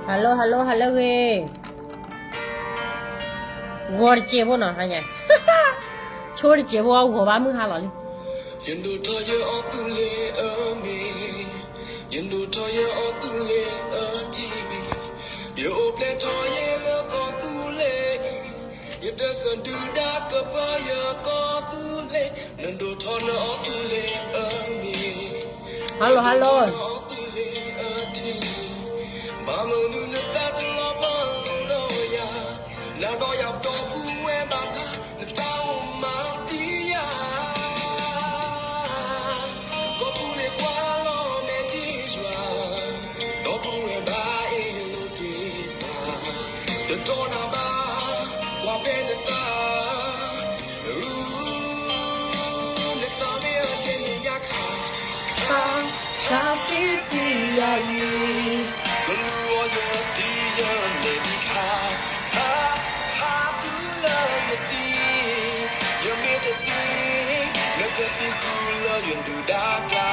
ဟါလၢ ဟါလၢ ဟါလၢအဂ့ၤ, ဂီၤတစဲးဖိနီၤ, ဆိတစဲးဖိ ဂီၤဘၣ်မုၢ်ဟါလီၤလံ. ယဒိၣ်ထီၣ်ယအီၣ်သူလ့ၤအမ့ၢ်, ယဒိၣ်ထီၣ်ယအီၣ်သူလ့ၤအထံ, ယအိၣ်ဖျဲၣ်ထီၣ်ယဲလၢကီၢ်သူလ့ၤအံၤ, ယတစၢဒုၣ်ဒါကပၢယကီၢ်သူလ့ၤ, နဒိၣ်ထီၣ်နအီၣ်သူလ့ၤအမ့ၢ်, ဟါလီၤ ဟါလီၤ အီၣ်သူလ့ၤအထံ, ဘၣ်မနုၤနသးတလီၤပှီၢ်လိၤဒီးယၤ, နၤဒီးယၤဒီပုၢ်ဝဲၢ်ဘၣ်ဆၣ် နသးအိၣ်မၤသံယၤ ကီၢ်သူလ့ၤကွၢ်လီၤမဲာ်ထံယွၤ, ဒီပုၢ်ဝဲၢ်ဘၣ်အ့ၣ်လိာ်က့ၤသး, တတီနၤဘၣ် ကွၢ်ပဲနသး, နသးမ့ၢ်အီၤတဲန့ၣ်ညါခါ, ခါ, ခါသံသံယၤအံၤ, ကလူၤအီၤယသံယမဲာ်ထံခါ, ခါ, ခါတုၤလၢယသံ, ယမ့ၢ်တသံ, နကသံဃုာ်လၢယဒုၣ်ဒါကျါ.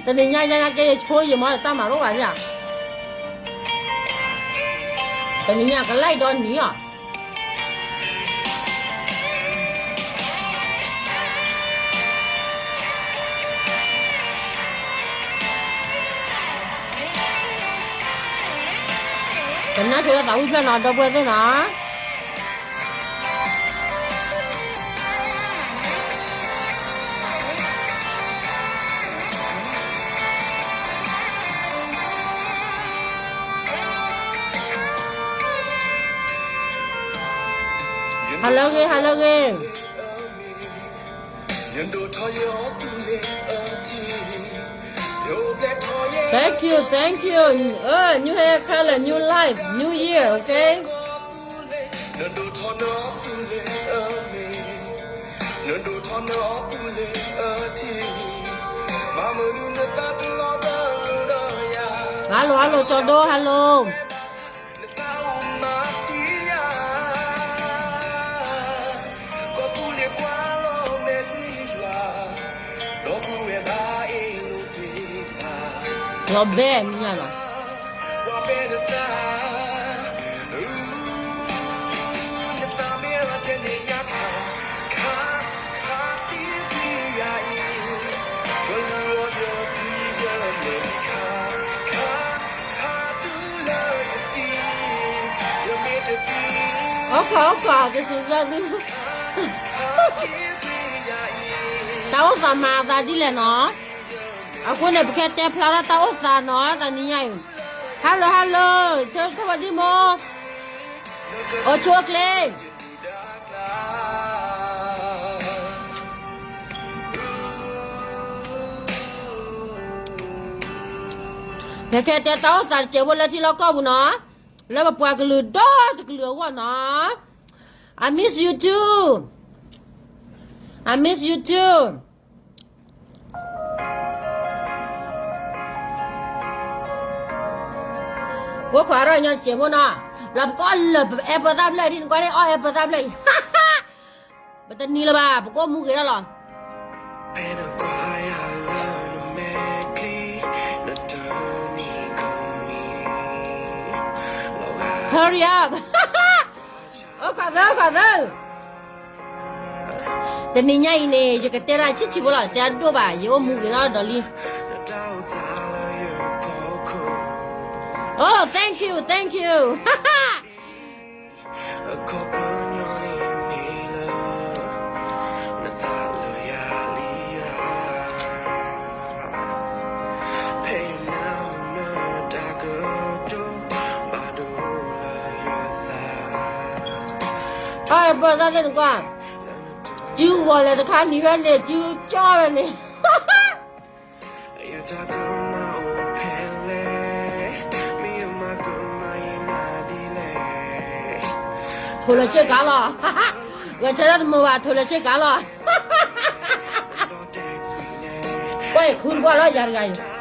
တနံၤညါညါကဲယဆိယမီတၢ်မၤလိဘၣ်ယၤ, တနံၤညါကလဲၤဒီးနံၤအီၤ ကနၣ်ဆၢလၢသးဝံၣ်ဖျၢၣ်နီၤ ဒီပုၢ်ဝဲၢ်သ့ၣ်နီၤ. Hello, hello. Thank you, thank you. Uh, new hair color, new life, new year, okay? ဟါလိၤ ဟါလိၤ ကၠီဒိ ဟါလိၤ. လီၤဘဲမံၤညါလီၤ. အိၣ်ခိး အိၣ်ခိး ကစံးစၢ်သု, တၢ်အိၣ်သးမၤအသးဒ်လဲၣ်နီၤ. အဃိန့ၣ် ပကတဲဖျါထီၣ်တၢ်အိၣ်သးနီၤ တနံၤညါအံၤ. Hello, hello, ဆိကမိၣ်ဒံမ့ၢ်, အိၣ်ဆူၣ်အိၣ်ချ့. ပကတဲတၢ်အိၣ်သးတစဲးဖိလၢထံလီၢ်ကီၢ်ပူၤနီၤ, လၢပပှၤကလုာ်ဒီတကလုာ်အဂီၢ်နီၤ. I miss you too. I miss you too. ကိးခွါထီၣ်ညီတစဲးဖိနီၤ, လီၤပကီၢ်လၢပအဲၣ်ပၢသၣ်ဖျၢၣ်ဒ်နကွၢ်န့ၣ် အီၣ်အဲၣ်ပၢသၣ်ဖျၢၣ်အံၤ, ပတနံၤလၢၤဘၣ် ပကအိၣ်မူဂ့ၤထီၣ်လီၤ. ဟၢရံၤအါ, အိၣ်ခိးသၢ အိၣ်ခိးသၢ. တနံၤညါအံၤန့ၣ် ယကတဲဒၣ်ဆံးဆံးဖိလီၤ, တဲဒိၣ်ဘၣ် ယအိၣ်မူဂ့ၤထီၣ်ဒီးလံ. Oh, thank you, thank you. အီၣ်အဲၣ်ပၢသၣ်သ့ၣ်နကွၢ်, စုဂီၤလဲၤတခါနံၤဝဲန့ၣ် စုကၠီဝဲန့ၣ်. ထိၣ်လီၤဆ့ကၤလီၤ, ဂဲၤဆၢထၢၣ်တမုာ်ဘၣ် ထိၣ်လီၤဆ့ကၤလီၤ. ကွၢ်အံၤ ခူတပှၢ်လီၤ ယၤတဂၤအံၤ.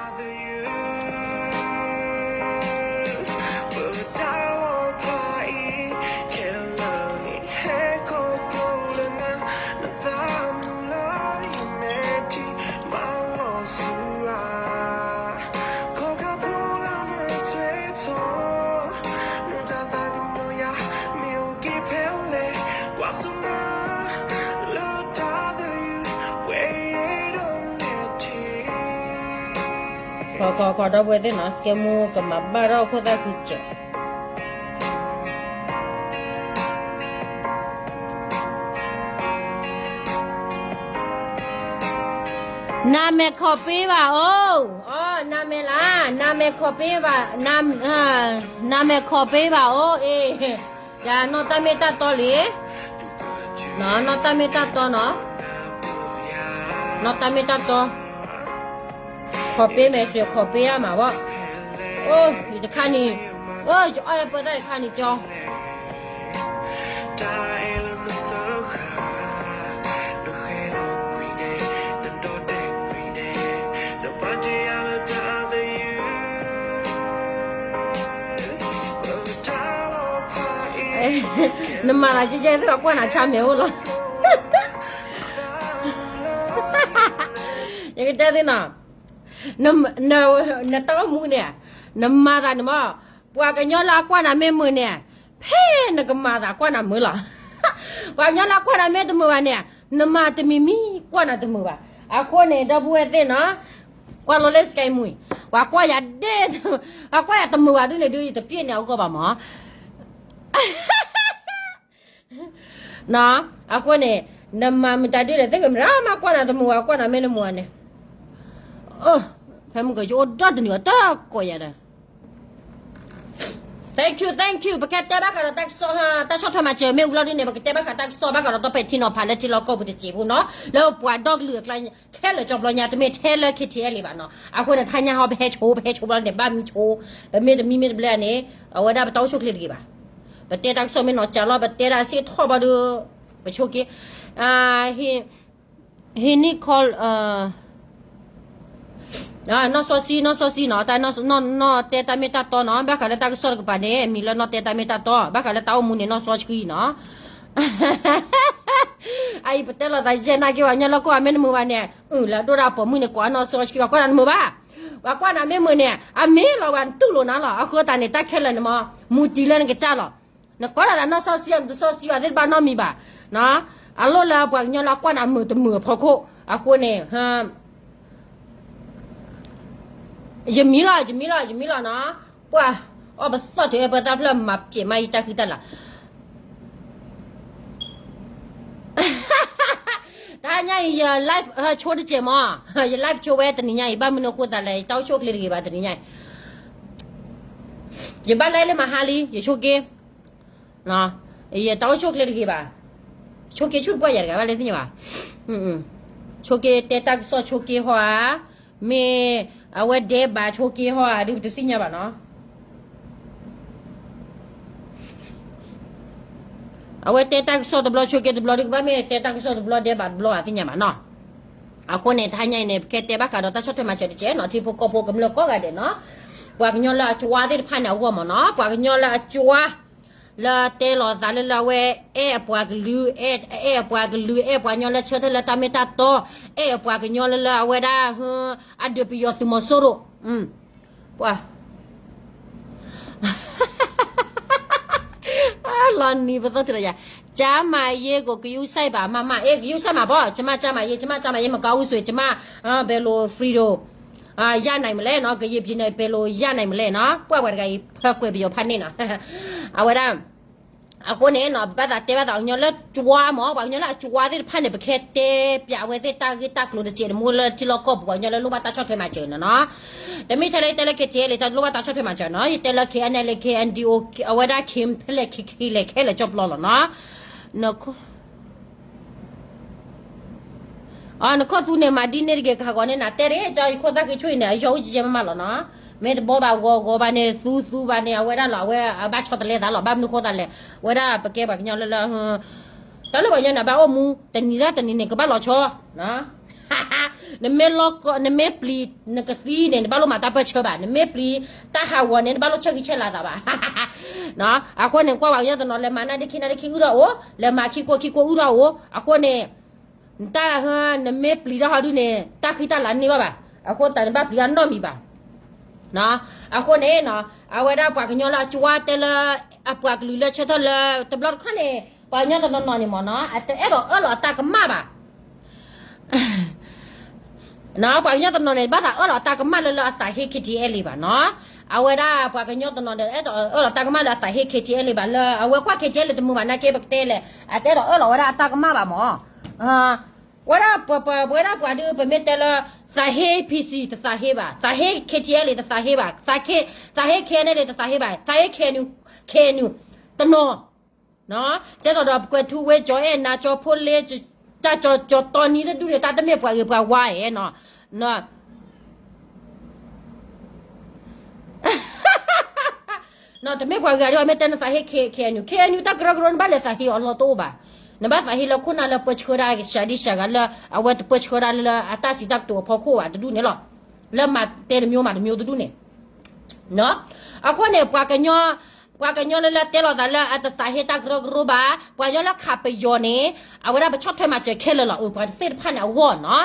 ခီခီခီ ဒီပုၢ်ဝဲၢ်သ့ၣ်နီၤ စကဲမူကမၤဘၣ်ထီၣ်ခိၣ်သၣ်ဃံစဲး နမဲာ်ခီၣ်ပ့ဘၣ်အိၣ်, အီ နမဲာ်လၢ နမဲာ်ခီၣ်ပ့ဘၣ်, နမဲာ်ခီၣ်ပ့ဘၣ်အိၣ်အ့ၣ်, ယနီၢ်တၢ်မ့ၢ်တၢ်တီလံ, နီၢ်တၢ်မ့ၢ်တၢ်တီနီၤ, နီၢ်တၢ်မ့ၢ်တၢ်တီ, ခီၣ်ပ့မဲာ်ဆွ့ၣ်ခီၣ်ပ့အါမးဝဲ, အိၣ် ယတခါန့ၣ်, အိၣ် ယအီၣ်ယပၢတၢ်တခါန့ၣ်ကၠီ နမၤသးကဲကဲသ့ၣ် ကွၢ်နၤဆါမဲာ်အိၣ်လီၤ, ယကတဲသ့ၣ်နီၤ, နတၢ်အိၣ်မူန့ၣ်, နမၤသးန့ၣ်မး, ပှၤကညီလၢအကွၢ်နၤမ့ၢ်မုာ်န့ၣ်, ဖဲနကမၤသးကွၢ်နၤမုာ်လီၤ, ပှၤကညီလၢအကွၢ်နၤမ့ၢ်တမုာ်ဘၣ်န့ၣ်, နမၤတမံၤမံၤကွၢ်နၤတမုာ်ဘၣ်, အဃိန့ၣ် ဒီပုၢ်ဝဲၢ်သ့ၣ်နီၤ, ကွၢ်လီၤလၢ စကဲမူ, ပှၤကွၢ်ယၤဒဲ, ပှၤကွၢ်ယၤတမုာ်ဘၣ်ဒ်န့ၣ်ဒုး ယတပျဲန့ၢ်အဂီၢ်ဘၣ်မး အဃိန့ၣ်, နမၤမတၤဒုလဲၣ် သ့ၣ်ကမရၣ်မး ကွၢ်နၤတမုာ်ဘၣ် ကွၢ်နၤမ့ၢ်တမုာ်ဘၣ်န့ၣ်, ဖဲမုၢ်ကယအိၣ်ဒီတနံၤအီၤတကိးယၤဒီး, thank you, thank you, ပကတဲဘၣ်ဃးဒီးတၢ်ကစီၣ်, တၢ်ဆီၣ်ထွဲမၤစၢၤမ့ၢ်ဝံၤလီၤဒ်န့ၣ် ပကတဲဘၣ်ဃးတၢ်ကစီၣ်ဘၣ်ဃးဒီးဒီဖဲထံနီၤဖးလၢထံလီၢ်ကီၢ်ပူၤတစဲးဖိနီၤ, လၢပပှၤဒီကလုာ်အကျါ ခဲလၢာ်ကီၢ်ပယီၤညါ တမ့ၢ်ထဲလၢ ခဲထံအဲလ့ၣ် ဘၣ်နီၤ, အဃိန့ၣ် တဟါညါဟီ ပဟဲဆိ ပဟဲဆိဘျီန့ၣ် ဘၣ်မံဆိ, ပမ့ၢ်တမံမ့ၢ်တဘျဲၣ်န့ၣ်, အဝဲဒၣ်ပတၢ်အိၣ်ဆူၣ်ချ့တဂ့ၤဘၣ်, ပတဲတၢ်ကစီၣ်မ့ၢ်နီၤကၢ်လီၤ ပတဲဒၣ်စ့ၢ်ထီၣ်ဘၣ်ဒီး, ပဆိက့ၤ, ဟံးန့ၢ်ခီ နီၢ်စီဆှံ နီၢ်စီဆှံနီၤ, တၢ်နီၢ်တဲတၢ်မ့ၢ်တၢ်တီနီၤ, ဘၣ်ဃးလၢတၢ်ကစီၣ်တကပၤန့ၣ် မံၤလၢနီၢ်တဲတၢ်မ့ၢ်တၢ်တီ, ဘၣ်ဃးလၢတၢ်အိၣ်မူန့ၣ် နီၢ်စီဆှံနီၤ, အအံၤပတဲလိာ်သးယဲၢ်နာ်က့ၤ ပှၤကညီလၢကွၢ်မ့ၢ်တမုာ်ဘၣ်န့ၣ်, လၢအဒိၣ်ဒၣ်ပိာ်မုၣ်န့ၣ် ကိးအနီၢ်စီဆှံ ပှၤကွၢ်နၤတမုာ်ဘၣ်, ပှၤကွၢ်နၤမ့ၢ်မုာ်န့ၣ် အမ့ၢ်လီၤ ပှၤတူၢ်လိာ်နၤလီၤ, အဃိသတးန့ၣ် တၢ်ခဲလၢာ်န့ၣ်မး, မူတံၤလၢနကစၢ်လီၤ, နကိးလိာ်သးနီၢ်စီဆှံ နတစီဆှံဘၣ်သ့ၣ်တဖၣ်နီတမံၤဘၣ်, အလိၣ်လၢပှၤကညီလၢအကွၢ်နၤမုာ်တမုာ်အဖီခိၣ်, အဃိန့ၣ် ယမံလီၤ ယမံလီၤ ယမံလီၤနီၤ, ပှၤအီၣ်ပသီၣ်တုၤအဲၣ်ပၢတၢ်ဖျၢၣ်မၤပျဲးမးယတၢ်ဃံတၢ်လၤ, တဟါညါအံၤ ယ live ဆိတစဲးမး, ယ live ဆိဝဲတနံၤညါအံၤ ဘၣ်မနုၤအဃိသတးလဲၣ် ယတၢ်အိၣ်ဆူၣ်အိၣ်ချ့တဂ့ၤဘၣ်တနံၤညါအံၤ, ယဘၣ်လဲၤလၢမဟါလံ ယဆိက့ၤ ယတၢ်အိၣ်ဆူၣ်အိၣ်ချ့တဂ့ၤဘၣ်, ဆိက့ၤဆူၣ်တပှၢ်ယၤတဂၤဘၣ်လၢသ့ၣ်ညါဘၣ်, ဆိက့ၤတဲတၢ်ကစီၣ်ဆိက့ၤဟီဧါ, မ့ၢ်အဝဲဒဲးဘးဆိက့ၤဟီဧါ ဒုးပတသ့ၣ်ညါဘၣ်နီၤ, အဝဲတဲတၢ်ကစီၣ်တဘျီဆိက့ၤတဘျီ ဒုးကဘၣ်မ့ၢ်တဲတၢ်ကစီၣ်တဘျီ ဒဲးဘးတဘျီ အသ့ၣ်ညါဘၣ်နီၤ, အဃိန့ၣ် တဟါညါအံၤန့ၣ် ပကတဲဘၣ်ဃးဒီးတၢ်ဆီၣ်ထွဲမၤစၢၤတစဲးနီၤ ထံဖိကီၢ်ဖိကမျၢၢ်ကိးဂၤဒဲးနီၤ, ပှၤကညီလၢအကၠွါသ့ၣ်တဖၣ်န့ၣ်အဂီၢ်မးနီၤ, ပှၤကညီလၢအကၠွါ လၢတဲလီၤသးလၢလၢအဝဲ အဲၣ်အပှၤကလုာ်, အဲၣ်အပှၤကလုာ်, အဲၣ်ပှၤကညီလၢဆၢထၢၣ်လၢတၢ်မ့ၢ်တၢ်တီ, အဲၣ်အပှၤကညီလၢလၢအဝဲဒၣ် အဒုးပယီၤသုးမီၤစိရိၤ, ပှၤ လီၤနံၤပသီၣ်ထူလီၤယၤ, ကျန်းမာရေးကို ဂရုစိုက်ပါ မမ, အဲ ဂရုစိုက်မှာပေါ့, ကျမကျန်းမာရေး, ကျမကျန်းမာရေးမကောင်းဘူးဆိုရင် ကျမ ဘယ်လို freedom ရနိုင်မလဲနော်, ကရင်ပြည်နယ် ဘယ်လိုရနိုင်မလဲနော်, ပှၤပှၤတဂၤအံၤ ဖၢကွဲးပယီၤဖးန့ၣ်နီၤ, အဝဲဒၣ် အဃိန့ၣ်နီၤ ပဘၣ်သးတဲဘၣ်သး ပှၤကညီလၢကၠွါမး, ပှၤကညီလၢအကၠွါသ့ၣ်တဖၣ်န့ၣ် ပကဟဲတဲပျးအဝဲသ့ၣ်တၢ်ဂ့ၢ်တၢ်ကျိၤတစဲးတမူလၢထံလီၢ်ကီၢ်ပူၤ ပှၤကညီလၢလိၣ်ဘၣ်တၢ်ဆီၣ်ထွဲမၤစၢၤန့ၣ်နီၤ, တမ့ၢ်ထဲလၢယတဲလၢ ခဲထံလံ တၢ်လိၣ်ဘၣ်တၢ်ဆီၣ်ထွဲမၤစၢၤနီၤ, ယတဲလၢ ခဲအံၤန့ၣ် လၢ ခဲအံၤ အဝဲဒၣ် ခဲ ဖဲလဲၣ် ခဲ ခဲ လဲၣ် ခဲလၢာ်ကၠီပျီလီၤနီၤ, နခိၣ် နခိၣ်သူန့ၣ် မၤဒ်န့ၣ်တဂ့ၤ ကဟးဂီၤန့ၢ်နၤတဲတ့ၢ် ကၠီယခိၣ်သၣ်ဃံဆူၣ်အံၤန့ၣ် အယီၤအူကကဲမးမးလီၤနီၤ, မ့ၢ်တဘီဘၣ်ဂီၤဂီၤဘၣ်န့ၣ် သူသူဘၣ်န့ၣ် အဝဲဒၣ်လီၤ အဝဲအဘၣ်ဆီတလဲသးလီၤ, ဘၣ်မနုၤဃိသးလဲၣ်, အဝဲဒၣ်ပကဲပှၤကညီလၢလၢ တၢ်လၢပှၤကညီန့ၣ် ဘၣ်အိၣ်မူ တနံၤဒၣ်တနံၤန့ၣ် ကဘၣ်လီၤဆီ နမ့ၢ်လီၤကီ နမ့ၢ်ပျံၤ နကသံန့ၣ် နဘၣ်လိၣ်မၤတၢ်ပၢၢ်ဆၢဘၣ်, နမ့ၢ်ပျံၤတၢ်ဟးဂီၤန့ၣ် နဘၣ်လိၣ်ဆၢဂ့ၤဆၢဝါသးဘၣ်, အဃိန့ၣ် ကွၢ်ပှၤကညီတနီၤ လဲၤမၤနၣ်ဒ့ခံနၣ်ဒ့ခံအုၣ်ထီၣ်အိၣ်, လဲၤမၤခံကိၢ်ခံကိၢ်အုၣ်ထီၣ်အိၣ်, အဃိန့ၣ် နတၢ် နမ့ၢ်ပျံၤတၢ်ဟီဒုန့ၣ် တၢ်ဃံတၢ်လၤန့ၢ်ဘၣ်ဘၣ်, အဃိသတးနဘၣ်ပျံၤတၢ်နီတမံၤဘၣ် အဃိန့ၣ် အဝဲဒၣ်ပှၤကညီလၢအကၠွါတဲလၢ အပှၤကလုာ်လၢဆၢထၢၣ်လၢ တဘျီတခီၣ်န့ၣ် ပှၤကညီတနီၤနီၤန့ၣ်မ့ၢ်နီၤ အတအဲၣ်ဒိးအၢၣ်လီၤအတၢ်ကမၣ်ဘၣ် ပှၤကညီတနီၤန့ၣ် ဘၣ်သးအၢၣ်လီၤတၢ်ကမၣ်လၢလၢအသးဟ့ K T L လံဘၣ်နီၤ. အဝဲဒၣ်ပှၤကညီတနီၤန့ၣ် အဲၣ်ဒိးအၢၣ်လီၤတၢ်ကမၣ်လၢအသးဟ့ K T L လံဘၣ် လၢအဝဲကွၢ် K T L လံတမုာ်ဘၣ်နာ်က့ ပကတဲလဲၣ် အတအဲၣ်ဒိးအၢၣ်လီၤဝဲဒၣ်အတၢ်ကမၣ်ဘၣ်မၢ်. ဝဲဒၣ်ပှၤပှၤဝဲဒၣ်ပှၤဒုး ပမ့ၢ်တဲလၢ သးဟ့ P C တသးဟ့ဘၣ်, သးဟ့ K T L တသးဟ့ဘၣ်, သးဟ့ K N L တသးဟ့ဘၣ်, သးဟ့ K N U, K N U တနီၤ ကဲသိးဒီးပကွဲးထူဝ့ကၠီၤအဲၣ်နၤကၠီၤဖိလ့ တၢ်ကၠီၤကၠီၤတီနံၤတဒူၣ်န့ၣ် တၢ်တမ့ၢ်ပှၤဂ့ၤပှၤဝါဧါနီၤ. တမ့ၢ်ပှၤဂ့ၤဒ်အမ့ၢ်တဲနသးဟ့ K N U, K N U တၢ်ကရၢကရိန့ၣ် ဘၣ်လဲၤသးဟ့အီၤလီၢ်တအိၣ်ဘၣ်. နဘၣ်သးဟ့လၢခိၣ်နၢ်လၢပၢဆှၢဒၣ်ကစှၤဒံကစှၤဂၤလၢ အဝဲတပၢဆှၢဒၣ်လၢအတၢ်စံးတၢ်ကတိၤအဖီခိၣ်ဘၣ်တဒူၣ်န့ၣ်လီၤ. လၢမၤတဲတမျိုးမၤတမျိုးတဒူၣ်န့ၣ် အဃိန့ၣ် ပှၤကညီ ပှၤကညီလၢလၢတဲလီၤသးလၢအတသးဟ့တၢ်ကရၢကရိဘၣ်, ပှၤကညီလၢခးပယီၤန့ၣ် အဝဲဒၣ်ပဆီၣ်ထွဲမၤစၢၤခဲလၢာ်လီၤ. အပှၤသ့ၣ်တဖၣ်န့ၣ်အဂီၢ်နီၤ.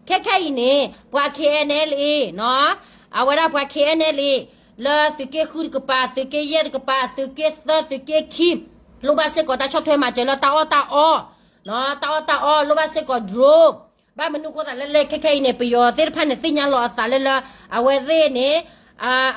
ခဲခဲအံၤန့ၣ် ပှၤ K N L A နီၤ, အဝဲဒၣ်ပှၤ K N L A လၢသုးက့ဃုတကပၤ, သုးက့ယဲၢ်တကပၤ, သုးက့သၢ, သုးက့ခံ, လိၣ်ဘၣ်စ့ၢ်ကီးတၢ်ဆီၣ်ထွဲမၤစၢၤလၢတၢ်အီၣ်တၢ်အီ, တၢ်အီၣ်တၢ်အီ လိၣ်ဘၣ်စ့ၢ်ကီး drone ဘၣ်မနုၤအဃိသတးလၢလဲခဲခဲအံၤန့ၣ် ပယီၤသ့ၣ်တဖၣ်န့ၣ် သ့ၣ်ညါလီၤအသးလၢလၢ အဝဲသ့ၣ်န့ၣ်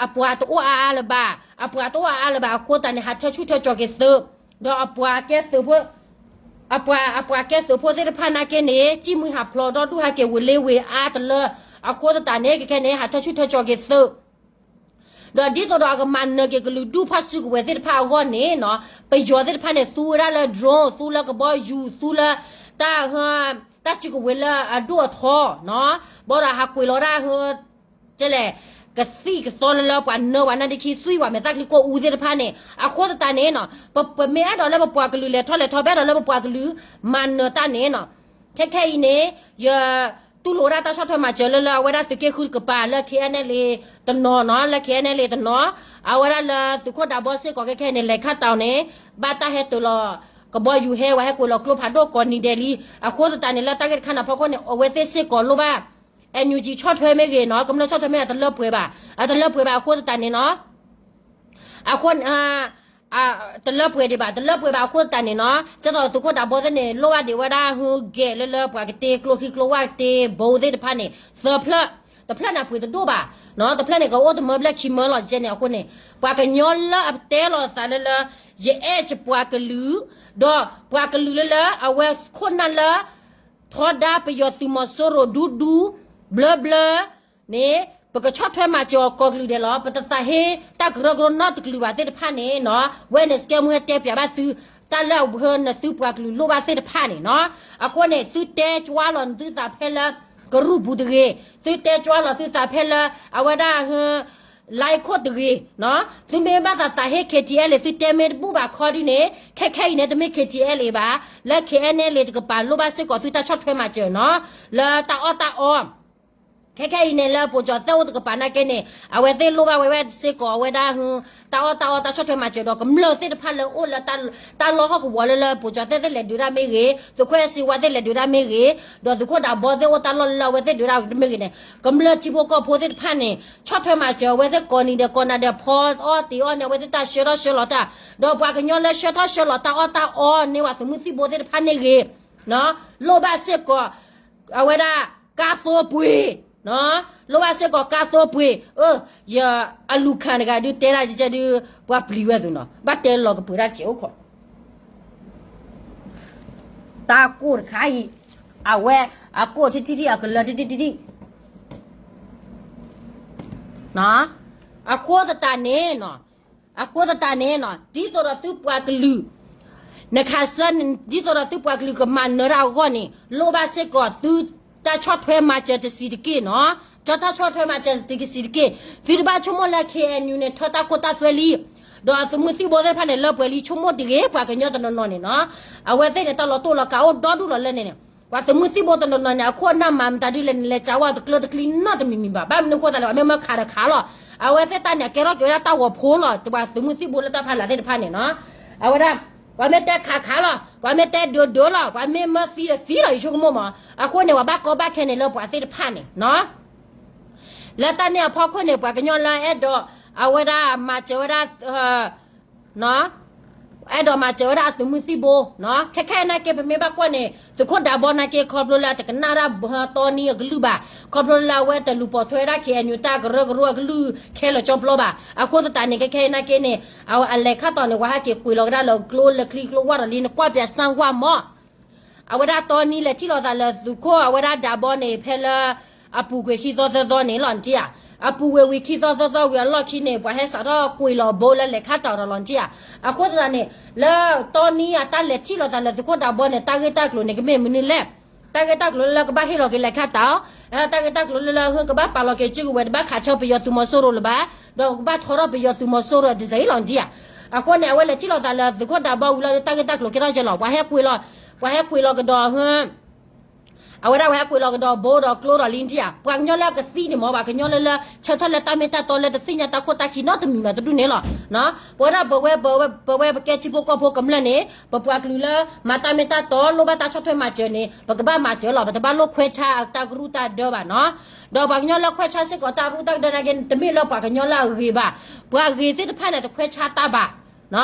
အပှၤတအိၣ်အါအါလၢၤဘၣ်, အပှၤတအိၣ်အါအါလၢၤဘၣ်အဃိသတးန့ၣ် ဟးထၢဆူၣ်ထၢကၠီၤက့ၤသုး, ဒီးအပှၤကဲသုးဖိ အပှၤ အပှၤကဲသုးဖိသ့ၣ်တဖၣ်နာ်က့န့ၣ် စံၣ်မှံဟးဖျိးဒီဒူၣ်ဟဲက့ၤဝံၤလ့ဝံၤအါတလၢ, အဃိသတးန့ၣ် ခဲခဲန့ၣ် ဟးထၢဆူၣ်ထၢကၠီၤက့ၤသုး ဒီးဒ်သိးဒီးအကမၤနၢၤက့ၤကလုာ်ဒူၣ်ဖီၣ်စုကဝဲၤသ့ၣ်တဖၣ်အဂီၢ်န့ၣ်နီၤ, ပယီၤသ့ၣ်တဖၣ်န့ၣ် သူဝဲဒၣ်လၢ drone, သူလၢကဘီယူၤ, သူလၢတၢ် တၢ်စုကဝဲၤလၢအဒိၣ်အထီနီၤ, ဘၣ်ဒီးဟးကွံာ်လီၤဒၣ်ဟ တဲလဲၣ်, ကသံၣ်ကသီလၢလၢပှၤနၢဝဲနၢ်ဒ့ခံ သွံၣ်ဝဲမ့ၢ်သၣ်ချံကိၣ်အူသ့ၣ်တဖၣ်န့ၣ်, အဃိသတးန့ၣ်နီၤ, ပ ပမ့ၢ်အဲၣ်ဒိးလၢပပှၤကလုာ်လဲၤထီၣ်လဲၤထီ ပအဲၣ်ဒိးလၢပပှၤကလုာ်မၤနၢၤတၢ်န့ၣ်နီၤ, ခဲခဲအံၤန့ၣ် ယ တူၢ်လိာ်ဝဲဒၣ်တၢ်ဆီၣ်ထွဲမၤစၢၤလၢလၢအဝဲဒၣ်သုးက့ဃုတကပၤလၢ K N L A တနီၤနီၤ, လၢ K N L A တနီၤ, အဝဲဒၣ်လၢသုးခိၣ်ဒးဘီစ့ၢ်ကီးခဲခဲန့ၣ် လဲၤခါတီၤန့ၣ် ဘၣ်တၢ်ဟဲတၢၤလီၤ ကဘီယူၤဟဲဝဲဟဲကွံာ်လီၤကျိဖးဒိၣ်ကိးနံၤဒဲးလံ, အဃိသတးန့ၣ် လၢတၢ်ဂ့ၢ်တခါန့ၣ်အဖီခိၣ်န့ၣ် အဝဲသ့ၣ်စ့ၢ်ကီးလိၣ်ဘၣ် N U G ဆီၣ်ထွဲမ့ၢ်ဂ့ၤနီၤ, ကမျၢၢ်ဆီၣ်ထွဲမ့ၢ်ဂ့ၤ အတလၢပှဲၤဘၣ်, အတလၢပှဲၤဘၣ်အဃိသတးန့ၣ်နီၤ, အဃိ တလၢပှဲၤဒံးဘၣ်, တလၢပှဲၤဘၣ်အဃိသတးန့ၣ်နီၤ, ကဲသိးသုးခိၣ်ဒးဘီသ့ၣ်န့ၣ် လိၣ်ဘၣ်ဒံးဝဲဒၣ်ဟူးဂဲၤလၢလၢပှၤကတ့ကျိခံကျိဝၣ်ကတ့ ဘိသ့ၣ်တဖၣ်န့ၣ် သၢဖျၢၣ်, တဖျၢၣ်န့ၣ်အပှ့ၤတဒိၣ်ဘၣ်, တဖျၢၣ်န့ၣ် ကအိၣ်တမၢဘျဲၣ်ခံမၢလီၤကဲန့ၣ်အဃိန့ၣ်, ပှၤကညီလၢအတဲလီၤသးလၢလၢ ယအဲၣ်ကပှၤကလုာ်, ဒီးပှၤကလုာ်လၢလၢအဝဲခိၣ်နၢ်လၢ ထီဒါပယီၤသုးမီၤစိရိၤဒူဒူ ဘျၢဘျၢ န့ၣ် ပကဆီၣ်ထွဲမၤစၢၤအီၤကိးကလုာ်ဒဲးလီၤ. ပတသးဟ့တၢ်ကရၢကရိနီတကလုာ်ဘၣ်သ့ၣ်တဖၣ်န့ၣ်နီၤ, ဝဲန့ၣ် စကဲမူဟဲတဲပၠးဘၣ်သု တၢ်လၢအဝဲနသုပှၤကလုာ်လိၣ်ဘၣ်သ့ၣ်တဖၣ်န့ၣ်နီၤ. အဃိန့ၣ် သုတဲကွၢ်လီၤနသုသးဖဲလၢ ကရူၢ်ပူၤတဂ့ၤ, သုတဲကွၢ်လီၤသုသးဖဲလၢ အဝဲဒၣ် လါခိၣ်တဂ့ၤ, သုမ့ၢ်ဘၣ်သးသးဟ့ K T L သုတဲမ့ၢ်တဘူၣ်ဘၣ်ခီဒ်န့ၣ် ခဲခဲအံၤန့ၣ် တမ့ၢ် K T L ဘၣ်, လၢ K N L တကပၤလိၣ်ဘၣ်စ့ၢ်ကီးသုတၢ်ဆီၣ်ထွဲမၤစၢၤနီၤ, လၢတၢ်အီၣ်တၢ်အီ ခဲခဲအံၤန့ၣ် လၢပိာ်ကၠီၤသဲအိၣ်တကပၤနာ်က့န့ၣ် အဝဲသ့ၣ်လိၣ်ဘၣ်ဝဲဝဲစ့ၢ်ကီး အဝဲဒၣ် တၢ်အီၣ်တၢ်အီတၢ်ဆီၣ်ထွဲမၤစၢၤဒီး ကမျၢၢ်သ့ၣ်တဖၣ်လၢအိၣ်လၢ တၢ်လီၢ်ဟီၣ်ကဝီၤလၢလၢပိာ်ကၠီၤသဲသ့ၣ်လဲၤဒုးတၢ်မ့ၢ်ဂ့ၤ, သုးခိၣ်အဲၣ်စ့ဝါသ့ၣ်လဲၤဒုးတၢ်မ့ၢ်ဂ့ၤ, ဒီးသုးခိၣ်ဒးဘီသ့ၣ်အိၣ်တၢ်လီၢ်လၢအဝဲသ့ၣ်ဒုးတၢ်မ့ၢ်ဂ့ၤန့ၣ် ကမျၢၢ်ထံဖိကီၢ်ဖိသ့ၣ်တဖၣ်န့ၣ် ဆီၣ်ထွဲမၤစၢၤအဝဲသ့ၣ်ကိးနံၤဒဲးကိးနၤဒဲး ဖီအီၣ်တ့ၤအီၣ်န့ၣ် အဝဲသ့ၣ်တၢ်ဆှၢထီၣ်ဆှၢလီၤတၢ်, ဒီးပှၤကညီလၢဆှၢထီၣ်ဆှၢလီၤတၢ်အီၣ်တၢ်အီန့ၢ်ဝဲ သုးမုၢ်သံၣ်ဘိသ့ၣ်တဖၣ်န့ၣ်ဂ့ၤ လိၣ်ဘၣ်စ့ၢ်ကီး အဝဲဒၣ် ကါသိပှ့ၤ, လိၣ်ဘၣ်စ့ၢ်ကီးကါသိပှ့ၤ, အၢ ယအလူၤခးတဂၤဒုးတဲဒၣ်ကဲဒုး ပှၤပျံၤဝဲသုးနီၤ ဘၣ်တဲလီၤကပှ့ၤတၢ်စဲးအိၣ်ခိး တၢ်ကိၢ်တခါအံၤ အဝဲအကိၢ်ထံထံထံ အကလၢထံထံထံထံ အဃိသတးန့ၣ်နီၤ, အဃိသတးန့ၣ်နီၤ ဒ်သိးဒီးသုပှၤကလုာ် နခးစၢ်န့ၣ် ဒ်သိးဒီးသုပှၤကလုာ်ကမၤနၢၤတၢ်အဂီၢ်န့ၣ် လိၣ်ဘၣ်စ့ၢ်ကီးသုတၢ်ဆီၣ်ထွဲမၤစၢၤတစံးတက့ၢ်နီၤ, တၢ်ဆီၣ်ထွဲမၤစၢၤတစံးတက့ၢ်, သုတဘၣ်ဆိကမိၣ်လၢ K N U န့ၣ် ထၢတၢ်ခိၣ်တၢ်သွဲလံ, ဒီးအသုးမုၢ်သံၣ်ဘိသ့ၣ်တဖၣ်န့ၣ် လၢပှဲၤလံ ဆိကမိၣ်တဂ့ၤ ပှၤကညီတနီၤနီၤန့ၣ်နီၤ, အဝဲသ့ၣ်န့ၣ် တၢ်လီၤတိၢ်လီၤကးအိၣ်ဒီဒူၣ်လီၤလၢန့ၣ်န့ၣ် ပှၤသုးမုၢ်သံၣ်ဘိတနီၤနီၤန့ၣ် အခိၣ်အနၢ်မၤမတၤဒ်လဲၣ်န့ၣ် လဲၤစးဝါတကျၢတကျံနီတမံၤမံၤဘၣ်, ဘၣ်မနုၤဃိသတးလဲၣ် ပှၤမ့ၢ်မၢခးဒီးခးလီၤ, အဝဲသ့ၣ်တၢ်န့ၣ် အကဲထီၣ်က့ၤဝဲဒၣ်တၢ်ဂီၤဖိလီၤ, ပှၤသုးမုၢ်သံၣ်ဘိလၢတၢ်ဖးလၢ်သ့ၣ်တဖၣ်န့ၣ်နီၤ, အဝဲဒၣ် ပှၤမ့ၢ်တဲခးခးလီၤ, ပှၤမ့ၢ်တဲဒုးဒုးလီၤ, ပှၤမ့ၢ်မၢသံဒီးသံလီၤ ယဆိကမိၣ်မး, အဃိန့ၣ် ပှၤဘၣ်ကီဘၣ်ခဲန့ၣ်လၢပှၤသ့ၣ်တဖၣ်န့ၣ်နီၤ လၢတၢ်န့ၣ်အဖီခိၣ်န့ၣ် ပှၤကညီလၢအဲၣ်ဒိး အဝဲဒၣ်မၤစၢၤဝဲဒၣ် အဲၣ်ဒိးမၤစၢၤဝဲဒၣ်အသုးမုၢ်သံၣ်ဘိနီၤ. ခဲခဲအံၤနာ်က့ ပမ့ၢ်ဘၣ်ကွၢ်န့ၣ် သုးခိၣ်ဒးဘီနာ်က့ ခီဖျိလၢအတကနၣ်ဒၣ်တီနံအကလုၢ်ဘၣ်, ခီဖျိလၢအဝဲတလူၤပိာ်ထွဲဝဲဒၣ် KNU တၢ်ကရၢကရိအကလုၢ်ခဲလၢာ်ကၠီပျီဘၣ်. အဃိသတးန့ၣ် ခဲခဲအံၤနာ်က့န့ၣ် အလဲၤခါတီၤန့ၣ် ပှၤဟဲက့ၤကွံာ်လီၤကဒါလၢကျိလၢချံကျိဝၢ်ဒီးလံ နကွၢ်ပၠးစၣ်ဝၣ်မး အဝဲဒၣ်တီနံလဲၤထံၣ်လိာ်သးလၢသုးခိၣ်အဝဲဒၣ်ဒးဘီန့ၣ် ဖဲလၢ အပူၤကွံာ်ခံသီသၢသီန့ၣ်လီၤ နထံၣ်ဧါ. အပူၤကွံာ်ဝံၤခံသီသၢသီဝံၤအလီၢ်ခံန့ၣ် ပှၤဟဲစးထီၣ်ကွံာ်လီၤဘိလၢလဲၤခါတီၤဒီးလီၤ နထံၣ်ဧါ. အဃိသတးန့ၣ် လၢတီနံအတၢ်လဲၤထံၣ်လိာ်သးလၢသုးခိၣ်ဒးဘီန့ၣ် တၢ်ဂ့ၢ်တၢ်ကျိၤန့ၣ် ကမ့ၢ်မနုၤလဲၣ်. တၢ်ဂ့ၢ်တၢ်ကျိၤလၢကဘၣ်ဟ့ၣ်လီၤက့ၤလဲၤခါတီၤ, တၢ်ဂ့ၢ်တၢ်ကျိၤလၢလၢဟၢကဘၣ်ပာ်လီၤက့ၤစုကဝဲၤ တဘၣ်ခးဆၢပယီၤသုးမီၤစိရိၤလၢၤဘၣ်, ဒီးကဘၣ်ထီထီၣ်ပယီၤသုးမီၤစိရိၤတစဲးအံၤလီၤ နထံၣ်ဧါ. အဃိန့ၣ် အဝဲလဲၤထံၣ်လိာ်သးလၢသုးခိၣ်ဒးဘီဝံၤလီၤဒီး တၢ်ဂ့ၢ်တၢ်ကျိၤကဲထီၣ်ကဲလီၤ ပှၤဟဲကွံာ်လီၤ, ပှၤဟဲကွံာ်လီၤကဒီးဟၢ အဝဲဒၣ်ဝဲဟဲကွံာ်လီၤကဒီးဘိဒီးကျိဒီးလံ နထံၣ်ဧါ. ပှၤကညီလၢအကသံန့ၣ်မ့ၢ် ပှၤကညီလၢလၢဆၢထၢၣ်လၢတၢ်မ့ၢ်တၢ်တီလၢတသ့ၣ်ညါတၢ်ခိၣ်တၢ်ခံနီတမံၤမးတဒူၣ်န့ၣ်လီၤ. ပဝဲဒၣ်ပဝဲ ပဝဲပကဲထံဖိကီၢ်ဖိကမျၢၢ်န့ၣ် ပပှၤကလုာ်လၢမၤတၢ်မ့ၢ်တၢ်တီ လိၣ်ဘၣ်တၢ်ဆီၣ်ထွဲမၤစၢၤန့ၣ် ပကဘၣ်မၤစၢၤလီၤ. ပတဘၣ်လိၣ်ခွဲးဆါတၢ်ကရူၢ်တၢ်ဒၢဘၣ်နီၤ. ဒီးပှၤကညီလၢခွဲးဆါစ့ၢ်ကီးတၢ်ကရူၢ်တၢ်ဒၢနာ်က့ တမ့ၢ်လၢပှၤကညီလၢအဂ့ၤဘၣ်. ပှၤဂ့ၤသ့ၣ်တဖၣ်န့ၣ် တခွဲးဆါတၢ်ဘၣ်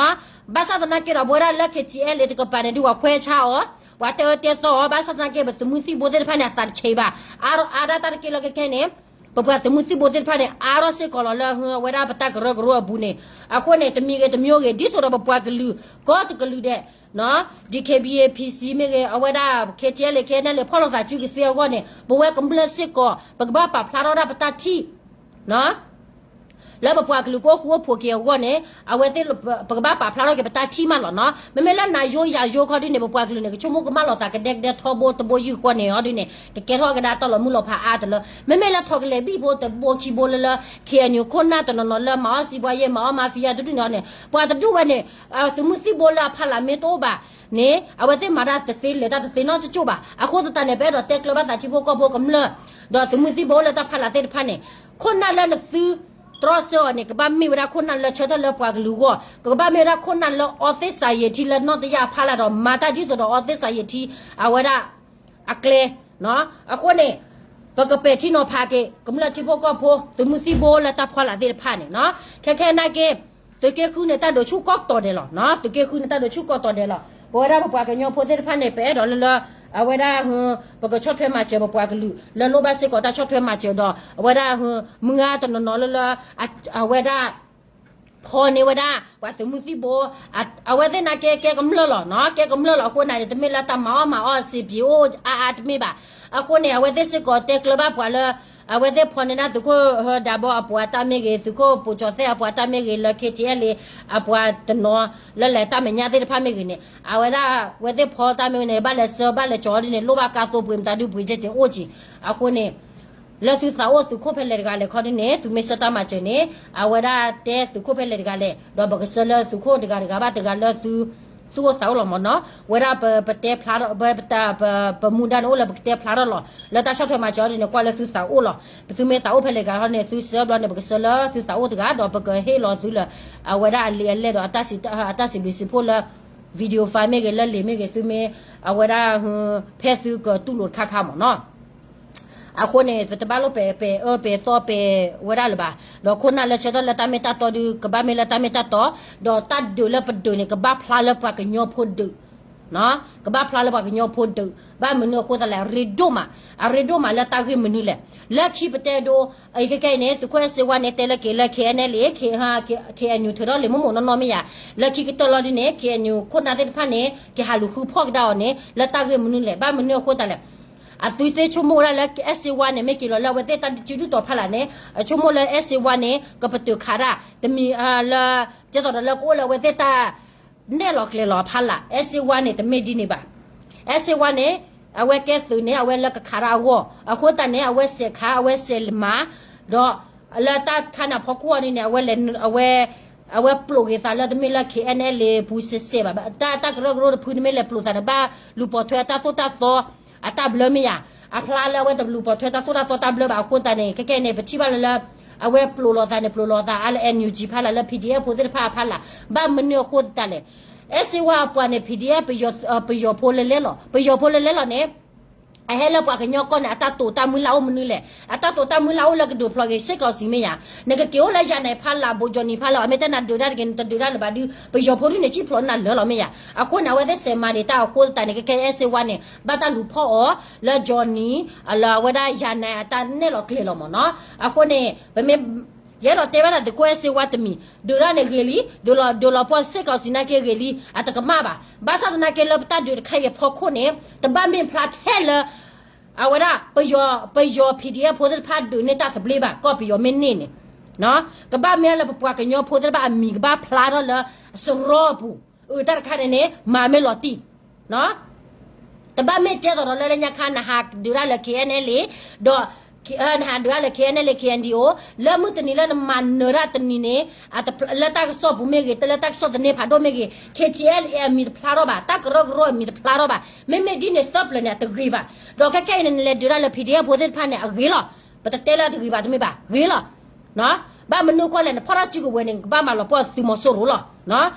ဘၣ်ဆၣ်သနာ်က့ဒီး ပဝဲဒၣ်လၢ KTLA တကပၤန့ၣ် ဒုးပှၤခွဲးဆါအီၤ, ပှၤတဲအၢတဲသီအီၤ, ဘၣ်ဆၣ်သနာ်က့ ပသုးမုၢ်သံၣ်ဘိသ့ၣ်တဖၣ်န့ၣ် အသးတဆံးဘၣ်. အါထီၣ်အါဒၣ်တၢ်တက့ၢ်လၢခဲခဲန့ၣ် ပပှၤသုးမုၢ်သံၣ်ဘိသ့ၣ်တဖၣ်န့ၣ် အါထီၣ်စ့ၢ်ကီးလီၤလၢအဝဲဒၣ်ပတၢ်ကရၢကရိအပူၤန့ၣ်. အဃိန့ၣ် တမံၤဂ့ၤတမံၤဂ့ၤ ဒ်သိးဒီးပပှၤကလုာ် ကိးတကလုာ်ဒဲး DKBA PC မ့ၢ်ဂ့ၤ အဝဲဒၣ် KTLA KNLA ဖီၣ်လိာ်သးစုကသ့အဂီၢ်န့ၣ် ပဝဲကမျၢၢ်စ့ၢ်ကီး ပကဘၣ်ပာ်ဖျါထီၣ်ဒၣ်ပတၢ်ထံၣ် လၢပပှၤကလုာ်ကအိၣ်ဃူအိၣ်ဖိးက့ၤအဂီၢ်န့ၣ် အဝဲသ့ၣ် ပကဘၣ်ပာ်ဖျါထီၣ်က့ၤပတၢ်ထံၣ်မးလီၤနီၤ. မ့မ့ၢ်လၢနၤယိယၤယိခီဒ်န့ၣ် ပပှၤကလုာ်န့ၣ် ကဆိကမိၣ်ကမၣ်လိာ်သးကဒဲကဒဲထီဘိတဘိယူၢ်ဃီန့ၣ် အီၤဒ်န့ၣ် ကကဲထီၣ်ကဒါတၢ်လီၤမုၢ်လီၤဖးအါတလၢ မ့မ့ၢ်လၢထီၣ်ကလဲာ်ဘံၣ်ဖိတဘိခံဘိလၢလၢ KNU ခိၣ်နၢ်တနီၤနီၤလၢမၤအီၣ်စံးပှၤယဲၢ်မၤအီၣ်မၤဖံယါတဒူၣ်န့ၣ်အီၤန့ၣ် ပှၤတဒူၣ်ဝဲန့ၣ် သုးမုၢ်သံၣ်ဘိလၢအဖီလာ်မ့ၢ်တအိၣ်ဘၣ်န့ၣ် အဝဲသ့ၣ်မၤတၢ်တသ့လဲၤတၢ်တသ့နီတကၠိၢ်ဘၣ်. အဃိသတးန့ၣ် ပအဲၣ်ဒိးတဲကျၢၤဘၣ်သးထံဖိကီၢ်ဖိကမျၢၢ် ဒီးသုးမုၢ်သံၣ်ဘိအိၣ်လၢတၢ်ဖီလာ်သ့ၣ်တဖၣ်န့ၣ် ခိၣ်နၢ်လၢနသုတြီဆၢအီၤန့ၣ် ကဘၣ်မ့ၢ်ဝဲဒၣ်ခိၣ်နၢ်လၢဆၢထၢၣ်လၢပှၤကလုာ်အဂီၢ်, ကဘၣ်မ့ၢ်ဝဲဒၣ်ခိၣ်နၢ်လၢအီသ့ၣ်စးယံာ်ထံလၢနီၢ်တယၢ်အဖီလာ်ဒီး မၤတၢ်ဒ်သိးဒီးအီသ့ၣ်စးယံာ်ထံ အဝဲဒၣ် အကျဲ အဃိန့ၣ် ပကပဲာ်ထံနီၤဖးက့ၤ ကမျၢၢ်ထံဖိကီၢ်ဖိ သုးမုၢ်သံၣ်ဘိလၢတၢ်ဖီလာ်သ့ၣ်တဖၣ်န့ၣ် ခဲခဲနာ်က့ သုးက့ဃုန့ၣ် တၢ်ဒိးဆူၣ်ကီၢ်တီၤဒဲးလီၤ. သုးက့ဃုန့ၣ် တၢ်ဒိးဆူၣ်ကီၢ်တီၤဒဲးလီၤ. ပဝဲဒၣ်ပပှၤကညီဖိသ့ၣ်တဖၣ်န့ၣ် ပအဲၣ်ဒိးလၢလၢ အဝဲဒၣ် ပကဆီၣ်ထွဲမၤစၢၤပပှၤကလုာ် လၢလိၣ်ဘၣ်စ့ၢ်ကီးတၢ်ဆီၣ်ထွဲမၤစၢၤဒီး အဝဲဒၣ် မုၢ်ဂၤတနီၤနီၤလၢလၢ အဝဲဒၣ် ဖီၣ်န့ၢ်ဝဲဒၣ် ပှၤသုးမုၢ်သံၣ်ဘိ အဝဲသ့ၣ်နာ်က့ ကဲကမျၢၢ်လီၤနီၤ, ကဲကမျၢၢ်လီၤ. အဃိန့ၣ် တမ့ၢ်လၢတၢ်မၤအီၣ်မၤအီၣ် စံးပျံၤအိၣ်အါအါတမ့ၢ်ဘၣ်. အဃိန့ၣ် အဝဲသ့ၣ်စ့ၢ်ကီးတဲကျၢၤဘၣ်ပှၤလၢ အဝဲသ့ၣ်ဖီၣ်န့ၢ်ဒၣ်သုးခိၣ်ဒးဘီအပှၤတၢ်မ့ၢ်ဂ့ၤ, သုးခိၣ်ပိာ်ကၠီၤသဲၣ်အပှၤတၢ်မ့ၢ်ဂ့ၤ, လၢ KTLA အပှၤတနီၤ လၢလဲၤတၢ်မဲာ်ညါသ့ၣ်တဖၣ်မ့ၢ်ဂ့ၤန့ၣ် အဝဲဒၣ် အဝဲသ့ၣ်ဖီၣ်တၢ်မ့ၢ်ဂ့ၤန့ၣ် ဘၣ်လဲၤဆှၢဘၣ်လဲၤကၠီၤဒ်န့ၣ် လိၣ်ဘၣ်ကါသိပှ့ၤမတၤဒုပှ့ၤကဲက့ၤအိၣ်က့ၤ. အဃိန့ၣ် လၢသုသးအိၣ်သုးခိၣ်ဖဲလဲၣ်တဂၤလဲၣ်ခီဒ်န့ၣ် သုမ့ၢ်ဆှၢတၢ်မၤစၢၤန့ၣ် အဝဲဒၣ်တဲသုးခိၣ်ဖဲလဲၣ်တဂၤလဲၣ် ဒီးပကဆှၢလၢသုးခိၣ်တဂၤတဂၤဘၣ်တဂၤလၢသု သူၣ်အိၣ်သးအိၣ်လီၤမ့ၢ်နီၤ. ဝဲဒၣ်ပတဲဖျါထီၣ် ပ ပ ပမူဒါန့ၣ်အိၣ်လၢပကတဲဖျါထီၣ်လီၤ. လၢတၢ်ဆီၣ်ထွဲမၤစၢၤအီၤဒ်န့ၣ် ကွၢ်လၢသုသးအိၣ်လီၤ. ပသုမ့ၢ်သးအိၣ်ဖဲလဲၣ်တဂၤခီန့ၣ် သုဆှၢဘျီန့ၣ် ပကဆှၢလၢသုသးအိၣ်တဂၤ ဒီးပကဟ့ၣ်လီၤသုလၢ အဝဲဒၣ်အလံာ်အလဲၢ်ဒီး အတၢ်စံးဘျုးစံးဖှိၣ်လၢ video file မ့ၢ်ဂ့ၤ လၢလံာ်မ့ၢ်ဂ့ၤ သုမ့ၢ် အဝဲဒၣ် ဖဲသုကတူၢ်လိာ်တခါခါမ့ၢ်နီၤ. အဃိန့ၣ် ပတဘၣ်လိၣ်ပဲာ်ပဲာ်အၢပဲာ်သီပဲာ်ဝဲဒၣ်လၢၤဘၣ်. ဒီးခိၣ်နၢ်လၢဆၢထၢၣ်လၢတၢ်မ့ၢ်တၢ်တီဒုး ကဘၣ်မ့ၢ်လၢတၢ်မ့ၢ်တၢ်တီ, ဒီးတၢ်ဒုးလၢပဒုးန့ၣ် ကဘၣ်ဖျါလၢပှၤကညီဖိဒုး ကဘၣ်ဖျါလၢပှၤကညီဖိဒုး, ဘၣ်မနုၤအဃိသတးလဲၣ် အရ့ဒိၣ်မး, အရ့ဒိၣ်မးလၢတၢ်ဂ့ၢ်မနုၤလဲၣ်. လၢခံပတဲဒိ အခဲခဲအံၤန့ၣ် သုးခိၣ်အဲၣ်စ့ဝါန့ၣ် တဲလၢက့ၤလၢ KNLA, KNU ထုးထီၣ်လံာ်မိၢ်မိၢ်နီၢ်နီၢ်မ့ၢ်ယၤ, လၢခံကတၢၢ်လီၤဒ်န့ၣ် KNU ခိၣ်နၢ်သ့ၣ်တဖၣ်န့ၣ် ကဟးလူၤဃုဖီၣ်ကဒါအီၤန့ၣ် လၢတၢ်ဂ့ၢ်မနုၤလဲၣ်, ဘၣ်မနုၤအဃိသတးလဲၣ်. အသုသ့ၣ်ဆိကမိၣ်ဝဲဒၣ်လၢ အဲၣ်စ့ဝါန့ၣ် မ့ၢ်က့ၤလီၤလၢအဝဲသ့ၣ်တၢ်စုဒုၣ်တီၤဖီလာ်န့ၣ် အဆိကမိၣ်လၢအဲၣ်စ့ဝါန့ၣ် ကပတုာ်ခးတၢ် တမံၤလၢ ကဲသိးဒီးလၢကအိၣ်လၢအဝဲသ့ၣ်တၢ် နဲၣ်လီၤကျဲၤလီၤအဖီလာ်, အဲၣ်စ့ဝါန့ၣ် တမ့ၢ်ဒ်န့ၣ်ဘၣ်. အဲၣ်စ့ဝါန့ၣ် အဝဲကဲသုးန့ၣ် အဝဲလၢကခးတၢ်အဂီၢ်, အဃိသတးန့ၣ် အဝဲစဲးခး အဝဲစဲးမၤ, ဒီးလၢတၢ်ခါန့ၣ်အဖီခိၣ်အီၤဒ်န့ၣ် အဝဲ အဝဲပျိးက့ၤသးလၢတမ့ၢ်လၢ KNLA ပူၤစဲးစဲးဘၣ်, တၢ် တၢ်ကရၢကရိတဖုန့ၣ်မ့ၢ်လဲၤပျိးသးန့ၣ် ဘၣ်လူၤပိာ်ထွဲအတၢ်သိၣ်တၢ်သီ အတၢ်ဘျၢမ့ၢ်ယၤ, အဖျါလၢအဝဲတလူၤပိာ်ထွဲတၢ်သိၣ်တၢ်သီတၢ်ဘျၢဘၣ်အဃိသတးန့ၣ် ခဲခဲအံၤန့ၣ် ပထံၣ်ဘၣ်လၢလၢ အဝဲပျိးလိာ်သးန့ၣ် ပျိးလိာ်သးအါလၢ NUG ဖီလာ်လၢ PDF ဖိသ့ၣ်တဖၣ်အဖီလာ်, ဘၣ်မနုၤအဃိသတးလဲၣ်. အဲၣ်စ့ဝါအပှၤန့ၣ် PDF ပယီၤဖိလဲၤလဲၤလီၤ, ပယီၤဖိလဲၤလဲၤလီၤန့ၣ် အဟဲလၢပှၤကညီကီၢ်န့ၣ် အတၢ်တိာ်တၢ်မုၢ်လၢ်အိၣ်မနုၤလဲၣ်. အတၢ်တိာ်တၢ်မုၢ်လၢ်အိၣ်လၢကဒုးဖျိးက့ၤစ့ၢ်ကီးစံးမ့ၢ်ယၤ, နကက့ၤအိၣ်လၢယၤနဲၣ်ဖးလၢ် ဘိးကၠီနံၤဖးလၢ် အမ့ၢ်တဲနၤဒုးတၢ်တဂ့ၤ နတဒုးတၢ်လၢၤဘၣ်ဒုး ပယီၤဖိဒုးန့ၣ် စံၣ်ဖျိးနၤလၢာ်လီၤမ့ၢ်ယၤ. အဃိန့ၣ် အဝဲသ့ၣ်စဲးမၤဒံးတၢ်အဃိသတးန့ၣ် ခဲခဲအံၤ အဲၣ်စ့ဝါန့ၣ် ဘၣ်တၢ်လူၤဖီၣ်အီၤ လၢကၠီနံၤ လၢအဝဲဒၣ်ယၤနဲၣ်အတၢ်နဲၣ်လီၤကျဲၤလီၤမ့ၢ်နီၤ. အဃိန့ၣ် ပမ့ၢ် ယအဲၣ်ဒိးတဲဘၣ်တၢ်သုးခိၣ်အဲၣ်စ့ဝါတမံၤ ဒုးတၢ်န့ၣ်ဂ့ၤလံ ဒုးလီၤ ဒုးလီၤပှီၢ်စ့ၢ်ကီးစံးနာ်က့ဂ့ၤလံ အတကမၣ်ဘၣ်. ဘၣ်ဆၣ်သနာ်က့လၢပတၢ်ဒုးတခါအံၤအဖီခိၣ်န့ၣ် တဘၣ်မ့ၢ်ဖျါထဲလၢ အဝဲဒၣ် ပယီၤ PDF ဖိသ့ၣ်တဖၣ်ဒုးန့ၢ်တၢ်သဘျ့ဘၣ် ကီၢ်ပယီၤမ့ၢ်န့ၢ်န့ၣ် ကဘၣ်မ့ၢ်လၢပပှၤကညီဖိသ့ၣ်တဖၣ်အမံၤကဘၣ်ဖျါထီၣ်လၢ စရီအပူၤ အတၢ်တခါန့ၣ်န့ၣ် မၤမ့ၢ်လီၤတံၢ် တဘၣ်မ့ၢ်ကဲသိးဒီးလၢလၢညါခါ နဟးဒုးတၢ်လၢ KNLA ဒီး နဟးဒုးတၢ်လၢ KNLA KNDO လၢမုၢ်တနံၤလၢနမၤနၢၤတၢ်တနံၤန့ၣ် လၢတၢ်ကစီၣ်ပူၤမ့ၢ်ဂ့ၤ လၢတၢ်ကစီၣ်သန့ဖးဒိၣ်မ့ၢ်ဂ့ၤ KTLA အမံၤတဖျါထီၣ်ဘၣ် တၢ်ကရၢကရိအမံၤတဖျါထီၣ်ဘၣ် မ့မ့ၢ်ဒ်န့ၣ်သၢပျၢၤန့ၣ် အတဂ့ၤဘၣ်. ဒီးခဲခဲအံၤန့ၣ် နလဲၤဒုးတၢ်လၢ PDF ဖိသ့ၣ်တဖၣ်န့ၣ် အဂ့ၤလီၤ. ပတတဲလၢအတဂ့ၤဘၣ်တမ့ၢ်ဘၣ် ဂ့ၤလီၤ. ဘၣ်မနုၤအဃိလဲၣ် နဖီၣ်ထီၣ်စုကဝဲၤန့ၣ် နကဘၣ်မၤလီၤပှီၢ်သုးမီၤစိရိၤလီၤ.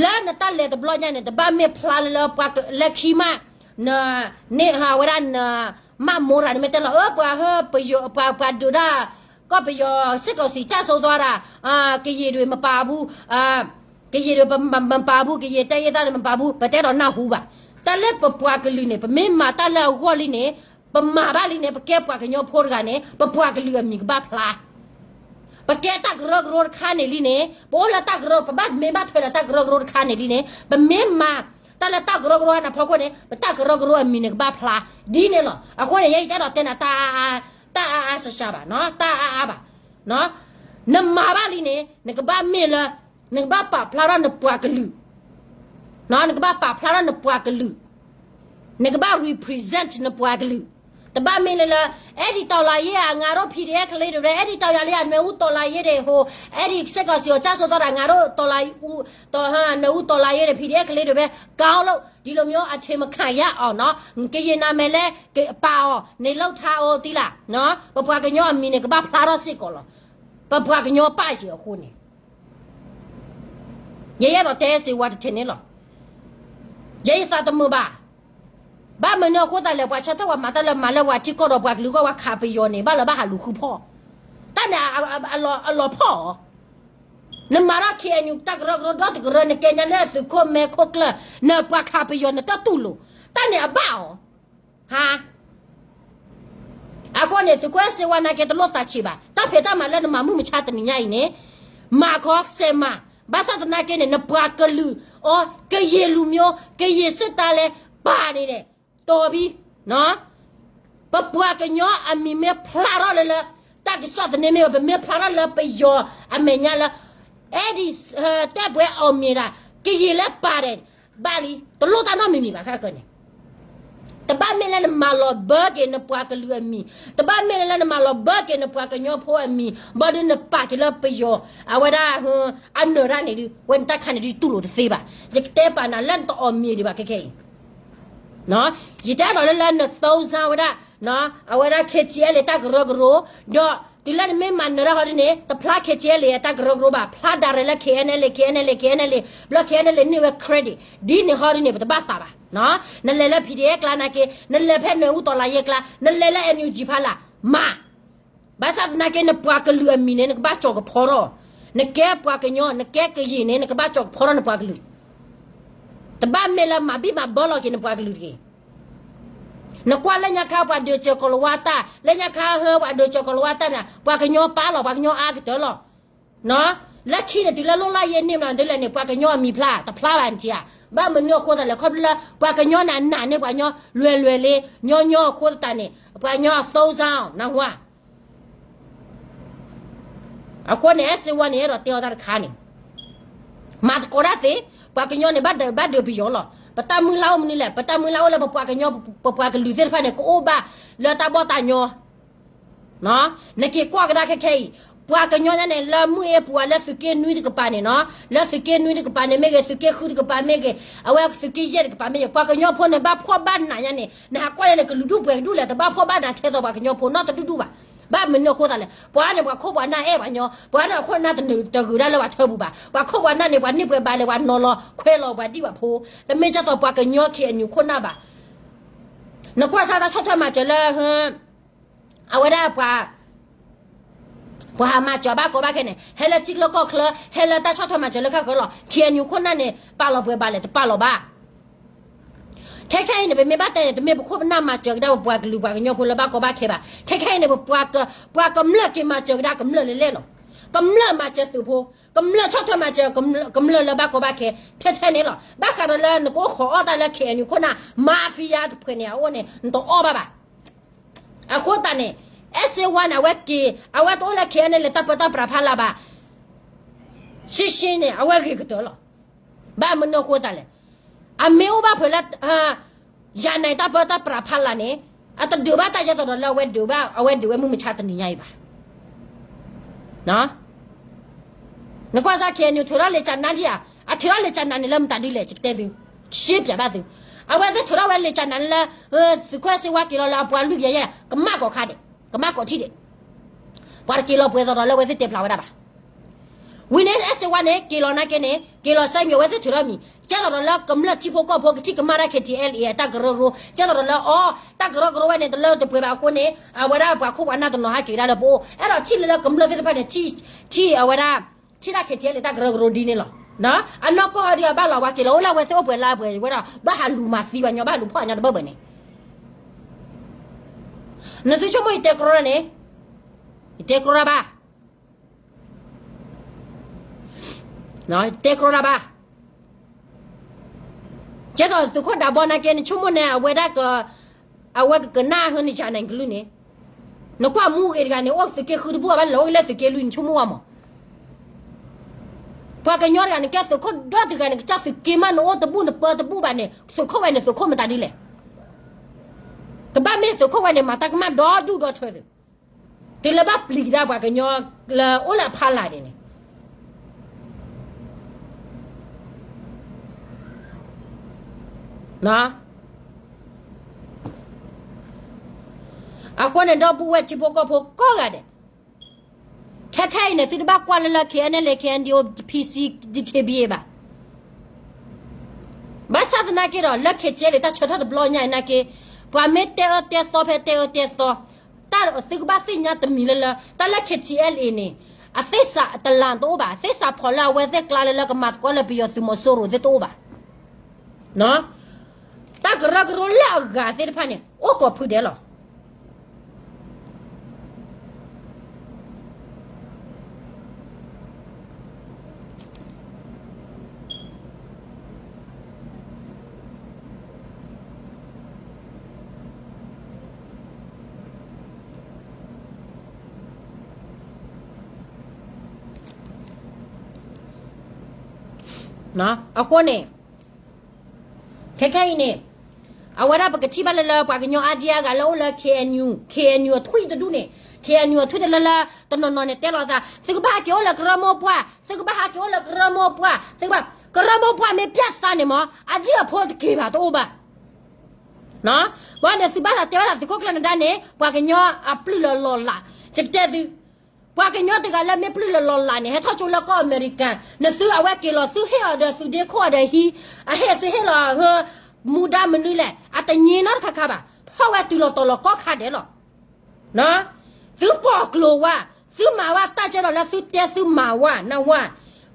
လၢနတၢ်လဲၤတဘျီညါန့ၣ် တဘၣ်မ့ၢ်ဖျါလၢလၢပှၤလၢခံမး န န့ၢ်ဟးဝဲဒၣ်န မးမိရၤ နမ့ၢ်တဲလီၤ အၢ ပှၤဟၢ ပှၤဒုးဒၣ် ကီၢ်ပယီၤ စစ်ကောင်စီ ကျဆုံးသွားတာ ကရင်တွေမပါဘူး ကရင်တွေမပါဘူး ကရင်တိုင်းရင်းသားတွေမပါဘူး ပတဲဒီးနၢ်ဟူဘၣ်. တၢ်လၢပပှၤကလုာ်န့ၣ် ပမ့ၢ်မၤတၢ်လၢအဂီၢ်လံန့ၣ် ပမၤဘၣ်လံန့ၣ် ပကဲပှၤကညီဖိတဂၤန့ၣ် ပပှၤကလုာ်အမံၤကဘၣ်ဖျါ ပကဲတၢ်ကရၢကရိတခါန့ၣ်လံန့ၣ် ပအိၣ်လၢတၢ်ကရၢ ပဘၣ်မ့ၢ်ဘၣ်ထွဲဒီးတၢ်ကရၢကရိတခါန့ၣ်လံန့ၣ် ပမ့ၢ်မၤတၢ်လၢတၢ်ကရၢကရိအနၢ်ဖီခိၣ်န့ၣ် ပတၢ်ကရၢကရိအမံၤန့ၣ်ကဘၣ်ဖျါ ဒ်န့ၣ်လီၤ. အဃိန့ၣ် ယဲယတအဲၣ်ဒိးတဲနၤ တၢ်အါအါစှၤစှၤဘၣ် တၢ်အါအါဘၣ် နမၤဘၣ်လံန့ၣ် နကဘၣ်မ့ၢ်လၢ နကဘၣ်ပာ်ဖျါထီၣ်နပှၤကလုာ် နကဘၣ်ပာ်ဖျါထီၣ်နပှၤကလုာ် နကဘၣ် represent နပှၤကလုာ် တဘၣ်မ့ၢ်လၢလၢ အဲဒီတော်လှန်ရေးက ငါတို့ PDF ကလေးတွေပဲ အဲဒီတော်လှန်ရေးက နွေဦးတော်လှန်ရေးတွေ ဟို အဲဒီစစ်ကောင်စီကို ကျဆုံးသွားတာ ငါတို့ တော်လှန်ဦး တော် နွေဦးတော်လှန်ရေးတွေ PDF ကလေးတွေပဲ ကောင်းလို့ ဒီလိုမျိုး အထင်မခံရအောင်နော် ကရင်နာမည်လည်း ပါအောင် နေလုပ်ထားအောင် သိလားနော် ပပှၤကညီအမံၤန့ၣ် ကဘၣ်ဖျါထီၣ်စ့ၢ်ကီးလီၤ. ပပှၤကညီပၣ်ယံၤအဃိန့ၣ် ယအဲၣ်ဒိးတဲစ့ဝါတထဲန့ၣ်လီၤ. ယဲယသးတမုာ်ဘၣ်. ဘၣ်မနုၤအဃိသတးလဲၣ် ပှၤဆၢထၢၣ်ပှၤမၤတၢ်လၢမၤလၢပှၤထံကီၢ်ဒီးပှၤကလုာ်ကီၢ်ပှၤခးပယီၤန့ၣ် ဘၣ်လၢဘၣ်ဟးလူၤဃုဖီၣ် တၢ်န့ၣ် အလီၤဖီၣ်အီၤ နမၤထီၣ် KNU တၢ်ကရၢကရိဒီတကရၢ နကဲညါလၢသုးခိၣ်မဲခိၣ်ကျၢၢ် နပှၤခးပယီၤနတၢ်တူၢ်လိာ် တၢ်န့ၣ်အဘၣ်အီၤ ဟါ အဃိန့ၣ် သုးခိၣ်အဲၣ်စ့ဝါနာ်က့ တလိၣ်သးဆံးဘၣ်. တၢ်ဖံးတၢ်မၤလၢနမၤမုၢ်မဆါတနံၤညါအံၤန့ၣ် မၤခီစဲးမၤ ဘၣ်ဆၣ်သနာ်က့န့ၣ် နပှၤကလုာ်အီၤ ကရင်လူမျိုး ကရင်စစ်သားလဲၤပာ်န့ၣ်ဒီး တီၤဘံ ပပှၤကညီအမံၤမ့ၢ်ဖျါထီၣ်လၢလၢ တၢ်ကစီၣ်သန့မ့ၢ်ဂ့ၤ ပမ့ၢ်ဖျါထီၣ်လၢပယီၤအမဲာ်ညါလၢ အဲဒီ တဲပှဲၤအီၤမ့ၢ်ဒၣ် ကရင်လဲၤပာ်ဒီး ဘၣ်လံ တလိၣ်တၢ်နီတမံၤမံၤဘၣ်ခဲကၢန့ၣ် တဘၣ်မ့ၢ်လၢနမၤလီၤဘၢက့ၤနပှၤကလုာ်အမံၤ, တဘၣ်မ့ၢ်လၢနမၤလီၤဘၢက့ၤနပှၤကညီဖိအမံၤ, ဘၣ်ဒီးနပာ်က့ၤလၢပယီၤ အဝဲဒၣ် အနၢၤတၢ်န့ၣ်ဒုး ဝဲန့ၣ်တၢ်ခါန့ၣ်ဒုးတူၢ်လိာ်တသ့ဘၣ်. ယကတဲပာ်နၤလၢနတအီၣ်မ့ၤဒံးဘၣ်ခဲခဲအံၤ ယတဲဒီးလၢလၢနသိစါဝဲဒၣ် အဝဲဒၣ် KTLA တၢ်ကရၢကရိ, ဒီးတုၤလၢနမ့ၢ်မၤနၢၤတၢ်ဟီဒ်န့ၣ် တဖျါ KTLA အတၢ်ကရၢကရိဘၣ်, ဖျါဒၣ်ရဲၣ်လၢ KNLA, KNLA, KNLA, ဘျီ KNLA န့ၢ်ဝဲ credit, ဒ်န့ၣ်ဟီဒ်န့ၣ် ပတဘၣ်သးဘၣ်. နလဲၤလၢ PDF ကျါနာ်က့, နလဲၤဖဲနွဲၣ်အူတီၤလၤယဲကျါ, နလဲၤလၢ NUG ဖးလၢ်, မၤ ဘၣ်ဆၣ်သနာ်က့ နပှၤကလုာ်အမံၤန့ၣ် နကဘၣ်ကၠီၤကဖီထီၣ်, နကဲပှၤကညီ, နကဲကယံာ်န့ၣ် နကဘၣ်ကၠီၤကဖီထီၣ်နပှၤကလုာ်, တဘၣ်မ့ၢ်လၢမၤဘံၣ်မၤဘၢလီၤက့ၤနပှၤကလုာ်တဂ့ၤ. နကွၢ်လၢညါခါပှၤဒုးကၠီၤကီၤလၤဝါတၢ်, လၢညါခါဟၢပှၤဒုးကၠီၤကီၤလၤဝါတၢ်န့ၣ် ပှၤကညီပၢ်လီၤ, ပှၤကညီအါကတၢၢ်လီၤ. လၢခံန့ၣ်တုၤလၢလိၣ်လၢယဲၢ်န့ၣ်မး ဒ်လဲၣ်န့ၣ် ပှၤကညီအမံၤဖျါ, တဖျါဘၣ်နထံၣ်ဧါ. ဘၣ်မနုၤအဃိသတးလဲၣ် ခီဖျိလၢ ပှၤကညီန့ၣ် အနာ်န့ၢ်ပှၤကညီလွဲၤလွဲၤလံ, ညီညီအဃိသတးန့ၣ် ပှၤကညီအသိစါအီၤ နၢ်ဟူဧါ. အဃိန့ၣ် အဲၣ်စ့ဝါန့ၣ် အဲၣ်ဒိးတဲအီၤတၢ်တခါန့ၣ်, မၤသကိးတၢ်သ့, ပှၤကညီန့ၣ် ဘၣ်ဒုးပယီၤလီၤ. ပတၢ်မုၢ်လၢ်အိၣ်မနုၤလဲၣ်, ပတၢ်မုၢ်လၢ်အိၣ်လၢပပှၤကညီ ပပှၤကလုာ်သ့ၣ်တဖၣ်န့ၣ် ကအိၣ်ဘၣ်လၢတၢ်ဘီၣ်တၢ်ညီ နက့ၤကွၢ်ကဒါခဲခဲအံၤ, ပှၤကညီညါန့ၣ် လၢမုၢ်အ့ပူၤအလၢသုးက့နွံတကပၤန့ၣ်နီၤ, လၢသုးက့နွံတကပၤန့ၣ်မ့ၢ်ဂ့ၤ သုးက့ဃုတကပၤမ့ၢ်ဂ့ၤ, အဝဲသုးက့ယဲၢ်တကပၤမ့ၢ်ဂ့ၤ, ပှၤကညီဖိန့ၣ် ဘၣ်ဖှီၣ်ဘၣ်နးညါန့ၣ် နဟးကွၢ်လၢန့ၣ် ကလုာ်ဒူၣ်ပှဲၤကဒူၣ်လဲၣ်, တဘၣ်ဖှီၣ်ဘၣ်နးထဲသိးပှၤကညီဖိနီတဒူၣ်ဒူၣ်ဘၣ်. ဘၣ်မနုၤအဃိသတးလဲၣ်, ပှၤန့ၣ် ပှၤခိၣ်ပှၤနၢ်အဲၣ်ပှၤညီ, ပှၤန့ၣ်အခိၣ်နၢ်တဂုၤဒၣ်လၢပှၤထၢပူၤဘၣ်, ပှၤခိၣ်ပှၤနၢ်န့ၣ် ပှၤန့ၢ်ပှဲၤဘၣ်လဲၣ် ပှၤနီၤလီၤခွဲလီၤပှၤဒံၣ်ပှၤဖိ, တမ့ၢ်ကၢ်သိးပှၤကညီ KNU ခိၣ်နၢ်ဘၣ်. နကွၢ်စၢ်တၢ်ဆီၣ်ထွဲမၤစၢၤလၢ အဝဲဒၣ်ပှၤ ပှၤဟးမၤစၢၤဘၣ်ကီဘၣ်ခဲန့ၣ် ဟဲလၢထံချၢကီၢ်ချၢ ဟဲလၢတၢ်ဆီၣ်ထွဲမၤစၢၤလၢခဲကီၢ်လီၤ. ခ့ၣ်အဲၣ်ယူၣ်ခိၣ်နၢ်န့ၣ် ပာ်လီၤပှဲၤဘၣ်လဲၣ် တပာ်လီၤဘၣ်. ခဲခဲအံၤန့ၣ် ပမ့ၢ်ဘၣ်တဲန့ၣ် တမ့ၢ်ပခိၣ်ပနၢ်မၤစၢၤကဒါပပှၤကလုာ်ပှၤကညီဖိလၢဘၣ်ကီဘၣ်ခဲဘၣ်. ခဲခဲအံၤန့ၣ် ပှၤကမျၢၢ်က့ၤမၤစၢၤကဒါကမျၢၢ်လဲၣ်လဲၣ်လီၤ. ကမျၢၢ်မၤစၢၤသုးဖိ, ကမျၢၢ်ဆီၣ်ထွဲမၤစၢၤ ကမျၢၢ်လၢဘၣ်ကီဘၣ်ခဲ ထဲထဲန့ၣ်လီၤ. ဘၣ်ဃးဒီးလၢနကအိၣ်ဃီၤအီၣ်တၢ်လၢ ခ့ၣ်အဲၣ်ယူၣ်ခိၣ်နၢ် မၤဖံယါတဖှဲးန့ၣ်အအိၣ်န့ၣ် နတအီၣ်ဘၣ်ဘၣ်. အဃိသတးန့ၣ် အဲၣ်စ့ဝါန့ၣ် အဝဲက့ၤ အဝဲတအိၣ်လၢ ခ့ၣ်အဲၣ်ယူၣ် လၢတၢ်ပၢတၢ်ပြးဖးလၢ်ဘၣ်. ရှင်းရှင်းန့ၣ် အဝဲဂ့ၤကတၢၢ်လီၤ. ဘၣ်မနုၤအဃိသတးလဲၣ်. အမ့ၢ်အိၣ်ဘၣ်ဖဲလၢ ယၤနဲၤတၢ်ပၢတၢ်ပြးဖးလၢ်န့ၣ် အတဒုးဘၣ်တၢ်ယဲသိးဒီးလၢအဝဲဒုးဘၣ် အဝဲဒုးဝဲမုၢ်မဆါတနံၤညါအံၤဘၣ်. နကွၢ်စၢ် ခ့ၣ်အဲၣ်ယူၣ် ထုးထီၣ်လံာ်ကနါဒံဧါ, အထုးထီၣ်လံာ်ကနါန့ၣ်လၢမတၤဒ်လဲၣ် ယကတဲသု, ရှင်းပြဘၣ်သု. အဝဲသ့ၣ်ထုးထီၣ်ဝဲလံာ်ကနါန့ၣ်လၢ သုးခိၣ်အဲၣ်စ့ဝါက့ၤလီၤလၢအပှၤလွံၢ်ကယၤယဲၢ် ကမၣ်ကီးခါဒံး, ကမၣ်ကီးထံၣ်ဒံး. ပှၤတက့ၤလီၤပှဲၤသိးဒီးလၢအဝဲသ့ၣ်တဲဖျါဝဲဒၣ်ဘၣ်. ဝံၤန့ၣ် အဲၣ်စ့ဝါန့ၣ် က့ၤလီၤနာ်က့န့ၣ် က့ၤလီၤစဲမံၤ အဝဲသ့ၣ်ထုးထီၣ်မံၤ ကဲသိးဒီးလၢကမျၢၢ်ထံဖိကီၢ်ဖိကထံၣ်ကမၣ်တၢ် ခ့ၣ်ထံၣ်အဲၣ်လ်အ့ အတၢ်ကရၢကရိ ကဲသိးဒီးလၢအီၤ တၢ်ကရၢကရိဝဲန့ၣ် တလၢတပှဲၤဘၣ်အဃိန့ၣ် အဝဲဒၣ်ပှၤခိၣ်ပှၤနၢ်တနီၤဟးက့ၤကဒါလၢပအိၣ် အဲၣ်ဒိးထံၣ်လၢလၢကမျၢၢ်သ့ၣ်တဖၣ်န့ၣ် ထံၣ်အဝဲဒၣ် ထံၣ်တၢ် ခ့ၣ်ထံၣ်အဲၣ်လ်အ့ တၢ်ကရၢကရိဒ်န့ၣ်လီၤ. အနီၢ်ကီၢ်ဟီဒ်အဘၣ်လီၤ ပှၤက့ၤလီၤအိၣ်လၢအဝဲသ့ၣ်အိၣ်ပှဲၤလၢပှဲၤဝဲဒီး ဘၣ်ဟးလူၤမၤသံပှၤညီ ဘၣ်လူၤဖီၣ်ညီတဘၢၣ်ဘၢၣ်န့ၣ် နသုဆိကမိၣ်ယတဲကြီန့ၣ် ယတဲကြီဘၣ် တဲကြီဘၣ်. ကဲသိးသုးခိၣ်ဒးဘီနာ်က့ နဆိကမိၣ်န့ၣ် အဝဲဒၣ်က အဝဲကကနၣ်ဟၢနယၤနဲၤကလုၢ်န့ၣ် နကွၢ်မူဂ့ၤတဂၤန့ၣ် အိၣ်သုးက့ဃုတဘူၣ်ဘၣ် လီၤအိၣ်လၢသုးက့လွံၢ် နဆိကမိၣ်ဝဲမး. ပှၤကညီတဂၤန့ၣ် ကဲသုးခိၣ်ဒီတဂၤန့ၣ် ကစၢ်သုးက့မး နအိၣ်တဘူၣ်နပၢတဘူၣ်ဘၣ်န့ၣ် သုးခိၣ်ဝဲန့ၣ် သုးခိၣ်မတၤဒ်လဲၣ်. ကဘၣ်မ့ၢ်သုးခိၣ်ဝဲန့ၣ် မၤတၢ်ကမၣ်ဒီဒူၣ်ဒီထၢသုး တုၤလၢဘၣ်ပျံၤကဒါပှၤကညီလၢအိၣ်လၢအဖီလာ်ဒ်န့ၣ် အဃိန့ၣ် ဒီပုၢ်ဝဲၢ်ထံဖိကီၢ်ဖိကိးဂၤဒဲး, ခဲခဲအံၤန့ၣ် သုတဘၣ်ကွၢ်လၢလၢ ခ့ၣ်အဲၣ်ယူၣ် ခ့ၣ်အဲၣ်ယူၣ် ပီၣ်စီၣ် ခ့ၣ်ဘံၣ်အ့ ဘၣ်. ဘၣ်ဆၣ်သနာ်က့ဒီး လၢ ခ့ၣ်ထံၣ်အဲၣ်လ့ တၢ်ဆၢထၢၣ်တဘျီညါအံၤနာ်က့ ပှၤမ့ၢ်တဲအၢတဲသီဖဲတဲအၢတဲသီ, တၢ်သုကဘၣ်သ့ၣ်ညါတမံၤလၢလၢ တၢ်လၢ ခ့ၣ်ထံၣ်အဲၣ်လ့ န့ၣ် အသ့ၣ်စးတလးတအိၣ်ဘၣ်, သ့ၣ်စးဖီၣ်လၢအဝဲသ့ၣ်ကျါလၢလၢကမၤသကိးလၢပယီၤသုးမီၤစိရိၤသ့ၣ်တအိၣ်ဘၣ်. တၢ်ကရၢကရိလၢအဂၤသ့ၣ်တဖၣ်န့ၣ် အိၣ်ကိးဖုဒဲးလီၤ. အဃိန့ၣ် ခဲခဲအံၤန့ၣ် အဝဲဒၣ်ပကထံၣ်ဘၣ်လၢလၢပှၤကညီအါဒံအါဂၤလၢအိၣ်လၢ ခ့ၣ်အဲၣ်ယူၣ် ခ့ၣ်အဲၣ်ယူၣ် အထွံၣ်တဒူၣ်န့ၣ် ခ့ၣ်အဲၣ်ယူၣ် အထွံၣ်တလၢလၢ တနီၤနီၤန့ၣ် တဲလီၤသး သုကဘၣ်ဟးက့ၤအိၣ်လၢကရၢမိၢ်ပှၢ်, သုကဘၣ်ဟးက့ၤအိၣ်လၢကရၢမိၢ်ပှၢ်, သုကဘၣ် ကရၢမိၢ်ပှၢ်မ့ၢ်ပျဲသးန့ၣ်မး အဒံၣ်အဖိတက့ၤဘၣ်တအိၣ်ဘၣ်. ဘၣ်န့ၣ် သုဘၣ်သးတဲဘၣ်သးသုးခိၣ်ကျၢၢ်နဒါန့ၣ် ပှၤကညီအပျုၢ်လၢလီၤလး, ယကတဲသု ပှၤကညီတဂၤလၢမ့ၢ်ပျုၢ်လၢလီၤလးန့ၣ် ဟဲထီၣ်ကၠိလၢကီၢ်အမဲရကၤ, နသုအဝဲက့ၤလီၤ သုဟ့ၣ်အီၤဒီးသုဒ့ခိၣ်အီၤဒီးဟံး, အဟ့ၣ်သုဟ့ၣ်လီၤဟၢ မူဒါမနုၤလဲၣ်, အတညံနီတခါခါဘၣ်, ဖီၣ်ဝဲတုၤလီၤတီၤလီၤကီၢ်ခါဒဲးလီၤ. သုပိာ်ကျိၤဝဲ, သုမၤဝဲတၢ်ကဲဒီးလၢသုတဲသုမၤဝဲနဝဲ,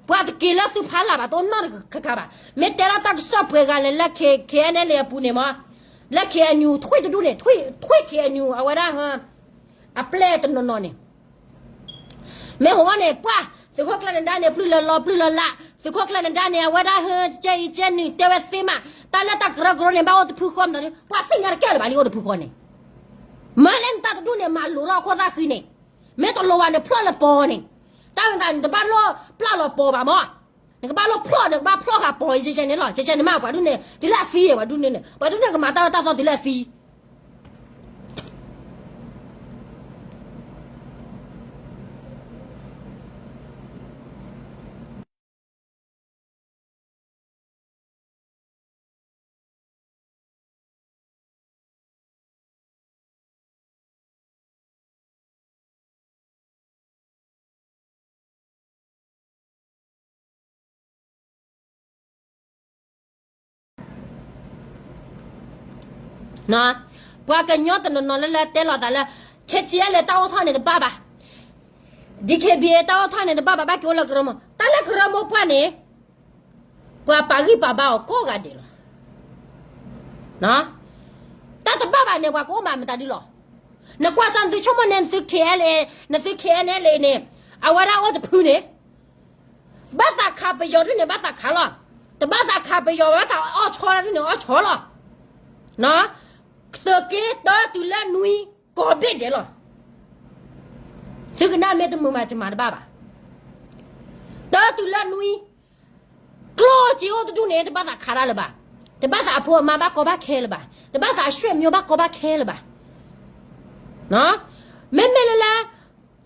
ပှၤတက့ၤလၢသုဖီလာ်ဘၣ် တအိၣ်နီတခါခါဘၣ်. မ့ၢ်တဲလၢတၢ်ကစီၣ်ပှဲၤဂၤလဲၣ်လၢ ခ့ၣ်အဲၣ်ယူၣ် အပူၤန့ၣ်မး, လၢ ခ့ၣ်အဲၣ်ယူၣ် ထွံၣ်တဒူၣ်န့ၣ်, ထွံၣ် ထွံၣ် ခ့ၣ်အဲၣ်ယူၣ် အဝဲဒၣ်ဟၢ အပျဲၢ်တနီၤနီၤန့ၣ် မ့ၢ်ဟိဝဲန့ၣ် ပှၤ သုးခိၣ်ကျၢၢ်နဒါန့ၣ် ပျုၢ်လၢလီၤ ပျုၢ်လၢလး, သုးခိၣ်ကျၢၢ်နဒါန့ၣ် အဝဲဒၣ်ဟၢ ကဲအံၤကဲနုၤ တဲဝဲသ့မး, တၢ်လၢတၢ်ကရၢကရိန့ၣ် ဘၣ်အိၣ်တဖုဃီမး, ပှၤသ့ၣ်ညါတကဲလၢၤဘၣ်လံ အိၣ်တဖုဃီန့ၣ်, မၤလၢနတၢ်တဒူၣ်န့ၣ် မၤလိၤထီၣ်အခိၣ်သၣ်ဃံန့ၣ်, မ့ၢ်တလိၤဘၣ်န့ၣ် ဖျီၣ်လၢပီၤန့ၣ်, တၢ်မၤသးန့ၣ် တဘၣ်လိၣ်ပျၢ်လီၤပီၤဘၣ်မး, နကဘၣ်လိၣ်ဖျီၣ် နကဘၣ်ဖျီၣ်ဃာ်ပီၤ ကဲကဲန့ၣ်လီၤ, ကဲကဲန့ၣ်မး ပှၤဒ်န့ၣ် တုၤလၢအသံ ပှၤဒ်န့ၣ် ပှၤဒ်န့ၣ်ကမၤတၢ်အၢတၢ်သီတုၤလၢအသံ နီၢ်, ပှၤကညီတနီၤနီၤလၢလၢတဲလီၤသးလၢ K T L တၢ်အိၣ်ထီၣ်န့ၣ်တဘၣ်ဘၣ်, D K B A တၢ်အိၣ်ထီၣ်န့ၣ်တဘၣ်ဘၣ် ဘၣ်က့ၤအိၣ်လၢကရၢမိၢ်, တၢ်လၢကရၢမိၢ်ပှၢ်န့ၣ် ပှၤပာ်ဂံၢ်ပာ်ဘါအီၤကိးဂၤဒဲးလီၤ. တၢ်တဘၣ်ဘၣ်န့ၣ် ပှၤကအိၣ်မးမတၤဒုလီၤ. နကွၢ်စၢ်နသုဆိကမိၣ်န့ၣ် နသု K L A နသု K N L A န့ၣ် အဝဲဒၣ်အိၣ်တဖုန့ၣ် ဘၣ်သးခးပယီၤဒုန့ၣ် ဘၣ်သးခးလီၤ. တဘၣ်သးခးပယီၤ ဘၣ်သးအီၣ်ဆီဒုန့ၣ် အီၣ်ဆီလီၤ. သုးက့တၢတုၤလၢနွံ ကိးဘ့ၣ်ဒဲးလီၤ. သုကနၣ်မ့ၢ်တမုာ်မး တမၤတဘၣ်ဘၣ်. တၢတုၤလၢနွံ ကျိၣ်စ့အိၣ်တဒူၣ်န့ၣ် တဘၣ်သးခးတၢ်လၢၤဘၣ်. တဘၣ်သးအဖိအမါဘၣ်ကီဘၣ်ခဲလၢၤဘၣ်. တဘၣ်သးအဆွေမျိုးဘၣ်ကီဘၣ်ခဲလၢၤဘၣ်. မ့မ့ၢ်လၢလၢ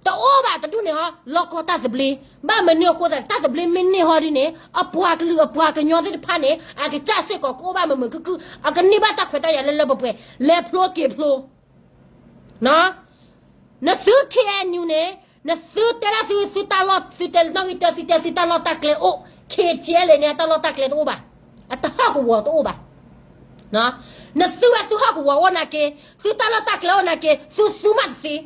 တအိၣ်ဘၣ်တဒူၣ်န့ၣ်ဟီ လီၢ်ကီၢ်တၢ်သဘျ့, ဘၣ်မနုၤအဃိသတး တၢ်သဘျ့မ့ၢ်န့ၢ်ဟီဒ်န့ၣ် အပှၤကလုာ်အပှၤကညီသ့ၣ်တဖၣ်န့ၣ် အကစၢ်စ့ၢ်ကီးကအိၣ်ဘၣ်မုာ်မုာ်ခုၣ်ခုၣ် အကန့ၢ်ဘၣ်တၢ်ခွဲးတၢ်ယာ်လၢလၢပှဲၤပှဲၤ လဲၤဖျိက့ၤဖျိ နသု K N U န့ၣ် နသုတဲဒၣ်သု သုတၢ်လီၢ် သုတဲနီၣ်ဂံၢ်တၢ သုတဲသုတၢ်လီၢ်တၢ်ကျဲအိၣ် K T L A န့ၣ် အတၢ်လီၢ်တၢ်ကျဲတအိၣ်ဘၣ်, အတၢ်ဟီၣ်ကဝီၤတအိၣ်ဘၣ်. နသုဝဲသုဟီၣ်ကဝီၤအိၣ်နာ်က့, သုတၢ်လီၢ်တၢ်ကျဲအိၣ်နာ်က့, သုသူမးတသ့.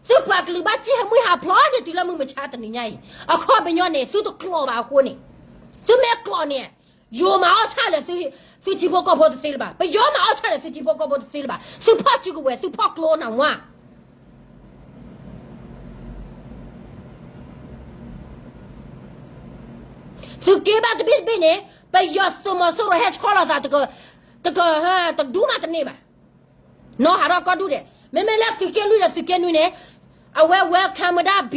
သုပှၤကလုာ်ဘၣ်စံၣ်ဟဲမွံဟးဖျိးန့ၣ်တုၤလၢမုၢ်မဆါတနံၤညါအံၤ, အခီပညီန့ၣ် သုတကျိးဘၣ်အဃိန့ၣ်, သုမ့ၢ်ကျိးန့ၣ် ယိၤမၤအီၣ်ဆၣ်လၢ သုထံဖိကီၢ်ဖိတသ့လၢၤဘၣ်, ပယီၤမၤအီၣ်ဆၣ်လၢသုထံဖိကီၢ်ဖိတသ့လၢၤဘၣ်, သုဖီၣ်စုကဝဲၤ သုဖီၣ်ကျိနၤဝါ သုးက့ဘၣ်တဘ့ၣ်တဘ့ၣ်န့ၣ် ပယီၤသုးမီၤစိရိၤဟဲဆီလီၤသး တက, တက, တဒူၣ်မးတန့ၢ်ဘၣ်. နီၢ်ဟးထီၣ်ကီၢ်ဒူၣ်ဒဲး, မ့မ့ၢ်လၢသုးက့လွံၢ်ဒီးသုးက့နွံန့ၣ်, အဝဲ welcome ဝဲဒၣ် B,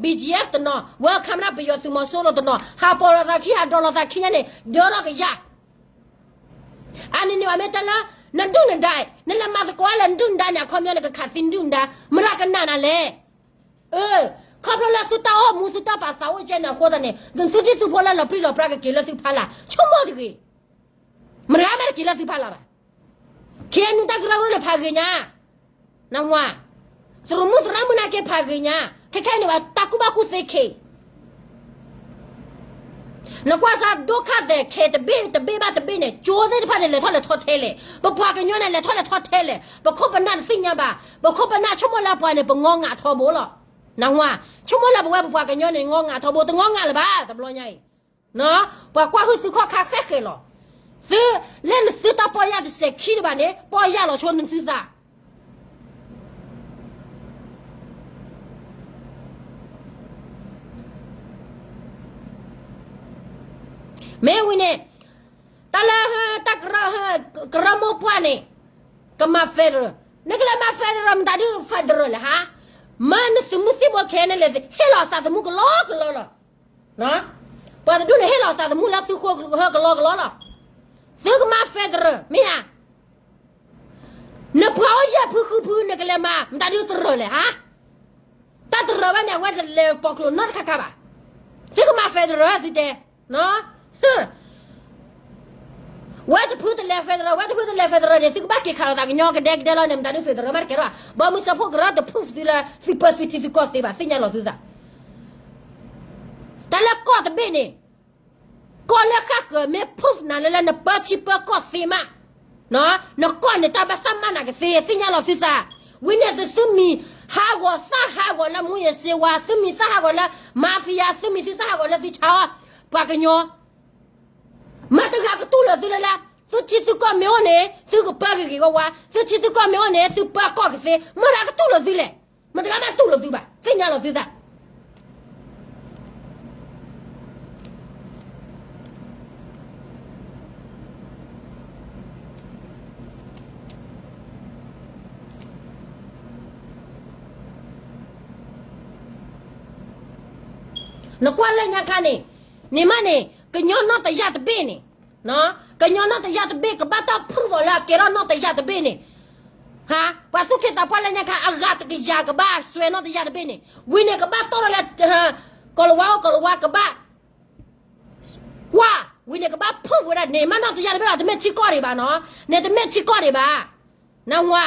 B G F တနီၤ, welcome ဝဲဒၣ်ပယီၤသုးမီၤစိရိၤတနီၤ, ဟးပိာ်လိာ်သးခံ ဟးဒိးလိာ်သးခံညါန့ၣ် ဒၢထီၣ်ကယၢ် အန့ၣ်န့ၣ် အမ့ၢ်တဲလၢ နဒုၣ်နဒါအံၤ နလဲၤမၤသကိးလၢနဒုၣ်နဒါန့ၣ် အခီပညီနကခးသံနဒုၣ်နဒါ မတၤကနၣ်နၤလဲၣ်. ခီဖျိလၢသုတၢ်အိၣ်မူသုတၢ်ပာ်သးအိၣ်ကဲန့ၣ်အဃိသတးန့ၣ် သုသုထံသုဖိလၢလီၤပြံလီၤပြါကက့ၤလၢသုဖီလာ် ဆိကမိၣ်တဂ့ၤ. မတၤမ့ၢ်တက့ၤလၢသုဖီလာ်ဘၣ်. ခဲအံၤနုၤတၢ်ကရၢကရိန့ၣ်ဖးဂ့ၤညါ နဝါ, သရမုၣ်သရၣ်မုၣ်နာ်က့ဖးဂ့ၤညါ, ခဲခဲအံၤန့ၣ် ပှၤတၢ်ကူၣ်ဘၣ်ကူၣ်သ့ခဲ နကွၢ်စၢ်ဒိၣ်ခါသဲးခဲတဘ့ၣ်တဘ့ၣ်ဘၣ်တဘ့ၣ်န့ၣ် ကၠိသ့ၣ်တဖၣ်န့ၣ် လဲၤထီၣ်လဲၤထီထဲလဲၣ်, ပပှၤကညီန့ၣ် လဲၤထီၣ်လဲၤထီထဲလဲၣ်, ပခိၣ်ပနၢ်တသ့ၣ်ညါဘၣ်, ပခိၣ်ပနၢ်ဆိကမိၣ်လၢပှၤန့ၣ် ပငီငးထီဘိလီၤ. နဝါ, ဆိကမိၣ်လၢပဝဲပပှၤကညီန့ၣ် ငီငးထီဘိ တငီငးလၢၤဘၣ် တဘျီညါအံၤ ပှၤကွၢ်ဟုၣ်သုခီၣ်ခါဃဲဃဲလီၤ. သုလၢနသုတၢ်ပီၢ်ယၢ်တစဲးခံတဘၣ်န့ၣ် ပီၢ်ယၢ်လီၤဆိနသုသး မ့ၢ်ဝံၤန့ၣ် တၢ်လၢ တၢ်ကရၢ ကရၢမိၢ်ပှၢ်န့ၣ် ကမၤ federal, နကလဲၤမၤ federal မတၤဒု federal လဲၣ်ဟါ, မ့ၢ်နသုးမုၢ်သံၣ်ဘိခဲန့ၣ်လဲၣ် ဟ့ၣ်လီၤသးသမူကလီကလီလီၤ. ပှၤတဒူၣ်န့ၣ်ဟ့ၣ်လီၤသးသမူလၢသုဃိကလီကလီလီၤ. သုကမၤ federal မ့ၢ်ဧါ, နပှၤအိၣ်ယဲၢ်ဖုဃုဖု နကလဲၤမၤ မတၤဒုတရၢၢ်လဲၣ်ဟါ, တၢ်တရၢၢ်ဝဲန့ၣ် အဝဲတလဲၤပိာ်ကျိၤနီတခါခါဘၣ်. သုကမၤ federal သုတဲ ဝဲတဖုတလဲၤ federal ဝဲတဖုတလဲၤ federal န့ၣ် သုကဘၣ်က့ၤခးလိာ်သးကညီကဒဲကဒဲလီၤန့ၣ် မတၤဒု federal မ့ၢ်တကဲထီၣ်, ဘီမုၢ်စၢဖှိၣ်ကရၢတ proof သုလၢ သုပၢသုထံသုကီၢ်သ့ဘၣ် သ့ၣ်ညါလီၤသုသး တၢ်လၢကီၢ်တဘ့ၣ်န့ၣ်, ကီၢ်လၢဃၣ်ဃၢၤမ့ၢ် proof နၤလၢလၢနပၢထံပၢကီၢ်သ့မး, နကီၢ်န့ၣ်တၢ်ဘၣ်သးမၤနၤကသ့ သ့ၣ်ညါလီၤသုသး, ဝံၤန့ၣ်သု သုမံၤဟးဂီၤသၣ်ဟးဂီၤလၢ မူးယစ်ဆေးဝါး, သုမံၤသၣ်ဟးဂီၤလၢ mafia, သုမံၤသုသၣ်ဟးဂီၤလၢသုဆါအီၣ် ပှၤကညီ မ့ၢ်တဂၤကတူၢ်လိာ်သုလၢ်လၢ်, သုထံသုကီၢ်မ့ၢ်အိၣ်န့ၣ် သုကပၢဂ့ၤဂ့ၤဝါဝါ, သုထံသုကီၢ်မ့ၢ်အိၣ်န့ၣ် သုပၢကီၢ်ကသ့, မ့ၢ်တဂၤကတူၢ်လိာ်သုလဲၣ်, မ့ၢ်တဂၤမ့ၢ်တူၢ်လိာ်သုဘၣ်, သ့ၣ်ညါလီၤသုသး နကွၢ်လၢညါခါန့ၣ်, န့ၣ်မးန့ၣ် ကညီနီၢ်တယၢ်တဘ့ၣ်န့ၣ်, ကညီနီၢ်တယၢ်တဘ့ၣ် ကဘၣ်တၢ် proof အီၤလၢအကဲထီၣ်နီၢ်တယၢ်တဘ့ၣ်န့ၣ်, ဟါ, ပှၤသူၣ်က့သးပှၢ်လၢညါခါ အဂၤတကယၤကဘၣ်စွဲနီၢ်တယၢ်တဘ့ၣ်န့ၣ်, ဝံၤန့ၣ်ကဘၣ်တီၢ်ထီၣ်လၢ ကီၤလၤဝါအိၣ်ကီၤလၤဝါကဘၣ် ကွၢ်, ဝံၤန့ၣ်ကဘၣ် proof ဝဲဒၣ် န့ၣ်မးနီၢ်တယၢ်တဘ့ၣ်လီၤ, တမ့ၢ်ထံကီၢ်ဒံးဘၣ်နီၤ, န့ၣ်တမ့ၢ်ထံကီၢ်ဒံးဘၣ်, နဝါ,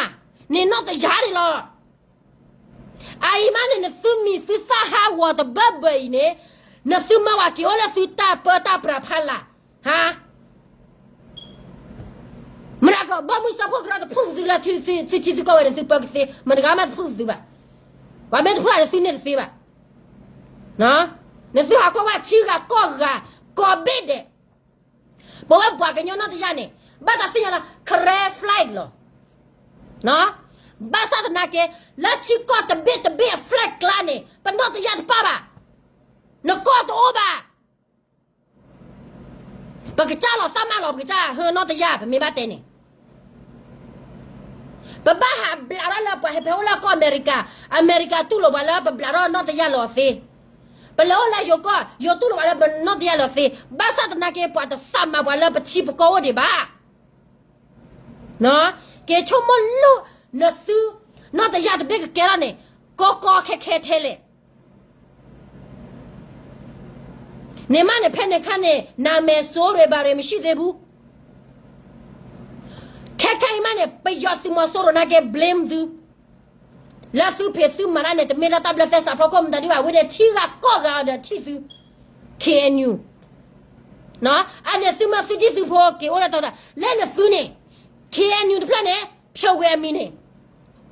န့ၣ်နီၢ်တယၢ်ဒံးလီၤ. အအံၤမးန့ၣ် နသုမံၤသုသၣ်ဟးဂီၤတဘၢဘၢအံၤန့ၣ်, နသုမၤဝဲက့ၤအိၣ်လၢသုတၢ်ပၢတၢ်ပြးဖးလာ်, ဟါ မနုၤကဘီမုၢ်စၢဖှိၣ်ကရၢတ proof သုလၢ သုထံသုကီၢ်ဝဲန့ၣ် သုပၢကသ့, မတဂၤမးတ proof သုဘၣ်. ပှၤမ့ၢ်တ proof န့ၣ်သုန့ၢ်တသ့ဘၣ်. နသုဟးကွၢ်ဝဲထံဂၤကီၢ်ဂၤ ကိးဘ့ၣ်ဒဲး, ပဝဲပှၤကညီနီၢ်တယၢ်န့ၣ် ဘၣ်တၢ်သ့ၣ်ညါလၢ Karen flag လီၤ. ဘၣ်ဆၣ်သနာ်က့ လၢထံကီၢ်တဘ့ၣ်တဘ့ၣ်အ flag ကျါန့ၣ် ပနီၢ်တယၢ်တပၣ်ဘၣ်. နကီၢ်တအိၣ်ဘၣ်. ပကစၢ်လီၤသးမးလီၤ ပကစၢ်ဟၢနီၢ်တယၢ် ပမ့ၢ်ဘၣ်တဲန့ၣ် ပဘၣ်ဟးဘျးထီၣ်လၢပှၤဟဲဖဲအိၣ်လၢကီၢ်အမဲရကၤ, အမဲရကၤတူၢ်လိာ်ပှၤလၢပဘျးထီၣ်နီၢ်တယၢ်လီၤသ့. ပလဲၤအိၣ်လၢယိၤကီၢ်, ယိၤတူၢ်လိာ်ပှၤလၢပနီၢ်တယၢ်လီၤသ့. ဘၣ်ဆၣ်သနာ်က့ ပှၤတသးမၤပှၤလၢပထံပကီၢ်အိၣ်ဒံးဘၣ်. က့ၤဆိကမိၣ်လိၣ်နသု နီၢ်တယၢ်တဘ့ၣ်ကကဲထီၣ်န့ၣ် ကီကီခဲခဲထဲလဲၣ်. န့ၣ်မးန့ၣ် ဖဲန့ၣ်ခါန့ၣ် နမဲာ်စိရ့ဘၣ်ရ့ မရှိသေးဘူး. ခဲခဲအံၤမးန့ၣ် ပယီၤသုးမီၤစိရိၤနာ်က့ blame သု လၢသုဖံးသုမၤတၢ်န့ၣ် တမ့ၢ်လၢတၢ်ဘျၢသဲစးဖီခိၣ်မတၤဒံးဘၣ်. ဝံၤန့ၣ်ထံဂၤကီၢ်ဂၤအီၤဒီးထံၣ်သု K N U အန့ၣ်သုမ့ၢ်သုဒံၣ်သုဖိက့ၤအိၣ်လၢတၢ် လၢနသုန့ၣ် K N U တဖျၢၣ်န့ၣ် ဖျိးဝဲအမံၤန့ၣ်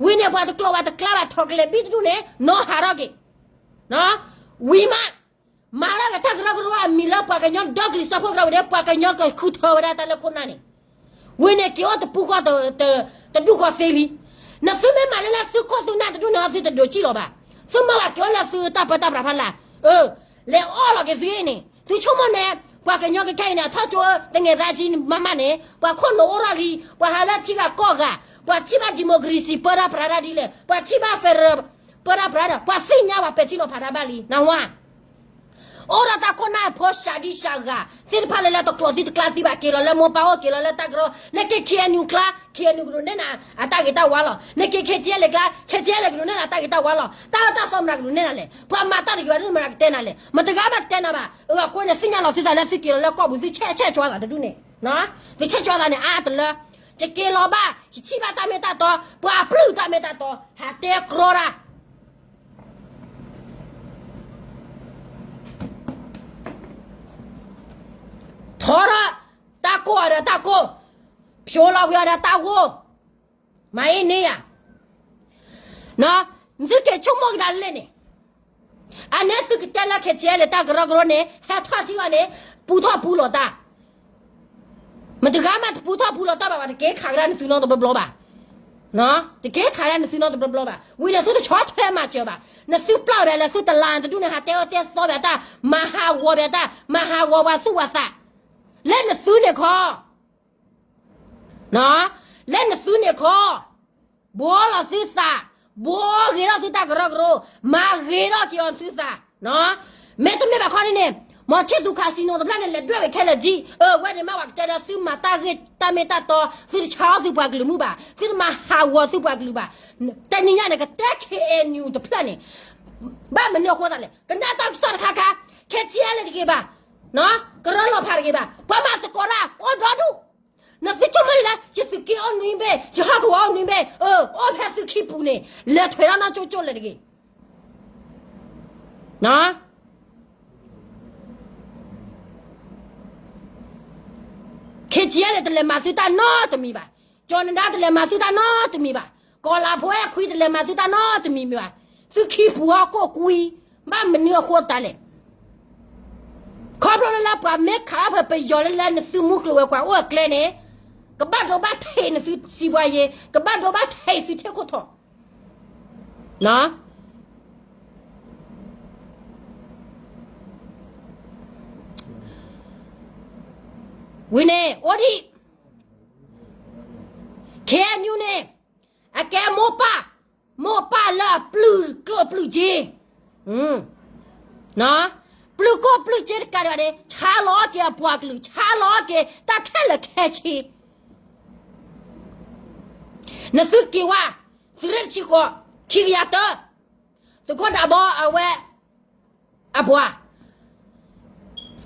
ဝံၤန့ၣ်ပှၤတကျိၤဘၣ်တကျါဘၣ် ထီၣ်ကလဲာ်ဘံၣ်တဒူၣ်န့ၣ် နီၢ်ဟးထီၣ်က့ၤ ဝံၤမး မၤထီၣ်က့ၤတၢ်ကရၢကရိအမံၤလၢပှၤကညီဒီကလုာ်စၢဖှိၣ်ကရၢဝဲဒၣ် ပှၤကညီကခုထၢဝဲဒၣ်တၢ်လၢခိၣ်နၢ်န့ၣ် ဝံၤန့ၣ်က့ၤအိၣ်တပူၤဃီ တဒူၣ်ဃီသ့လံ. နသုမ့ၢ်မၤလၢလၢသုခိၣ်သုနၢ်တဒူၣ်န့ၣ် သုတဒိးစံၣ်လီၤဘၣ်. သုမၤဝဲက့ၤအိၣ်လၢသုတၢ်ပၢတၢ်ပြးဖးလာ် လဲၤအီၣ်လီၤက့ၤသုအံၤန့ၣ် သုဆိကမိၣ်န့ၣ် ပှၤကညီကခဲအံၤန့ၣ် အထီၣ်ကၠိတငဲၤသးကံမးမးန့ၣ် ပှၤခိၣ်နူာ်အိၣ်ထီၣ်လံ ပှၤဟးလၢထံဂၤကီၢ်ဂၤ ပှၤထံၣ်ဘၣ် democracy ပၢတၢ်ပြးတၢ်ဒ်လဲၣ် ပှၤထံၣ်ဘၣ် federal ပၢတၢ်ပြးဒီး ပှၤသ့ၣ်ညါပှၤပဲာ်ထံနီၤဖးတၢ်ဘၣ်လံ နဝါ အိၣ်ဒီးတၢ်ခိၣ်နၢ်ဖိစှၤဒံစှၤဂၤ သ့ၣ်တဖၣ်လၢလၢတကျိးသံတကျါသံဘၣ် က့ၤလီၤလၢမိၢ်ပၢ်အိၣ် က့ၤလီၤလၢတၢ်ကရၢ နက့ၤ K N U ကျါ K N U ကဒိးနဲၣ်နၤ အတၢ်ဂ့ၤတၢ်ဝါလီၤ. နက့ၤ K T L ကျါ K T L ကဒိးနဲၣ်နၤ တၢ်ဂ့ၤတၢ်ဝါလီၤ. တၢ်အၢတၢ်သီမနုၤကဒိးနဲၣ်နၤလဲၣ်. ပှၤမၤတၢ်တဂ့ၤဘၣ်ဒ်မနုၤကတဲနၤလဲၣ်. မတဂၤဘၣ်တတဲနၤဘၣ်. အဃိန့ၣ် သ့ၣ်ညါလီၤသုသးလၢသုက့ၤလီၤလၢကီၢ်ပူၤ သုဆဲးဆဲးကၠွသးတဒူၣ်န့ၣ် သုဆဲးကၠွသးန့ၣ် အါတလၢ ယက့ၤလီၤဘၣ် ယထံၣ်ဘၣ်တၢ်မ့ၢ်တၢ်တီ ပှၤပျုၢ်တၢ်မ့ၢ်တၢ်တီ ဟးတဲကြီတၢ် ထီထီၣ် တၢ်ကိၢ်အီၤဒီးတၢ်ကိၢ် ဖျိလီၤဝံၤအီၤဒီးတၢ်ဂိၢ် မၤအ့န့ၢ်ယၤ သုက့ၤဆိကမိၣ်ကဒါလဲၣ်န့ၣ် အန့ၣ်သုကတဲလၢ K T L တၢ်ကရၢကရိန့ၣ် ဟဲထီၣ်ထံအီၤန့ၣ် ပူထီၣ်ပူလီၤတၢ် မတဂၤမးတပူထီၣ်ပူလီၤတၢ်ဘၣ်ဘၣ် တက့ၤခးကဒါနသုနီတဘျီဘျီဘၣ် တက့ၤခးကဒါနသုနီတဘျီဘျီဘၣ်. ဝံၤန့ၣ်သုတဆီၣ်ထွဲမၤစၢၤဘၣ်. နသုပျၢ်ဝဲဒၣ်လၢသုတလါတဒူၣ်န့ၣ် ဟးတဲအၢတဲသီဘၣ်တၢ် မၤဟးဂီၤဘၣ်တၢ် မၤဟးဂီၤပှၤသူၣ်ပှၤသး လၢနသုန့ၣ်ခီ လၢနသုန့ၣ်ခီ ဘှီလီၤသုသး ဘှီဂ့ၤထီၣ်သုတၢ်ကရၢကရိ မၤဂ့ၤထီၣ်က့ၤအီၤသုသး မ့တမ့ၢ်ဘၣ်ခီန့ၣ်န့ၣ် မီၤဆံၣ်သူၤ casino တဖျၢၣ်န့ၣ် လဲၤဒွဲၣ်ဝဲခဲလၢာ်ဒံး အဝဲန့ၣ်မ့ၢ်ပှၤကတဲလၢသုမၤတၢ်ဂ့ၢ်တၢ်မ့ၢ်တၢ်တီ သုတဆါအီၣ်သုပှၤကလုာ်မုၣ်ဘၣ် သုတမၤဟးဂီၤသုပှၤကလုာ်ဘၣ်. တနံၤညါန့ၣ် ကတဲ K N U တဖျၢၣ်န့ၣ် ဘၣ်မနုၤအဃိသတးလဲၣ် ကနၣ်တၢ်ကစီၣ်တခါခါ K T L တဂ့ၤဘၣ် ကရၢလီၤဖးတဂ့ၤဘၣ် ပှၤမၤသကိးတၢ်အိၣ်ဒီဒူၣ် နသုဆိကမိၣ်လံလၢ ယသုးက့အိၣ်နွံဘ့ၣ် ယဟီၣ်ကဝီၤအိၣ်နွံဘ့ၣ် အိၣ်ဖဲသုခံပူၤန့ၣ် လဲၤထွဲးထီၣ်နီၢ်ကၠိကၠိလဲၣ်တဂ့ၤ K T L န့ၣ် တလဲၤမၤသုတၢ်နီတမံၤဘၣ်. ကၠီၤနဒါတလဲၤမၤသုတၢ်နီတမံၤဘၣ်. ကီၤလၤဖိအဲၣ်ခွံတလဲၤမၤသုတၢ်နီတမံၤဘၣ်. သုခံပူၤဟီၣ်ကိၢ်ကွံ ဘၣ်မနုၤအဃိသတးလဲၣ်. ခီဖျိလၢလၢပှၤမ့ၢ်ခးအီၣ်ဖဲပယီၤလၢလၢနသုမူကျိၤဝဲၤကွာ်အိၣ်အကျဲန့ၣ် ကဘၣ်ဒိဘၣ်ထံးနသုစံးပှၤယ့ ကဘၣ်ဒိဘၣ်ထံးသုထံၣ်ခိၣ်ထီၣ် ဝံၤန့ၣ် အိၣ်ဒံး K N U န့ၣ် အကဲမိၢ်ပၢ်, မိၢ်ပၢ်လၢအပျုၢ်ကျိၣ်ပျုၢ်စ့, ပျုၢ်ကျိၣ်ပျုၢ်စ့တကးဒံးဘၣ်န့ၣ် ဆါလီၤအီၣ်က့ၤအပှၤကလုာ်, ဆါလီၤအီၣ်က့ၤတၢ်ခဲလၢာ်ခဲဆ့ နသုက့ၤဝဲ, သုးရ့ၣ်တဆံဃိး, ခံကယၤတၢ, သုးခိၣ်ဒးဘီအဝဲ အပှၤ,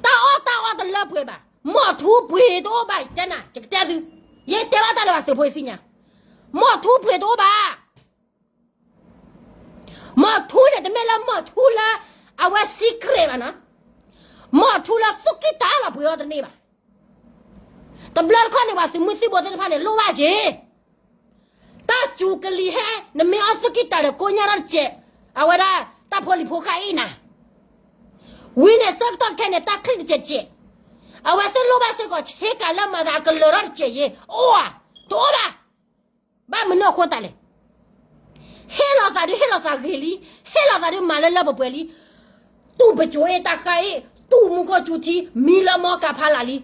တၢ်အီၣ်တၢ်အီတလၢပှဲၤဘၣ်, မီၢ်ထူပှ့ၤတအိၣ်ဘၣ်, ယတဲနၤ, ယကတဲသု, ယတဲဘၣ်တၢ်လၢပှၤသုးဖိယသ့ၣ်ညါ, မီၢ်ထူပှ့ၤတအိၣ်ဘၣ်, မီၢ်ထူန့ၣ် တမ့ၢ်လၢမီၢ်ထူလၢ အဝဲ secret ဘၣ်နီၤ, မီၢ်ထူလၢသူၣ်ကံၢ်တၢ်လီၤပှ့ၤအီၤတန့ၢ်ဘၣ်. တဘျီတခီၣ်န့ၣ် ပှၤသုးမုၢ်သံၣ်ဘိသ့ၣ်တဖၣ်န့ၣ် လိၣ်ဘၣ်က့ၤ တၢ်စူၤကလံၤဟဲ, နမ့ၢ်အီၣ်သုးကံၢ်တၢ်ဒီးကိညၢ်ထီၣ်တစဲး, အဝဲဒၣ်တၢ်ဖိလံၤဖိဃၣ်အ့ၣ်နၤ, ဝံၤန့ၣ်ဆၢကတီၢ်ခဲအံၤန့ၣ် တၢ်ချံၣ်တစဲးတစဲး, အဝဲသ့ၣ်လိၣ်ဘၣ်စ့ၢ်ကီးဆ့ကၤလၢမၤသးအကလၢၤထီၣ်တစဲးယ့ၣ်, အိၣ်ဧါ, တအိၣ်ဘၣ်. ဘၣ်မနုၤအဃိသတးလဲၣ်. ဟ့ၣ်လီၤသးဒုး ဟ့ၣ်လီၤသးဂ့ၤလံ, ဟ့ၣ်လီၤသးဒုး မၤလၢလၢပှဲၤပှဲၤလံ, တူၢ်ပစိၤအ့ၣ်တၢ်ဃၢ်အ့ၣ်, တူၢ်မူကီၢ်ကၠူထံ, မံလၢမီကၤဖးလၢ်လံ.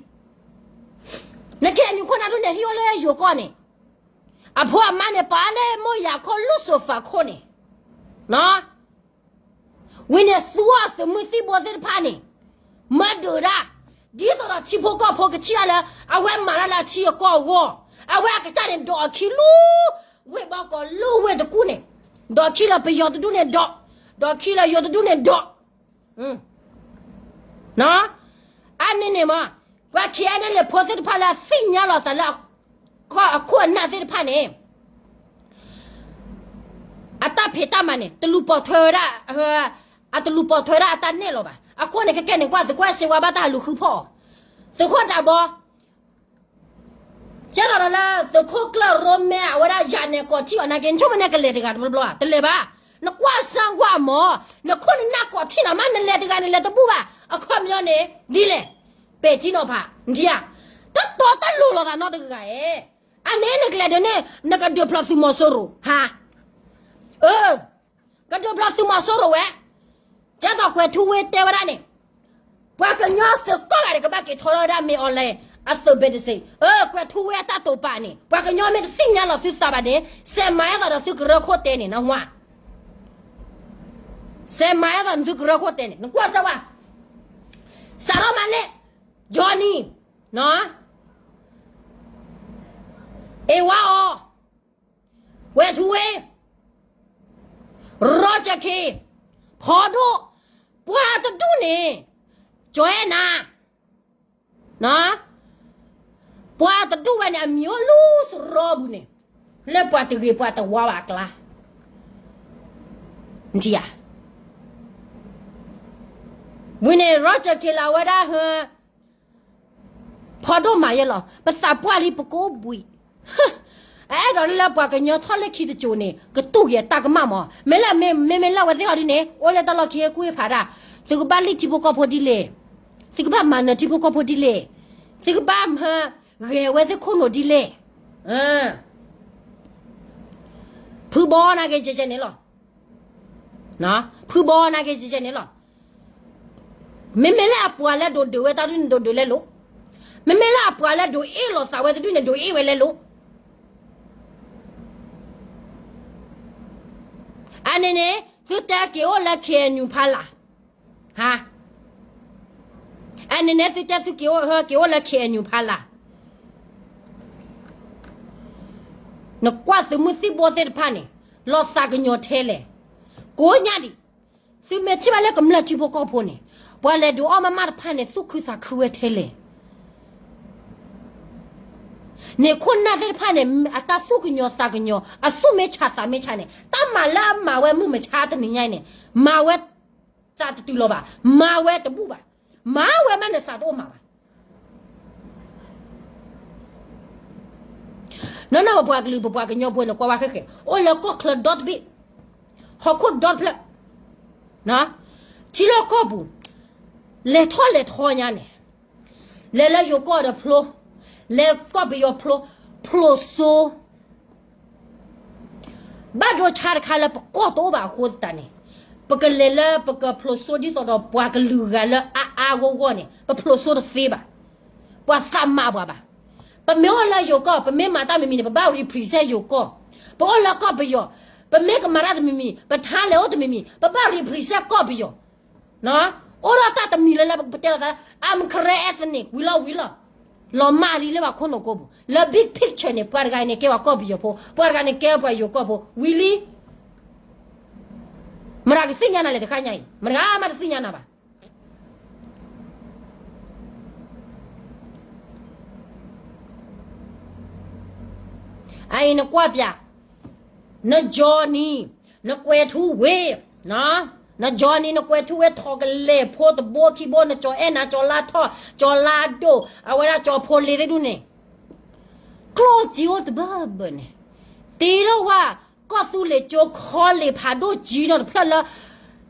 နခဲအံၤနုၤခိၣ်နၢ်ဒိၣ်န့ၣ် ဟံၣ်အိၣ်လၢယိၤကီၢ်န့ၣ်, အဖိအမါန့ၣ် ပာ်လၢမိၢ်ယၤခိၣ် လူၢ်စိၤဖးခိၣ်န့ၣ်, ဝံၤန့ၣ်သူအီၤသုးမုၢ်သံၣ်ဘိသ့ၣ်တဖၣ်န့ၣ်, မၤဒုးဒၣ်, ဒ်သိးဒီးထံဖိကီၢ်ဖိကထံၣ်ဒၣ်လၢ အဝဲမၤတၢ်လၢအထံအကီၢ်အဂီၢ်, အဝဲအကစၢ်န့ၣ် ဒိးအခံလူၤ, ဝ့ၢ်ဘီကီးလူၤဝ့ၢ်တကူၣ်န့ၣ်, ဒိးခံလၢပယီၤတဒူၣ်န့ၣ်ဒိး, ဒိးခံလၢယိၤတဒူၣ်န့ၣ်ဒိး အါန့ၣ်န့ၣ်မး, ပှၤ KNLA ဖိသ့ၣ်တဖၣ်လၢအသ့ၣ်ညါလီၤသးလၢ အခိၣ်အနၢ်သ့ၣ်တဖၣ်န့ၣ်, အတၢ်ဖံးတၢ်မၤန့ၣ် တလူၤပိာ်ထွဲဝဲဒၣ်, အတလူၤပိာ်ထွဲဝဲဒၣ်အတၢ်နဲၣ်လီၤဘၣ်. အဃိန့ၣ် ခဲကဲန့ၣ် ကွၢ်သုးခိၣ်အဲၣ်စ့ဝါဘၣ်တၢ်ဟးလူၤဃုဖီၣ်အီၤ, သုးခိၣ်ဒးဘီ ကဲသိးဒီးလၢသုးခိၣ်ကျၢၢ်ရိမဲ အဝဲဒၣ်ယၤနဲၣ်ကီၢ်ထံၣ်အီၤနာ်က့ နဆိကမိၣ်န့ၣ်ကလဲၤတဂၤတဘျီဘျီဧါ, တလဲၤဘၣ်. နကွၢ်စၢဝါမး, နခိၣ်နနၢ်ကီၢ်ထံၣ်နီၤမး နလဲၤတဂၤန့ၣ်လဲၤတဘူၣ်ဘၣ်. အခီပညီန့ၣ် ဒ်လဲၣ်, ပဲာ်ထံနီၤဖး, ဒ်ဧါ, တတီတလိၤလိာ်သးနီတဂၤဧါ. အန့ၣ်နကလဲၤဒုးန့ၣ် နကဒုးဖျီသုးမီၤစိရိၤ, ဟါ, အၢ ကဒုးဖျီသုးမီၤစိရိၤဝဲ, ကဲသိးကွဲၤထူဝ့တဲဝဲဒၣ်န့ၣ်, ပှၤကညီသုးကိးဂၤဒဲးကဘၣ်က့ၤထီထီၣ်ဝဲဒၣ် မ့ၢ်အီၤလဲၣ်, အသုးဘ့ၣ်တစ့ၣ်, အၢ ကွဲၤထူဝ့အတၢ်တိာ်ပာ်န့ၣ် ပှၤကညီမ့ၢ်တသ့ၣ်ညါလီၤသုသးဘၣ်န့ၣ် စဲးမၤအဲၣ်သိးဒီးသုကရၢခိၣ်တဲန့ၣ် နဝါ, စဲးမၤအဲၣ်သိးသုကရၢခိၣ်တဲန့ၣ် နကွၢ်စၢဝါ, စးထီၣ်မးလၢ Johnny, အ့ဝါအီၤ, ကွဲၤထူဝ့, Roger K, ဖီဒိၣ်, ပှၤတဒူၣ်န့ၣ်, ကၠီၤအဲၣ်နၤ, ပှၤတဒူၣ်ဝဲန့ၣ် အမံၤအိၣ်လူၤစရီပူၤန့ၣ်, လၢပှၤတဂ့ၤပှၤတဝါဘၣ်အကျါ, နထံၣ်ဧါ, ဝံၤန့ၣ် Roger K လၢအဝဲဒၣ်ဟၢ ဖီဒိၣ်မၤယဲလီၤ ပသးပှၢ်လံပကအိၣ်ဘှံး, အအဲၣ်ဒိးလၢပှၤကညီထီၣ်လၢခံတစိၤန့ၣ် ကတူၢ်က့ၤတၢ်ကမၣ်မး, မ့ၢ်လၢမ့မ့ၢ်လၢအဝဲသ့ၣ်ဟီဒ်န့ၣ် အိၣ်လၢတၢ်လီၢ်ခံအကူၣ်အဖးဒၣ်, သုကဘၣ်လံၣ်ထံဖိကီၢ်ဖိဒ်လဲၣ်, သုကဘၣ်မၤနၢၤထံဖိကီၢ်ဖိဒ်လဲၣ်, သုကဘၣ်မၤဂဲၤဝဲသ့ၣ်ခိၣ်နူာ်ဒ်လဲၣ်, ဖုဘီနာ်က့ၤကဲကဲန့ၣ်လီၤ. ဖုဘီနာ်က့ၤကဲကဲန့ၣ်လီၤ. မ့မ့ၢ်လၢအပှၤလၢဒိးဒုးဝဲတၢ်ဒ်န့ၣ် ဒိးဒုးလဲလိာ်, မ့မ့ၢ်လၢအပှၤလၢဒိးအ့ၣ်လိာ်သးဝဲတဒ်န့ၣ် ဒိးအ့ၣ်ဝဲလဲလိာ်. အန့ၣ်န့ၣ် သုတဲက့ၤအိၣ်လၢ KNU ဖီလာ်, အန့ၣ်န့ၣ် သုတဲသုက့ၤအိၣ်ဟဲက့ၤအိၣ်လၢ KNU ဖီလာ်, နကွၢ်သုးမုၢ်သံၣ်ဘိသ့ၣ်တဖၣ်န့ၣ် လီၤသးကညီၤထဲလဲၣ်, ကိးညါဒံး, သုမ့ၢ်ထံၣ်ဘၣ်လၢကမျၢၢ်ထံဖိကီၢ်ဖိန့ၣ် ပှၤလဲၤဒုးအီၣ်မးမးတဖၣ်န့ၣ် သူၣ်ခုသးခုဝဲထဲလဲၣ်. န့ၣ်ခိၣ်နၢ်သ့ၣ်တဖၣ်န့ၣ် အတၢ်သူၣ်ကညီၤသးကညီၤ အသူၣ်မ့ၢ်ဆးသးမ့ၢ်ဆးန့ၣ် တၢ်မၤလၢအမၤဝဲမုၢ်မဆါတနံၤညါအံၤန့ၣ် မၤဝဲသးတတုၤလီၤဘၣ်, မၤဝဲတဘူၣ်ဘၣ်, မၤဝဲမးန့ၣ်သးတအိၣ်မးဘၣ်. နီၢ်နီၢ်ပပှၤကလုာ် ပပှၤကညီဖိန့ၣ် ကွၢ်ဝဲခဲကဲ အိၣ်လၢကီၢ်ချၢဒီတဘ့ၣ်, ဟီၣ်ခိၣ်ဒီတဖျၢၣ်, ထံလီၢ်ကီၢ်ပူၤ, လဲၤထီၣ်လဲၤထီညါန့ၣ်, လဲၤလၢယိၤကီၢ်ဒီးဖျိ, လဲၤကီၢ်ပယီၤဖျိ, ဖျိစိ ဘၣ်ဒိဆါတခါလၢပကီၢ်တအိၣ်ဘၣ်အဃိသတးန့ၣ်, ပကလဲၤလၢပကဖျိစိဒ်သိးဒီးပှၤကလုာ်ဂၤလၢအါအါဂီၢ်ဂီၢ်န့ၣ် ပဖျိစိတသ့ဘၣ်. ပှၤသးမၤပှၤဘၣ်. ပမ့ၢ်အိၣ်လၢယိၤကီၢ် ပမ့ၢ်မၤတၢ်မံၤမံၤန့ၣ် ပဘၣ် represent ယိၤကီၢ်, ပအိၣ်လၢကီၢ်ပယီၤ ပမ့ၢ်ကမၤတၢ်တမံၤမံၤ ပထါလဲၤအိၣ်တမံၤမံၤ ပဘၣ် represent ကီၢ်ပယီၤ အိၣ်ဒီးတၢ်တမံၤလၢလၢပကတဲလီၤသး I'm Karen ethnic ဝံၤလီၤဝံၤလီၤ. လီၤမၢ်လံလၢပှၤခိၣ်နူာ်ကိးပူၤ လၢ big picture န့ၣ် ပှၤတဂၤအံၤန့ၣ် ကဲပှၤကီၢ်ပယီၤဖိ ပှၤတဂၤန့ၣ်ကဲပှၤယိၤကီၢ်ဖိ ဝံၤလံ. မတၤကသ့ၣ်ညါနၤလဲၣ်တခါညါအံၤ မတၤဂၤမးတသ့ၣ်ညါနၤဘၣ်. အအံၤနကွၢ်ပျး, န Johnny, နကွဲၤထူဝ့, န Johnny နကွဲၤထူဝ့ ထီၣ်ကလဲၤဖိတဘိခံဘိ နကၠီၤအဲၣ်နၤ ကၠီၤလါထီၣ် ကၠီၤလါဒိၣ် အဝဲဒၣ်ကၠီၤဖိလ့ၤသ့ၣ်ဒူၣ်န့ၣ် ကျိၣ်စ့အိၣ်တဘၢဘၢန့ၣ်, တ့ထီၣ်ဝဲ ကီၢ်သူလ့ၤကၠိ college ဖးဒိၣ်ကၠံနီၤတဖျၢၣ်လၢ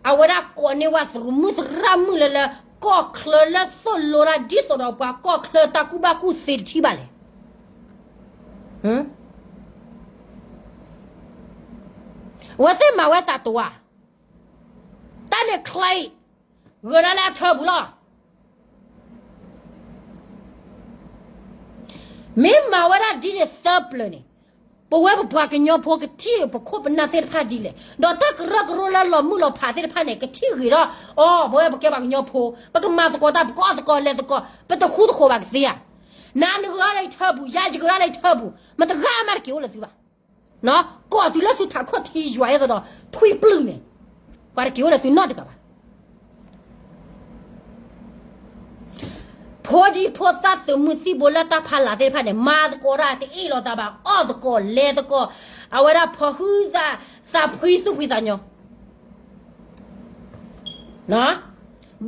အဝဲဒၣ်ကိးန့ၢ်ဝဲသရူးမုၣ်သရၣ်မုၣ်လၢလၢ ကီၢ်ချၢလၢသိၣ်လိတၢ်ဒ်သိးဒီးပှၤကီၢ်ချၢတၢ်ကူၣ်ဘၣ်ကူၣ်သ့တထံၣ်ဘၣ်လဲၣ်. အဝဲသ့ၣ်မၤဝဲသးတဝါ, တၢ်န့ၣ်ချံ ဂဲၤဒၣ်လၢအထၢပူၤလီၤ. မ့ၢ်မၤဝဲဒၣ်ဒ်န့ၣ်သၢပျၢၤန့ၣ်, ပဝဲပပှၤကညီဖိကထံၣ်ပခိၣ်ပနၢ်သ့ၣ်တဖၣ်ဒ်လဲၣ်, ဒီးတၢ်ကရၢကရိလၢလီၤမုၢ်လီၤဖးသ့ၣ်တဖၣ်န့ၣ် ကထံၣ်ဂ့ၤထီၣ်, အိ ပဝဲပကဲပှၤကညီဖိ, ပကမၤသကိးတၢ် ပကအီၣ်သကိးလဲၤသကိး ပတဃူတဃိးဘၣ်ကသ့ဧါ. နၤနဂဲၤလၢယထၢပူၤ, ယၤယဂဲၤလၢယထၢပူၤ, မတဂၤမးတက့ၤအိၣ်လၢသုဘၣ်. ကိးတုၤလၢသုထးခိၣ်ထံယွၤအသိးဒီး ထွံပျုၢ်န့ၣ်, ပှၤတက့ၤအိၣ်လၢသုနီတဂၤဘၣ်. ဖိဒံဖိသၣ်သုးမုၢ်သံၣ်ဘိလၢတၢ်ဖးလၢ်သ့ၣ်တဖၣ်န့ၣ် မၤသကိးတၢ်တအ့ၣ်လိာ်သးဘၣ်, အီၣ်သကိးလဲၤသကိး, အဝဲဒၣ်ဖီၣ်ဟုသး, သးဖှံသူၣ်ဖှံသးညီ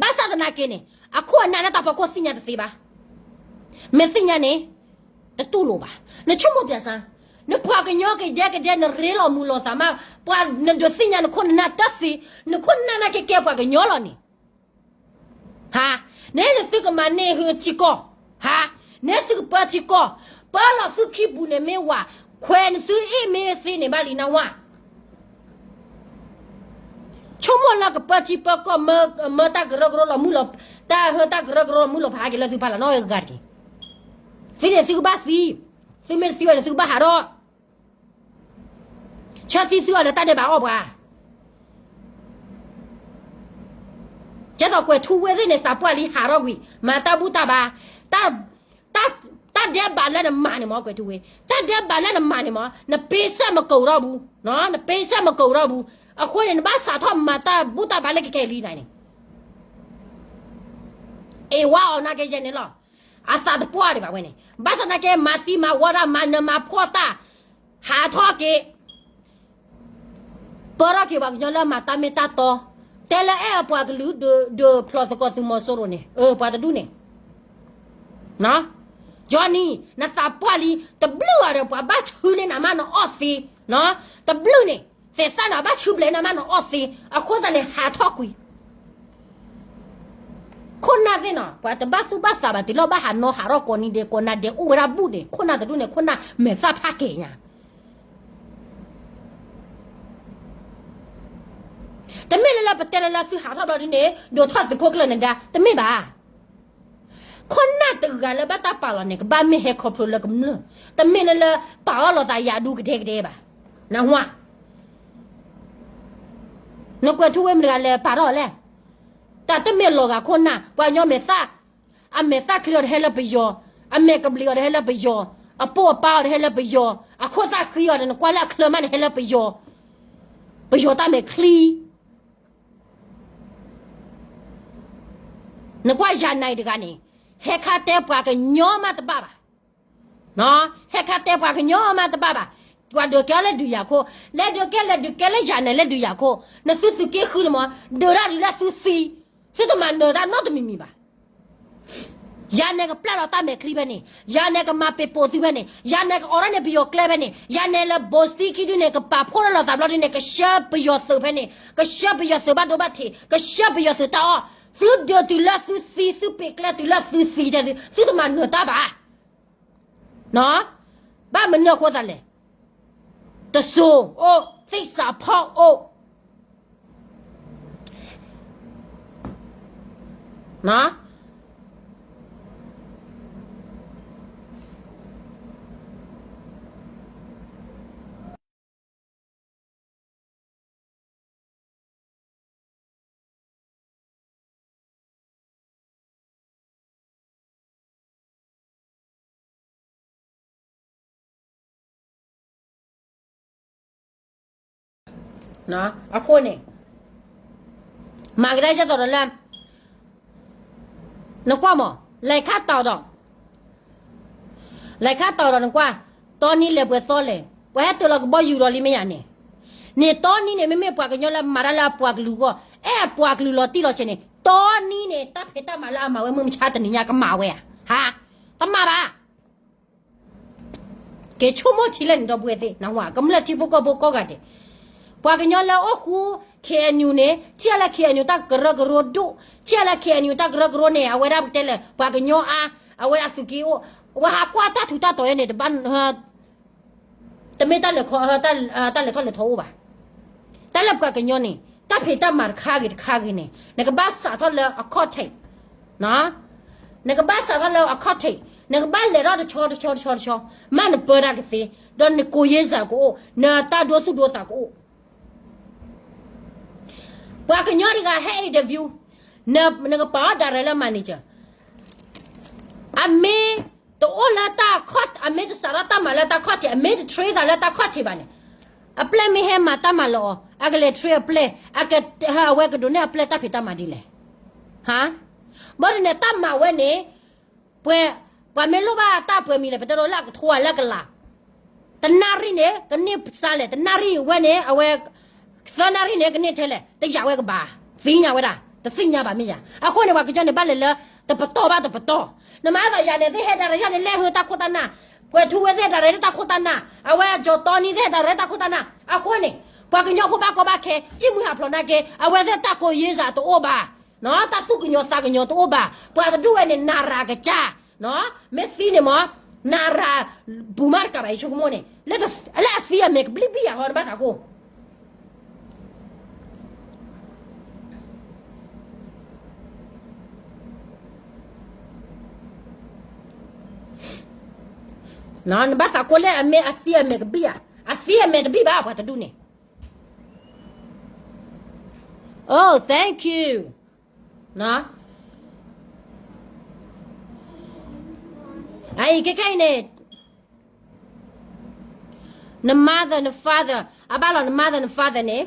ဘၣ်ဆၣ်သနာ်က့န့ၣ် အခိၣ်အနၢ်လၢတၢ်ဖီခိၣ်သ့ၣ်ညါတသ့ဘၣ်. မ့ၢ်သ့ၣ်ညါန့ၣ် တတူၢ်လိာ်ဘၣ်. နဆိကမိၣ်ပျဲစါ, နပှၤကညီကဒဲကဒဲ နရ့လိာ်မုာ်လိာ်သးမး, ပှၤနဒုးသ့ၣ်ညါနခိၣ်နနၢ်တသ့, နခိၣ်နနၢ်နာ်က့ကဲပှၤကညီလီၤန့ၣ် ဟါ, နဲနသုကမၤန့ၢ်ဟုထံကီၢ်, ဟါ, နဲသုကပၢထံကီၢ်, ပၢလီၤသုခံပူၤန့ၣ်မ့ၢ်ဝၤ, ခွဲးနသုအ့ၣ်မ့ၢ်သ့န့ၣ်ဘၣ်လံနဝါ. ဆိကမိၣ်လၢကပၢထံပၢကီၢ်, မၢတၢ်ကရၢကရိလီၤမုၢ်လီၤ, တၢ်ဟၢတၢ်ကရၢကရိလီၤမုၢ်လီၤဖးဟဲက့ၤလၢသုဖးလီၤနီတဂၤတက့ၢ်. သုန့ၣ်သုကဘၣ်သံ, သုမ့ၢ်တသံဘၣ်န့ၣ် သုကဘၣ်ဟးထီၣ် ဆၢသံသုအီၤလၢတၢ်ဒဲးဘးအီၣ်ပှၤ, ကဲသိးကွဲးထူဝ့ၣ်သ့ၣ်န့ၣ် သးပှၢ်လံဟးထီၣ်ကွံာ်, မၤတၢ်ဘူၣ်တၢ်ဘါ, တၢ်ဒဲးဘးလၢနမၤန့ၣ်မ့ၢ်ကွဲးထူဝ့ၣ်, တၢ်ဒဲးဘးလၢနမၤန့ၣ်မ့ၢ် နပ့စၢ်မကဝံၤထီၣ်ဘူး, နပ့စၢ်မကဝံၤထီၣ်ဘူး, အဃိန့ၣ် နဘၣ်စးထီၣ်မၤတၢ်ဘူၣ်တၢ်ဘါလၢကကဲလံနၤန့ၣ် အ့ၣ်ဝါအီၤနာ်က့ယဲန့ၣ်လီၤ. အသးတပှၢ်ဒံးဘၣ်ဝဲန့ၣ်, ဘၣ်ဆၣ်သနာ်က့ မၤသံမၤဝီတၢ် မၤနၢၤမၤဖှီၣ်တၢ်, ဟးထီၣ်က့ၤ, ပၢထီၣ်က့ၤပှၤကညီလၢမၤတၢ်မ့ၢ်တၢ်တီ, တဲလၢအဲၣ်အပှၤကလုာ်ဒုးဖျိးသကိးသုးမီၤစိရိၤန့ၣ်, အၢ ပှၤတဒူၣ်န့ၣ် ယီၤနံၤ နသးပှၢ်လံ တဘျုးဂၤဒီး ပှၤဘၣ်ဆူလ့နၤမးနအီၣ်သ့, တဘျုးန့ၣ် သဲးသၣ်န့ၣ် ဘၣ်ဆူဘျဲးနၤမးနအီၣ်သ့, အဃိသတးန့ၣ် ဟးထီၣ်ကွံာ် ခိၣ်နၢ်သ့ၣ်နီၤ ပှၤတဘၣ်သူၣ်ဘၣ်သးဘၣ် တုၤလီၤဘၣ်ဟးနီၤဟးထီၣ်ကိးနံၤဒဲး ကိးနၤဒဲးအိၣ်ဝဲဒၣ်ဘူၣ်န့ၣ် ခိၣ်နၢ်တဒူၣ်န့ၣ် ခိၣ်နၢ်မဲာ်သၣ်ဖးကဲၤညါ တမ့ၢ်လၢလၢပတဲလၢလၢသုဟးထီၣ်ဘျီဒ်န့ၣ် ဒိးထီၣ်သုးခိၣ်ကျၢၢ်နဒါ တမ့ၢ်ဘၣ်. ခိၣ်နၢ်တဂၤလၢဘၣ်တၢ်ပာ်လီၤန့ၣ် ကဘၣ်မ့ၢ်ဟဲခီဖျိလၢကမျၢၢ်, တမ့ၢ်လၢလၢပာ်အီၣ်လိာ်သးယၤဒူကဒဲကဒဲဘၣ်. နဟါ နကွဲးထူဝ့ၣ်မတၤတဂၤလဲၤပာ်ထီၣ်လဲၣ်. တၢ်တမ့ၢ်လီၤဂာ်ခိၣ်နၢ် ပှၤကညီမဲာ်သၣ်, အမဲာ်သၣ်ချံအီၤတဟဲလၢပယီၤ, အမဲာ်ကဘျံးအီၤတဟဲလၢပယီၤ, အပိၢ်အပၢ်အီၤတဟဲလၢပယီၤ, အခိၣ်သၣ်ဃံအီၤဒီးနကွၢ်လၢအချၢမးန့ၣ်ဟဲလၢပယီၤ, ပယီၤတၢ်မဲာ်ချံ နကွၢ်ယၤနၤအံၤတဂၤန့ၣ် ဟဲခါတဲပှၤကညီမးတဘၣ်ဘၣ်. ဟဲခါတဲပှၤကညီမးတဘၣ်ဘၣ်. ပှၤဒုးကဲလၢဒုးယၤခိၣ်, လဲၤဒုးကဲလဲၤဒုးကဲလၢယၤနၤလၢဒုးယၤခိၣ်, နသုသုးက့ဃုန့ၣ်မး, ဒုးတၢ်ဒုးလၢသုသံ, သုတမၤနၢၤတၢ်နီတမံၤမံၤဘၣ်. ယၤနၤကပျၢ်လီၤတၢ်မဲာ်ချံဖဲန့ၣ်, ယၤနၤကမၤပ့ၤပိာ်သုဖဲန့ၣ်, ယၤနၤကအိးထီၣ်န့ၢ်ပယီၤကျဲဖဲန့ၣ်, ယၤနၤလၢဘိးစတံခံဒုန့ၣ် ကပာ်ဖှိၣ်ထီၣ်လိာ်သးဘျီဒုန့ၣ် ကဆှၢပယီၤသုးဖဲန့ၣ်, ကဆှၢပယီၤသုးဘၣ်ဒိဘၣ်ထံး, ကဆှၢပယီၤသုးတၢ်အီၣ်, သုဒုးတုၤလၢသုသံ, သုပ့ၤကျဲတုၤလၢသုသံတဲသု, သုတမၤနၢၤတၢ်ဘၣ်. ဘၣ်မနုၤအဃိသတးလဲၣ်. တစိၤအိၣ်, သစ္စာဖောက်အိၣ်.အဃိန့ၣ် မၤကဒါဆၢသိးဒီးလၢ နကွၢ်မး လဲၤခါတီၤဒီး လဲၤခါတီၤဒီးနကွၢ် တီနံၤလဲၤပှဲၤသီလဲၣ် ပှၤဟဲတ့ၢ်လီၤကဘီယူၤဒီးလံမ့ၢ်ယၤန့ၣ် န့ၣ်တီနံၤန့ၣ် မ့မ့ၢ်ပှၤကညီလၢမၤတၢ်လၢအပှၤကလုာ်အဂီၢ် အဲၣ်အပှၤကလုာ်လီၤတံၢ်လီၤဆဲးန့ၣ် တီနံၤန့ၣ် တၢ်ဖံးတၢ်မၤလၢအမၤဝဲမုၢ်မဆါတနံၤညါကမၤဝဲဧါ ဟါ တမၤဘၣ် က့ၤဆိကမိၣ်ထံလၢန့ၣ် ဒီပုၢ်ဝဲၢ်သ့ၣ်, နဝၤ ကမျၢၢ်ထံဖိကီၢ်ဖိကိးဂၤဒဲး, ပှၤကညီလၢအိၣ်ဃူ K N U န့ၣ် ထံၣ်လၢ K N U တၢ်ကရၢကရိဒိၣ်, ထံၣ်လၢ K N U တၢ်ကရၢကရိန့ၣ် အဝဲဒၣ်ပတဲလဲၣ် ပှၤကညီအါ, အဝဲဒၣ်သုးက့အိၣ်, အဝဲဟးကွၢ်တၢ်ထူးတၢ်တီၤယဲန့ၣ် တဘၣ် တမ့ၢ်တၢ်လဲၤခီ, တၢ်လဲၤထီၣ်လဲၤထီအိၣ်ဘၣ်. တၢ်လၢပှၤကညီန့ၣ် တၢ်ဖံးတၢ်မၤတခါဂ့ၤတခါဂ့ၤန့ၣ် နကဘၣ်စးထီၣ်လၢအခီၣ်ထံး, နကဘၣ်စးထီၣ်လၢအခီၣ်ထံး, နကဘၣ်လဲၤထီၣ်တဆီတဆီတဆီတဆီ, မ့ၢ်နပၢတၢ်ကသ့, ဒီးနကိးယ့စၢ်ကအိၣ်, နတၢ်ဒိသူၣ်ဒိသးကအိၣ်. ပှၤကညီတဂၤဟဲ interview, နကပာ်အီၤ direct လၢ manager, အမ့ၢ်တအိၣ်လၢတၢ်ခီၣ်, အမ့ၢ်တစးထီၣ်တၢ်မၤလၢတၢ်ခီၣ်ထံး, အမ့ၢ်တ train သးလၢတၢ်ခီၣ်ထံးဘၣ်န့ၣ်, အပျဲၢ်မ့ၢ်ဟဲမၤတၢ်မၤလီၤအီၤ အကလဲၤ train အပျဲၢ်, အက, အဝဲကဒိးန့ၢ်အပျဲၢ်တၢ်ဖံးတၢ်မၤဒ်လဲၣ်. ဟါ, ဘၣ်ဆၣ်န့ၣ် တၢ်မၤဝဲန့ၣ် ပှၤ, ပှၤမ့ၢ်လိၣ်ဘၣ်တၢ်ပှဲၤမံၤလဲၣ် ပတဲဒိးလၢအကထိဘၣ်လၢအကလး, တနၣ်ရံၣ်န့ၣ် ကန့ၢ်စါလဲၣ်, တနၣ်ရံၣ်ဝဲန့ၣ် အဝဲ, သၢနၣ်ရံၣ်န့ၣ် ကန့ၢ်ထဲလဲၣ်, တယာ်ဝဲကဘၣ်, သ့ၣ်ညါဝဲဒၣ်, တသ့ၣ်ညါဘၣ်မ့ၢ်ယၤ. အဃိန့ၣ် ပှၤကညီန့ၣ် ဘၣ်လဲၤလၢတပတီၢ်ဘၣ်တပတီၢ်, နမၤအသးယၤန့ၣ် သ့ၣ်ဟဲဒၣ်ရၢယၤန့ၣ် လဲၤဟၢတၢ်ခိၣ်တၢ်နၢ်, ကွဲၤထူဝဲသ့ၣ်ဒၣ်ရၢတၢ်ခိၣ်တၢ်နၢ်, အဝဲကၠီၤတီနံၤသ့ၣ်ဒၣ်ရၢတၢ်ခိၣ်တၢ်နၢ်, အဃိန့ၣ် ပှၤကညီဖိဘၣ်ကီဘၣ်ခဲ စံၣ်မှံဟးဖျိးနာ်က့ အဝဲသ့ၣ်တၢ်ကိးယ့စၢ်တအိၣ်ဘၣ်, တၢ်သူၣ်ကညီၤသးကညီၤတအိၣ်ဘၣ်, ပှၤတဒူၣ်ဝဲန့ၣ် နၤရၤကစၢ်, မ့ၢ်သံန့ၣ်မ့ၢ်, နၤရၤပူၤမးတကးဘၣ် ယဆိကမိၣ်န့ၣ်, လၢအသံအမဲာ်ကဘျံးဘံၣ်ယၤဟီ နဘၣ်သးကိၢ် နဘၣ်သးကိၢ်လၢအမ့ၢ်အသံအမဲာ်ကဘံၣ်ဧါ, အသံအမဲာ်တဘံၣ်ဘၣ် ပှၤတဒူၣ်န့ၣ်. Oh, thank you. အအံၤခဲခဲအံၤန့ၣ် န mother န father အဘၣ်လီၤ န mother န father န့ၣ်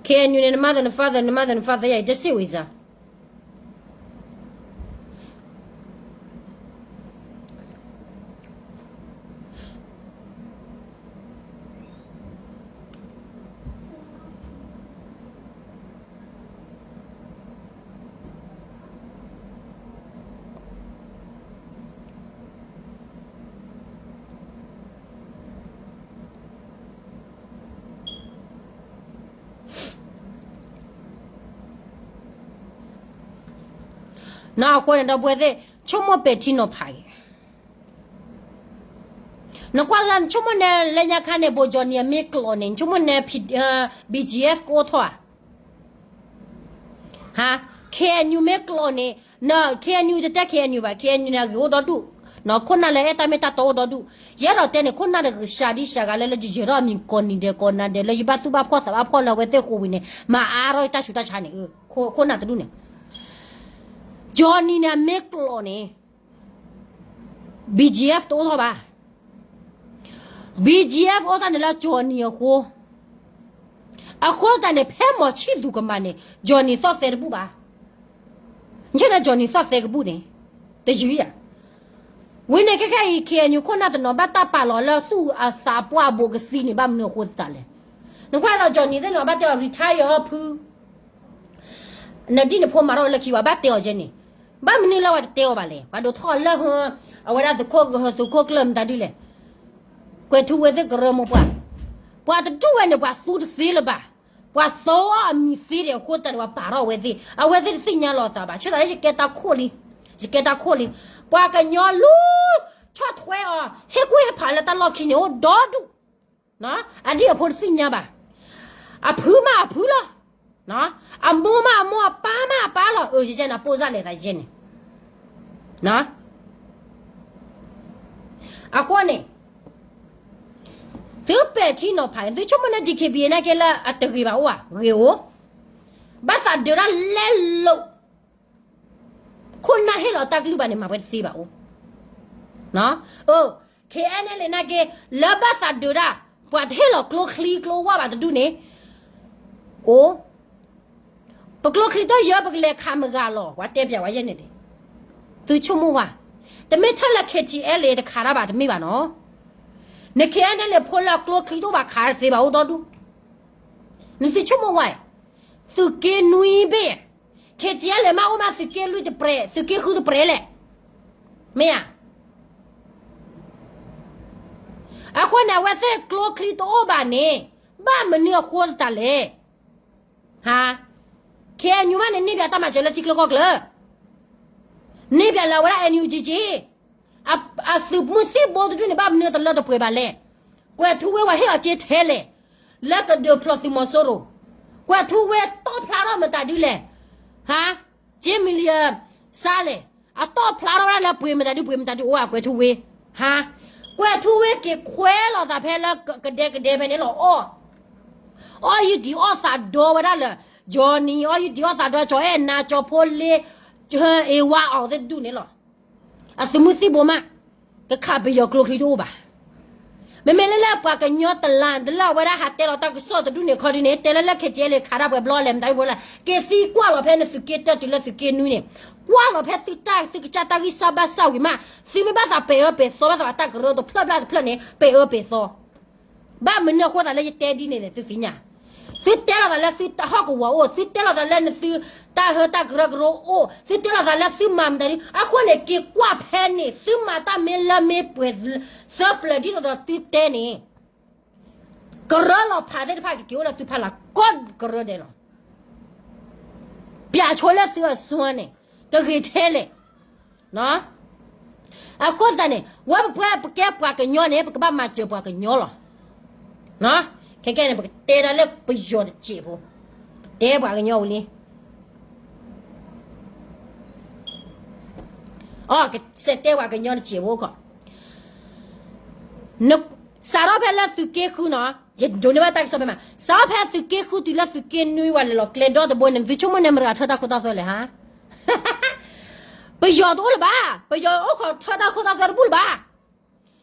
K N U န့ၣ် န mother န father န mother န father ယၤ တစံးဝံၤစၢ် နအဃိန့ၣ်ဒီပုၢ်ဝဲၢ်သ့ၣ် ဆိကမိၣ်ပဲာ်ထံနီၤဖးက့ၤ နကွၢ်လၢနဆိကမိၣ်န့ၣ် လၢညါခါန့ၣ် ဘိးကၠီနံၤအမ့ၢ်ကျိးန့ၣ် နဆိကမိၣ်န့ၣ် B G F ကအိၣ်ထီၣ်ဧါ ဟါ K N U မ့ၢ်ကျိးန့ၣ် K N U တတဲ K N U ဘၣ် K N U န့ၣ် အဂ့ၤအိၣ်ဒီဒူၣ် ခိၣ်နၢ်လၢအဲၣ်တၢ်မ့ၢ်တၢ်တီအိၣ်ဒီဒူၣ် ယအဲၣ်ဒိးတဲန့ၣ် ခိၣ်နၢ်တဂၤစှၤဒံစှၤဂၤလၢ လၢယယဲၤထီၣ်အမံၤကိးနံၤဒဲးကိးနၤဒဲး လၢယဘၣ်သူၣ်ဘၣ်ဖှီၣ်သးဘၣ်ဖှီၣ်လၢအဝဲသ့ၣ်ဃိဝံၤန့ၣ် မၤအါထီၣ်ယတၢ်ဆူးတၢ်ဆါန့ၣ် ခိၣ်နၢ်တဒူၣ်န့ၣ် ကၠီနံၤန့ၣ် အမ့ၢ်ကျိးန့ၣ် B G F တအိၣ်ထီၣ်ဘၣ် B G F အိၣ်တၢ်န့ၣ်လၢကၠီနံၤအဃိ အဃိတၢ်န့ၣ် ဖဲမီၤဆံၣ်သူၤကမၤန့ၣ် ကၠီနံၤသီၣ်သဲတဘူၣ်ဘၣ် နဆိန့ၣ် ကၠီနံၤသီၣ်သဲကဘူၣ်န့ၣ် တယံၤဧါ ဝံၤန့ၣ် ခဲခဲအံၤ K N U ခိၣ်နၢ်တနီၤ ဘၣ်တၢ်ပာ်လီၤလၢသူၣ်အသးပှၢ်အဘူးကသံန့ၣ် ဘၣ်မနုၤအဃိသတးလဲၣ် နကွၢ်သိး ကၠီနံၤသ့ၣ်န့ၣ် ဘၣ်တဲအီၤ retire ဟီၣ်ဖု နဒံၣ်နဖိမၤထီၣ်လၢခံ ပှၤဘၣ်တဲအီၤကဲန့ၣ် ဘၣ်မနုၤလၢပှၤတတဲအီၤဘၣ်လဲၣ် ပှၤဒိးထီၣ်လၢ အဝဲဒၣ်သုးခိၣ်ကျၢၢ်မတၤဒ်လဲၣ် ကွဲၤထူဝဲသ့ၣ်ကရၢမိၢ်ပှၢ် ပှၤတဒူၣ်ဝဲန့ၣ် ပှၤသူတသ့လၢၤဘၣ် ပှၤသီအမံၤသ့ဒံးအဃိတၢ်န့ၣ် ပှၤပာ်ထီၣ်အဝဲသ့ၣ် အဝဲသ့ၣ်တသ့ၣ်ညါလီၤအသးဘၣ် ဆၢသးလၢယကဲတၢ်ခိၣ်လံ ယကဲတၢ်ခိၣ်လံ ပှၤကညီလူ ဆီၣ်ထွဲအီၤ ဟ့ၣ်ကူၣ်ဟ့ၣ်ဖးလၢတၢ်လီၢ်ခံန့ၣ် အိၣ်ဒီဒူၣ် အဒံၣ်အဖိတသ့ၣ်ညါဘၣ် အဖုမးအဖုလီၤ အမိၢ်မးအမိၢ် အပၢ်မးအပၢ်လီၤ အၢ ယကဲန့ၣ် ပိၢ်စၢ်လဲၤသးယဲန့ၣ် အဃိန့ၣ် သုပဲာ်ထံနီၤဖးန့ၣ် သုဆိကမိၣ်န့ၣ် D K B A နာ်က့လၢအတဂ့ၤဘၣ်အိၣ်ဧါ ဂ့ၤအိၣ် ဘၣ်သးဒုးတၢ်လဲလိာ် ခိၣ်နၢ်ဟ့ၣ်လီၤတၢ်ကလုၢ်ဘၣ်န့ၣ် မၤဝဲတသ့ဘၣ်အိၣ် အၢ K N L A နာ်က့ လၢဘၣ်သးဒုးတၢ် ပှၤတဟ့ၣ်လီၤကျိချံကျိဝၢ်ဘၣ်တဒူၣ်န့ၣ် အိၣ် ပကျိချံတယၢ ပကလဲၤခးမုၢ်ဂၤလီၤ ပှၤတဲပျးဝဲယဲန့ၣ်ဒံး သုဆိကမိၣ်ဝဲ တမ့ၢ်ထဲလၢ K T L A တခးတၢ်ဘၣ်တမ့ၢ်ဘၣ်နီၤ န K N L A ဖိလၢကျိချံတအိၣ်ဘၣ်ခးတသ့ဘၣ်အိၣ်ဒီဒူၣ် နသုဆိကမိၣ်ဝဲ သုးက့နွံဘ့ၣ် K T L A မးအိၣ်မးသုးက့လွံၢ်တပြဲး သုးက့ဃုတပြဲးလဲၣ် မ့ၢ်ဧါ အဃိန့ၣ် အဝဲသ့ၣ်ကျိချံတအိၣ်ဘၣ်န့ၣ် ဘၣ်မနုၤအဃိသတးလဲၣ်. ဟါ, ခဲအံၤမးန့ၣ် န့ၢ်ဘၣ်တၢ်မၤစၢၤလၢထံချၢကီၢ်ချၢ, န့ၢ်ဘၣ်လၢအဝဲဒၣ် NUG က့, အသုးမုၢ်သံၣ်ဘိတဒူၣ်န့ၣ် ဘၣ်မနုၤတလၢတပှဲၤဘၣ်လဲၣ်. ကွဲၤထူဝ့ဝဲဟ့ၣ်အီၤက့ထဲလဲၣ်, လၢကဒုးဖျိးသုးမီၤစိရိၤ, ကွဲၤထူဝ့တီၣ်ဖျါထီၣ်မတၤဒုလဲၣ်. ဟါ, က့ million စးလဲၣ်, အတီၣ်ဖျါထီၣ်ဝဲဒၣ်လၢပှ့ၤမတၤဒု ပှ့ၤမတၤဒုအိၣ်ဧါ ကွဲၤထူဝ့. ဟါ, ကွဲၤထူဝ့က့ၤခွဲးလိာ်သးဖဲလၢကဒဲကဒဲဖဲန့ၣ်လီၤ. အီၣ်ယုၢ်တံၢ်အီၣ်သးဒီဝဲဒၣ်လၢ Johnny, အီၣ်ယုၢ်တံၢ်အီၣ်သးဒီ ကၠီၤအဲၣ်နၤ, ကၠီၤဖိလ့, အ့ဝါအီၤသ့ၣ်တဒူၣ်န့ၣ်လီၤ. အသုးမုၢ်သံၣ်ဘိမး, ကခးပယီၤကျိချံတအိၣ်ဘၣ်. မ့မ့ၢ်လၢလၢပှၤကညီတလါ တလၢအဝဲဒၣ်ဟးတဲလီၤတၢ်ကစီၣ်တဒူၣ်န့ၣ်ခီဒုန့ၣ် တဲလၢလၢ KTLA ခးတၢ်ပှဲၤဘျီလဲၣ် မတၤဒ်ပှဲၤလဲၣ် က့ၤသံကွၢ်လီၤဖဲနသုးက့တၢၢ်တုၤလၢသုးက့နွံန့ၣ်, ကွၢ်လီၤဖဲသုတၢ်သုကစၢ်တၢ်ဂံၢ်စၢ်ဘါစၢ်ဝံၤမး, သုမ့ၢ်ဘၣ်သးပဲာ်အၢပဲာ်သီ ဘၣ်သးဘၣ်တၢ်ကရၢတဖျၢၣ်ဘျၣ်တဖျၢၣ်န့ၣ် ပဲာ်အၢပဲာ်သီ. ဘၣ်မနုၤအဃိသတးလၢယတဲဒ်န့ၣ်လဲၣ် သုသ့ၣ်ညါ, သုတဲလိာ်သးလၢသုတၢ်ဟီၣ်ကဝီၤအိၣ်, သုတဲလိာ်သးလၢနသုတၢ်ဟၢတၢ်ကရၢကရိအိၣ်, သုတဲလိာ်သးလၢသုမၤမတၤဒ်, အဃိန့ၣ် က့ၤကွၢ်ဖဲန့ၣ် သုမၤတၢ်မ့ၢ်လၢမ့ၢ်ပှဲၤသၢပျၢၤဒ်သိးဒီးသုတဲန့ၣ် ကရၢလီၤဖးသ့ၣ်တဖၣ် ကက့ၤအိၣ်လၢသုဖီလာ်ကိးကရၢဒဲးလီၤ. ပျးဆိလၢသုအစွမ်းန့ၣ် ကဂ့ၤထဲလဲၣ်. အဃိသတးန့ၣ် ဝဲပပှဲပကဲပှၤကညီန့ၣ် ပကဘၣ်မၤစၢၤပှၤကညီလီၤ. ခဲကဲန့ၣ် ပကတဲဒၣ်လၢပယီၤတစဲးဖိ, ပတဲပှၤကညီဝံၤလံ. အကစဲးတဲပှၤကညီတစဲးဖိခီ, စးထီၣ်ဖဲလၢသုးက့ဃုနီၤ, ယဒိးန့ၢ်ဘၣ်တၢ်ကစီၣ်ဖဲမး, စးထီၣ်ဖဲသုးက့ဃုတုၤလၢသုးက့နွံဝဲလဲၤလီၤကျဲဒီတဘိန့ၣ် နသုဆိကမိၣ်န့ၣ် မတၤဂၤထၢတၢ်ခိတၢ်သွဲလဲၣ်ဟါ. ပယီၤတအိၣ်လၢၤဘၣ်, ပယီၤအိၣ်ခိးထၢတၢ်ခိတၢ်သွဲတဘူၣ်လၢၤဘၣ်.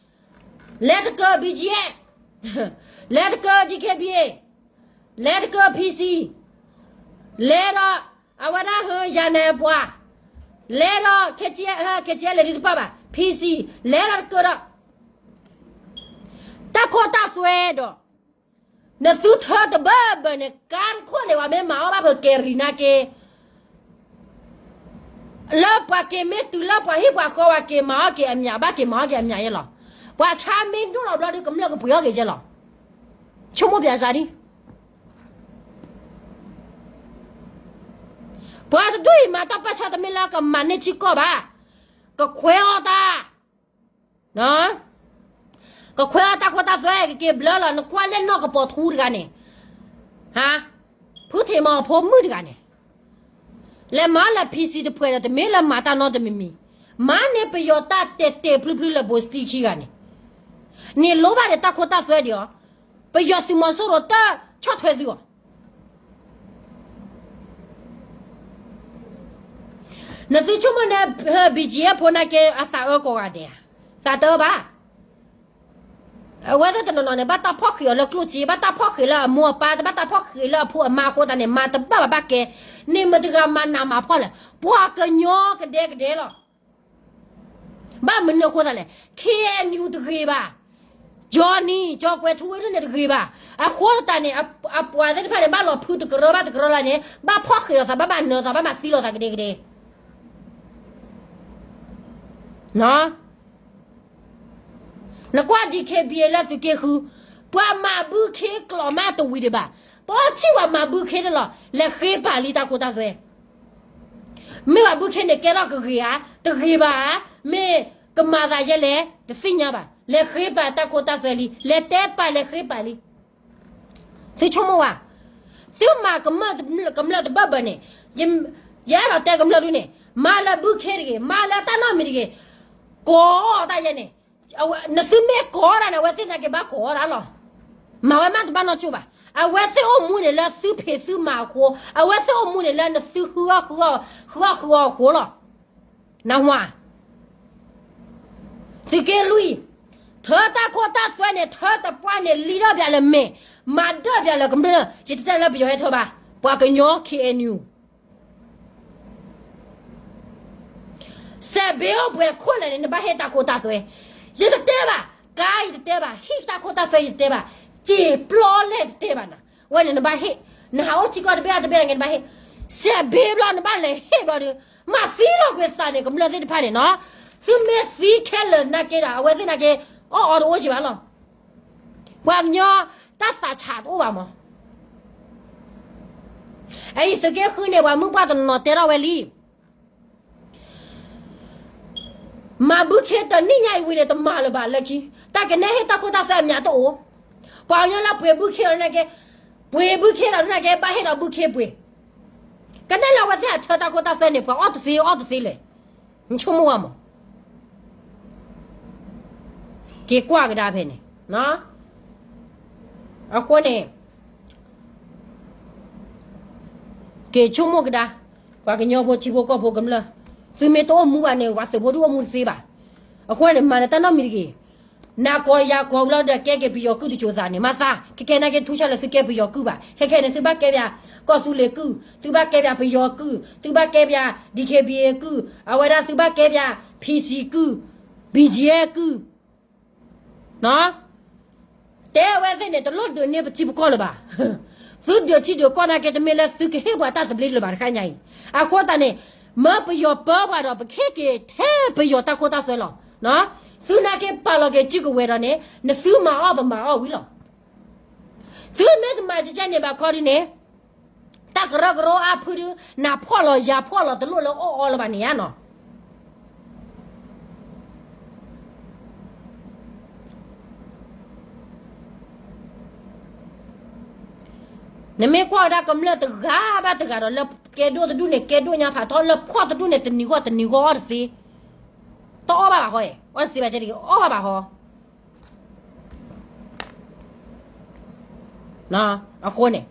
လဲၤတကၢ BGF, လဲၤတကၢ DKBA, လဲၤတကၢ PC, လဲၤဒီးအဝဲဒၣ်ဟၢယၤနဲၣ်ပှၤ, လဲၤဒီး KTLA ဒ်တပၣ်ဘၣ် PC, လဲၤဒီးတကၢဒီး တၢ်ခိတၢ်သွဲဒီး နသုထၢတဘၢဘၢန့ၣ် ကါတခိၣ်န့ၣ် ပှၤမ့ၢ်မၤအီၣ်ဘၣ်ဖဲကဲရံၤနာ်က့ လၢပှၤက့ၤမ့ၢ်တုၤလၢပှၤဟံၣ်ပှၤဃီ ပှၤက့ၤမၤအီၣ်က့ၤအမျး ဘၣ်က့ၤမၤအီၣ်က့ၤအမျးယဲလီၤ. ပှၤဆါမ့ၢ်ဒိၣ်လီၤဘျီဒီး ကမျၢၢ်ကပှ့ၤအီၣ်က့ၤယဲလီၤ. ဆိကမိၣ်ပျးစးဒ် ပှၤတဒူၣ်အံၤမၤတၢ်ပၢဆှၢတမ့ၢ်လၢကမၤန့ၢ်ထံကီၢ်ဘၣ်, ကခွဲးအီၣ်တၢ် ကခွဲးအီၣ်တၢ်ခိတၢ်သွဲ ကက့ၤဘျၢလီၤ. နကွၢ်လၢနီၢ်ကပီၤထူတဂၤန့ၣ်, ဟါ, ဖုထံးမၤအဖိမုၣ်တဂၤန့ၣ် လဲၤမၤလၢ PC တဖှဲးဒီး တမ့ၢ်လၢမၤတၢ်နီတမံၤမံၤ, မၤန့ၢ်ပယီၤတၢ်တဲာ်တဲာ်ဖျုဖျုလၢဘိစတံခံဂၤန့ၣ်, န့ၣ်လိၣ်ဘၣ်ဒီးတၢ်ခိတၢ်သွဲဒံးအီၤ, ပယီၤသုးမီၤစိရိၤတၢ်ဆီၣ်ထွဲသုအီၤ နသုဆိကမိၣ်န့ၣ် BGF ဖိနာ်က့ အသးအၢကိးဂၤဒဲးဧါ, သးတအၢဘၣ်. အဝဲသ့ၣ်တနီၤနီၤန့ၣ် ဘၣ်တၢ်ဖီၣ်ဃံးအီၤလၢကျိၣ်စ့, ဘၣ်တၢ်ဖီၣ်ဃံးလၢအမိၢ်အပၢ်, တဘၣ်တၢ်ဖီၣ်ဃံးလၢအဖိအမါအဃိသတးန့ၣ် မၤတဘၣ်ဘၣ်ဘၣ်ကဲ, န့ၣ်မတၤတဂၤမၤနးမၤဖှီၣ်လဲၣ်, ပှၤကညီကဒဲကဒဲလီၤ. ဘၣ်မနုၤအဃိသတးလဲၣ်, KNU တဂ့ၤဘၣ်, Johnny ကၠီၤကွဲၤထူဝ့ဒ်န့ၣ်တဂ့ၤဘၣ်. အဃိသတးန့ၣ် အပှၤသ့ၣ်တဖၣ်န့ၣ် ဘၣ်လီၤဖုးတကရၢဘၣ်တကရၢလၢ်န့ၣ် ဘၣ်ဖီၣ်ဃံးလိာ်သး, ဘၣ်မၤနၢၤလိာ်သး, ဘၣ်မၤသံလိာ်သးကဒဲကဒဲ နကွၢ် DKBA လၢသုးက့ဃု, ပှၤမၤဘုခ့ကျိာ်မးတဝံၤဒံးဘၣ်. ပှၤထံၣ်ပှၤမၤဘုခ့တလီၤ, လဲၤဃ့ပာ်လံတၢ်ခိတၢ်သွဲ. မ့ၢ်ပှၤဘုခ့န့ၣ်ကဲထီၣ်ကဂ့ၤဧါ, တဂ့ၤဘၣ်ဧါ, မ့ၢ်ကမၤသးယဲလဲၣ်, တသ့ၣ်ညါဘၣ်. လဲၤဃ့ပာ်တၢ်ခိတၢ်သွဲလံ, လဲၤတဲပာ်လဲၤဃ့ပာ်လံ. သုဆိကမိၣ်ဝဲ, သုမၤကမျၢၢ်တဘၢၣ်ဘၢၣ်န့ၣ်, ယအဲၣ်ဒိးတဲကမျၢၢ်ဒုန့ၣ်, မၤလၢဘုခ့တဂ့ၤ, မၤလၢတၢ်နီတမံၤတဂ့ၤ, ကိးအီၤတၢ်ယဲန့ၣ်, နသုမ့ၢ်ကိးအီၤဒၣ်န့ၣ် အဝဲသ့ၣ်နာ်က့ဘၣ်ကိးအီၤဒၣ်လီၤ. မၤဝဲမးတဘၣ်နီၢ်ကၠိဘၣ်. အဝဲသ့ၣ်အိၣ်မူန့ၣ်လၢသုဖံးသုမၤအဃိ, အဝဲသ့ၣ်အိၣ်မူန့ၣ်လၢနသုဃုအီၣ်ဃုအီအဃိလီၤ. နဝၤ သုးက့လွံၢ်, ထၢတၢ်ခိတၢ်သွဲန့ၣ် ထၢတပှၢ်န့ၣ် လံထီၣ်ပၠးလၢမဲာ်, မၤဒၢၣ်ပၠးလၢကမျၢၢ်, ယတတဲလၢပယီၤဟဲထၢဘၣ်, ပှၤကညီ KNU စဲးဘ့အိၣ်ပှဲၤခိၣ်လဲၣ်န့ၣ် နဘၣ်ဟ့ၣ်တၢ်ခိတၢ်သွဲ, ယတတဲဘၣ်, ကါယတတဲဘၣ်, ဟံၣ်တၢ်ခိတၢ်သွဲယတတဲဘၣ်, စံာ်ပျီလဲၣ်တတဲဘၣ်နၤ, ဝဲန့ၣ်နဘၣ်ဟ့ၣ်, နဟးအိၣ်ထံကီၢ်တဘ့ၣ်တဘ့ၣ်နာ်က့နဘၣ်ဟ့ၣ်, စဲးဘ့ဘျီနဘၣ်လဲၤဟ့ၣ်ဘျီဒီး, မၤသံလီၤကွံာ်သးန့ၣ် ကမျၢၢ်သ့ၣ်တဖၣ်န့ၣ်နီၤ, သုမ့ၢ်သံခဲလၢာ်နာ်က့ဒီး အဝဲသ့ၣ်နာ်က့, အီၣ်အီတအိၣ်က့ဘၣ်လီၤ. ပှၤကညီတၢ်သးဆးတအိၣ်ဘၣ်မး. အအံၤသုးက့ဃုန့ၣ် ပှၤမုၢ်ပှၢ်တနီၤတဲထီၣ်ဝဲလံ မၤဘုခ့တနံၣ်ညါအံၤဝံၤန့ၣ် တမၤလၢၤဘၣ်လၢခံ, တၢ်ကနဲဟ့ၣ်တၢ်ခိတၢ်သွဲအမံၤတအိၣ်, ပှၤကညီလၢပှ့ၤဘုခ့ဒီးနာ်က့, ပှ့ၤဘုခ့ဒီးနာ်က့ ဘၣ်ဟ့ၣ်ဒီးဘုခ့ပှ့ၤ, ကနဲလၢအဝဲသ့ၣ်အထၢတၢ်ခိတၢ်သွဲန့ၣ် ပှၤအီၣ်တသ့အီၣ်တသ့လဲၣ်, နဆိကမိၣ်ဝဲမး, က့ၤကွၢ်ကဒါဖဲန့ၣ်, အဃိန့ၣ် က့ၤဆိကမိၣ်ကဒါ, ပှၤကညီဖိထံဖိကီၢ်ဖိကမျၢၢ်, သုမ့ၢ်တအိၣ်မူဘၣ်န့ၣ် ပှၤသုးဖိဒုးအိၣ်မူတသ့ဘၣ်. အဃိန့ၣ် မၤနတၢ်နီတမံၤတဂ့ၤ, နၤကိးယၤကိးကလီဒီးကဲက့ၤပယီၤကုၢ်တစိၤသးန့ၣ် မၤသး, ခဲခဲနာ်က့ထူဆါလၢသုကဲပယီၤကုၢ်ဘၣ်, ခဲခဲန့ၣ် သုဘၣ်ကဲပၠး ကီၢ်သူလ့ၤကုၢ်, သုဘၣ်ကဲပၠးပယီၤကုၢ်, သုဘၣ်ကဲပၠး DKBA ကုၢ်, အဝဲဒၣ်သုဘၣ်ကဲပၠး PC ကုၢ်, BGF ကုၢ် တဲဝဲသ့ၣ်န့ၣ် တလိၣ်ဒုးန့ၢ်ပထံပကီၢ်လၢၤဘၣ်. သုဒုးထံဒုးကီၢ်နာ်က့ တမ့ၢ်လၢသုကဟ့ၣ်ပှၤတၢ်သဘျ့လၢၤဘၣ်တခါညါအံၤ. အဃိသတးန့ၣ် မၢပယီၤပၢပှၤဒီးပကဟ့ၣ်က့ၤထဲပယီၤတၢ်ခိတၢ်သွဲလီၤ. သုနာ်က့ပာ်လီၤက့ၤစုကဝဲၤဒီးန့ၣ် နသုမၤအီၣ်ပမၤအီၣ်ဝံၤလီၤ. သုမ့ၢ်တမၤကကဲန့ၣ်ဘၣ်ခီဒ်န့ၣ် တၢ်ကရၢကရိအါဖုဒု နဖှီၣ်လီၤယၤဖှီၣ်လီၤတလိၣ်လၢအီၣ်အီလၢၤဘၣ်န့ၣ်ဧါနီၤ. နမ့ၢ်ကွၢ်ဝဲဒၣ်ကမျၢၢ်တဂၤဘၣ်တဂၤဒီး လၢကဲဒိၣ်တဒူၣ်န့ၣ် ကဲဒိၣ်ညါဖးထီ လၢဖှီၣ်တဒူၣ်န့ၣ် တနံၤဂီၢ်တနံၤဂီၢ်အီၣ်တသ့, တအီၣ်ဘၣ်ဘၣ်ဃီ, အီၣ်တသ့ဘၣ်တဲတဂ့ၤ အီၣ်ဘၣ်ဘၣ်ဃီ. အဃိန့ၣ်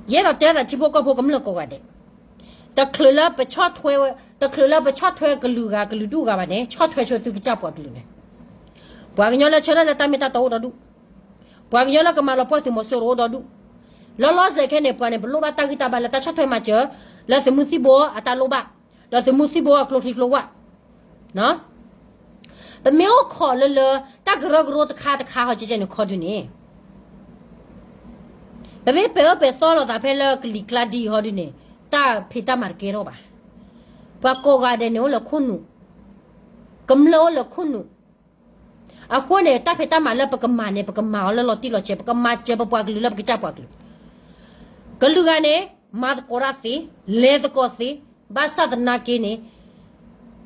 ယအဲၣ်ဒိးတဲဒၣ်ထံဖိကီၢ်ဖိကမျၢၢ်ကိးဂၤဒဲး, တချုးလၢပဆီၣ်ထွဲ, တချုးလၢပဆီၣ်ထွဲကလုာ်ဂၤကလုာ်ဒူၣ်ဂၤဘၣ်န့ၣ် ဆီၣ်ထွဲဆိသုကစၢ်ပှၤကလုာ်န့ၣ်, ပှၤကညီလၢဆၢထၢၣ်လၢတၢ်မ့ၢ်တၢ်တီအိၣ်ဒီဒူၣ်, ပှၤကညီလၢကမၤလီၤပှီၢ်သုးမီၤစိရိၤအိၣ်ဒီဒူၣ်, လီၤလီၤဆဲးခဲန့ၣ် ပှၤန့ၣ် ပလိၣ်ဘၣ်တၢ်ဂံၢ်တၢ်ဘါလၢတၢ်ဆီၣ်ထွဲမၤစၢၤ လၢသုးမုၢ်သံၣ်ဘိအတၢ်လိၣ်ဘၣ်, ဒီးသုးမုၢ်သံၣ်ဘိအကျိချံကျိဝၣ် ပမ့ၢ်အိၣ်ခိးလၢလၢ တၢ်ကရၢကရိတခါတခါဟီကဲကဲန့ၣ်ခီဒုန့ၣ်, ပမ့ၢ်ပဲာ်အၢပဲာ်သီလိာ်သးဖဲလၢကလံၤကျါဒ်အံၤဟီဒုန့ၣ်, တၢ်ဖံးတၢ်မၤတကဲထီၣ်ဘၣ်. ပှၤကိးဂၤဒဲးန့ၣ်အိၣ်လၢခိၣ်နူာ်, ကမျၢၢ်အိၣ်လၢခိၣ်နူာ်, အဃိန့ၣ် တၢ်ဖံးတၢ်မၤလၢပကမၤန့ၣ် ပကမၤအီၤလၢလီၤတံၢ်လီၤဆဲး, ပကမၤစၢၤပပှၤကလုာ်လၢပကစၢ်ပှၤကလုာ်, ကလုာ်ဂၤန့ၣ် မၤသကိးတၢ်သ့, လဲၤသကိးသ့, ဘၣ်ဆၣ်သနာ်က့န့ၣ်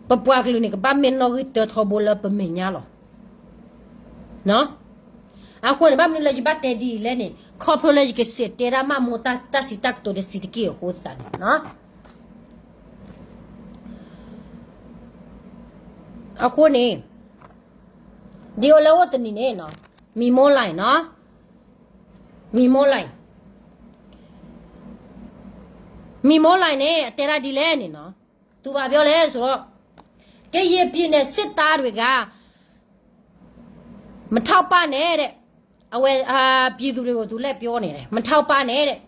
ပပှၤကလုာ်န့ၣ် ကဘၣ်မ့ၢ်နီၣ်ဂံၢ်တၢထီဘိလၢပမဲာ်ညါလီၤ. အဃိန့ၣ် ဘၣ်မနုၤလၢယဘၣ်တဲဒ်အံၤလဲၣ်န့ၣ် ခီဖျိလၢယကစံးတဲဒၣ်မးမိၢ်တၢ်စံးတၢ်ကတိၤတစံးတက့ၢ်အဃိသတးန့ၣ်, အဃိန့ၣ် ဒ်အိၣ်လၢအိၣ်တနံၤန့ၣ် မံၤမိၢ်လၢ်နီၤ, မံၤမိၢ်လၢ်, မံၤမိၢ်လၢ်န့ၣ် အတဲဒၣ်ဒ်လဲၣ်န့ၣ်နီၤ, သူဘာပြောလဲဆိုတော့ ကရင်ပြည်နယ်စစ်သားတွေက မထောက်ပံ့နဲ့တဲ့, အဝဲ အာ ပြည်သူတွေကို သူလှည့်ပြောနေတယ်, မထောက်ပံ့နဲ့တဲ့,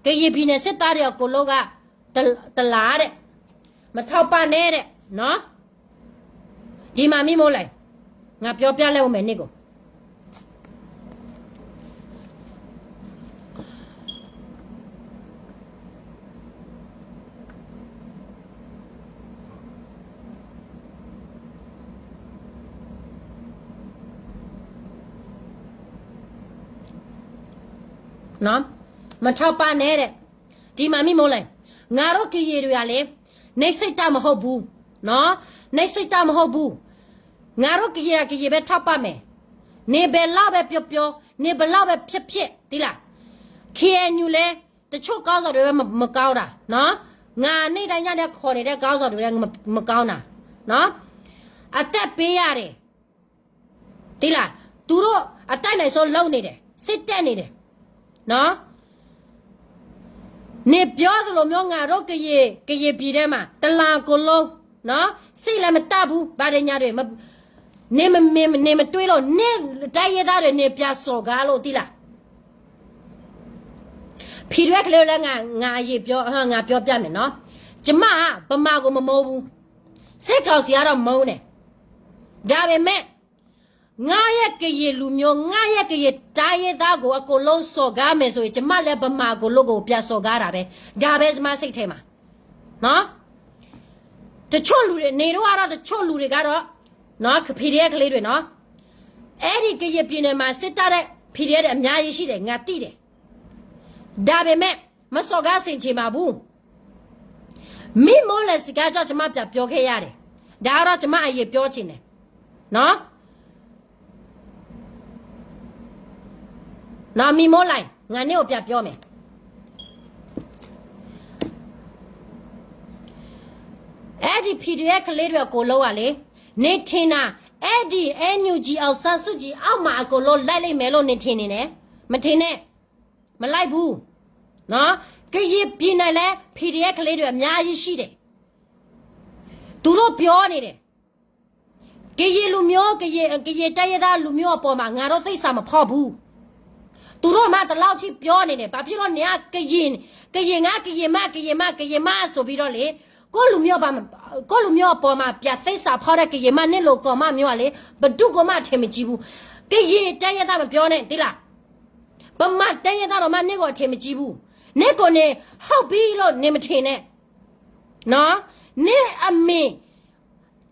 ကရင်ပြည်နယ်စစ်သားတွေအကုန်လုံးက တ တလာတဲ့, မထောက်ပံ့နဲ့တဲ့နော်, ဒီမှာမိမိုးလဲ, ငါပြောပြလိုက်ဦးမယ် နင့်ကို နော်, မထောက်ပံ့နဲ့တဲ့, ဒီမှာမိမိုးလဲ, ငါတို့ကရင်တွေကလေ, နှိပ်စက်တာမဟုတ်ဘူးနော်, နှိပ်စက်တာမဟုတ်ဘူး, ငါတို့ကရင်က ကရင်ပဲ ထောက်ပံ့မယ်, နင်ဘယ်လောက်ပဲပြောပြော, နင်ဘယ်လောက်ပဲဖြစ်ဖြစ်, သိလား, KNU လည်း တချို့ခေါင်းဆောင်တွေပဲ မကောင်းတာနော်, ငါနေ့တိုင်းညနေခေါ်နေတဲ့ခေါင်းဆောင်တွေပဲ မကောင်းတာနော်, အသက်ပေးရတယ်, သိလား, သူတို့အတတ်နိုင်ဆုံးလုပ်နေတယ်, စစ်တပ်နေတယ်နော်, နင်ပြောသလိုမျိုး ငါတို့ကရင်, ကရင်ပြည်ထဲမှာ တလန်ကိုလုံးနော်, စိတ်လည်းမတတ်ဘူး, ဘာတွေညာတွေ, နင်မ, နင်မတွေးလို့, နင်တိုင်းရင်းသားတွေ, နင်ပြန်စော်ကားလို့, သိလား. ဖီဒွဲကလေးလၢ ငါ, ငါအရင်ပြော, ငါပြောပြမယ်နော်, ကျမက ဗမာကိုမမုန်းဘူး, စစ်ကောင်စီကတော့မုန်းတယ်, ဒါပေမဲ့ ငါရဲ့ကရင်လူမျိုး, ငါရဲ့ကရင်တိုင်းရင်းသားကို အကုန်လုံးစော်ကားမယ်ဆိုရင် ကျမလည်းဗမာအကုန်လုံးကို ပြန်စော်ကားတာပဲ, ဒါပဲကျမစိတ်ထဲမှာနော်, တချို့လူတွေ နေတော့ကတော့ တချို့လူတွေကတော့နော် PDF ကလေးတွေနော် အဲ့ဒီကရင်ပြည်နယ်မှာ စစ်တပ်နဲ့ PDF တွေ အများကြီးရှိတယ် ငါသိတယ် ဒါပေမဲ့ မစော်ကားဆင်ခြင်ပါဘူး မင်းမိုးလယ်စကားကြောင့် ကျွန်မပြန်ပြောခဲ့ရတယ် ဒါကတော့ ကျွန်မအရင်ပြောချင်တယ်နော် နော် မင်းမိုးလယ် ငါနေ့ကိုပြန်ပြောမယ် အဲ့ဒီ PDF ကလေးတွေအကုန်လုံးကလေ နေထင်တာ အဲ့ဒီ NUG အောင်ဆန်းစုကြည်အောက်မှာအကုန်လုံးလိုက်လိမ့်မယ်လို့ နေထင်နေတယ် မထင်နဲ့ မလိုက်ဘူးနော် ကရင်ပြည်နယ်လည်း PDF ကလေးတွေအများကြီးရှိတယ် သူတို့ပြောနေတယ် ကရင်လူမျိုး ကရင် ကရင်တိုင်းရင်းသားလူမျိုးအပေါ်မှာ ငါတို့သစ္စာမဖောက်ဘူး သူတို့မှဒီလောက်ထိပြောနေတယ် ဘာဖြစ်လို့နင်က ကရင် ကရင်ငါ ကရင်မ ကရင်မ ကရင်မဆိုပြီးတော့လေ ကိုယ့်လူမျိုးပါ ကိုယ့်လူမျိုးအပေါ်မှာ ပြန်သစ္စာဖောက်တဲ့ ကရင်မ နင့်လိုကောင်မမျိုးကလေ ဘယ်သူ့ကိုမှ အထင်မကြီးဘူး ကရင်တိုင်းရင်းသားမပြောနဲ့ သိလား ဗမာတိုင်းရင်းသားတောင်မှ နင့်ကို အထင်မကြီးဘူး နင့်ကို နေ ဟုတ်ပြီလို့ နေမထင်နဲ့ နော် နင့်အမေ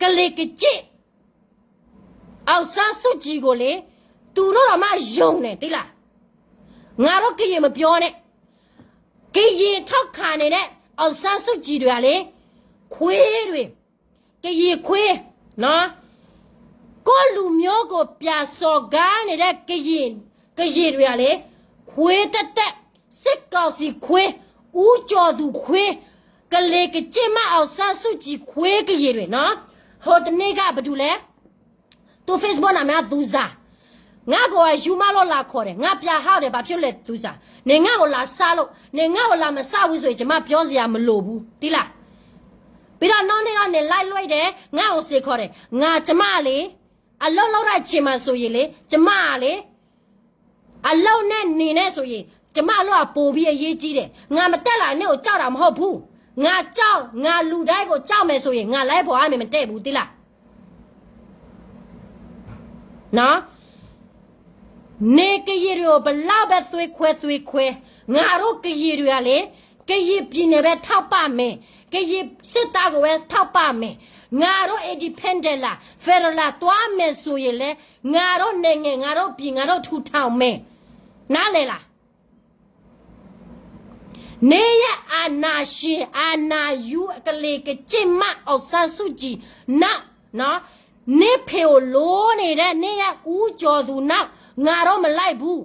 ကလေကကျင့် အောင်ဆန်းစုကြည်ကိုလေ သူတို့တောင်မှ ယုံတယ် သိလား ငါတို့ကရင်မပြောနဲ့ ကရင်ထောက်ခံနေတဲ့ အောင်ဆန်းစုကြည်တွေကလေ ခွေးတွေ ကရင်ခွေး နော် ကိုယ့်လူမျိုးကို ပြန်စော်ကားနေတဲ့ ကရင် ကရင်တွေကလေ ခွေးသက်သက် စစ်ကောင်စီခွေး ဦးကျော်သူခွေး ကလေကကျင့်မ အောင်ဆန်းစုကြည်ခွေး ကရင်တွေနော် ဟိုတနေ့က ဘယ်သူလဲ သူ Facebook နာမည်က သူဇာ ငါ့ကို အယူမလို့ လာခေါ်တယ် ငါပြန်ဟောက်တယ် ဘာဖြစ်လဲ သူဇာ နင်ငါ့ကို လာစလို့ နင်ငါ့ကို လာမစဘူးဆိုရင် ကျွန်မပြောစရာမလိုဘူး သိလား ပြီးတော့ နောက်နေ့တော့ နင် လိုက်လွှင့်တယ် ငါ့ကို စင်ခေါ်တယ် ငါ ကျွန်မလေ အလုပ်လုပ်တဲ့အချိန်မှာဆိုရင်လေ ကျွန်မလေ အလုပ်နဲ့နင်နဲ့ဆိုရင် ကျွန်မအလုပ်က ပိုပြီးအရေးကြီးတယ် ငါမတက်လာ နင့်ကို ကြောက်တာမဟုတ်ဘူး ငါကြောက် ငါလူတိုင်းကို ကြောက်မယ်ဆိုရင် ငါ live ပေါ်ကနေ မတက်ဘူး သိလား နော် နေကရင်တွေကို ဘယ်လောက်ပဲ သွေးခွဲသွေးခွဲ ငါတို့ကရင်တွေကလေ ကရင်ပြည်နယ်ပဲ ထောက်ပံ့မယ် ကရင်စစ်သားကိုပဲ ထောက်ပံ့မယ် ငါတို့ independent လာ federal လာ သွားမယ်ဆိုရင်လဲ ငါတို့နိုင်ငံ ငါတို့ပြည် ငါတို့ထူထောင်မယ် နားလည်လား နေရဲ့အာဏာရှင် အာဏာယူ ကလေကကျင့်မ အောင်ဆန်းစုကြည် နောက် နော် နေဖေကိုလိုနေတဲ့ နေရဲ့ ဦးကျော်သူ နောက် ငါတို့မလိုက်ဘူး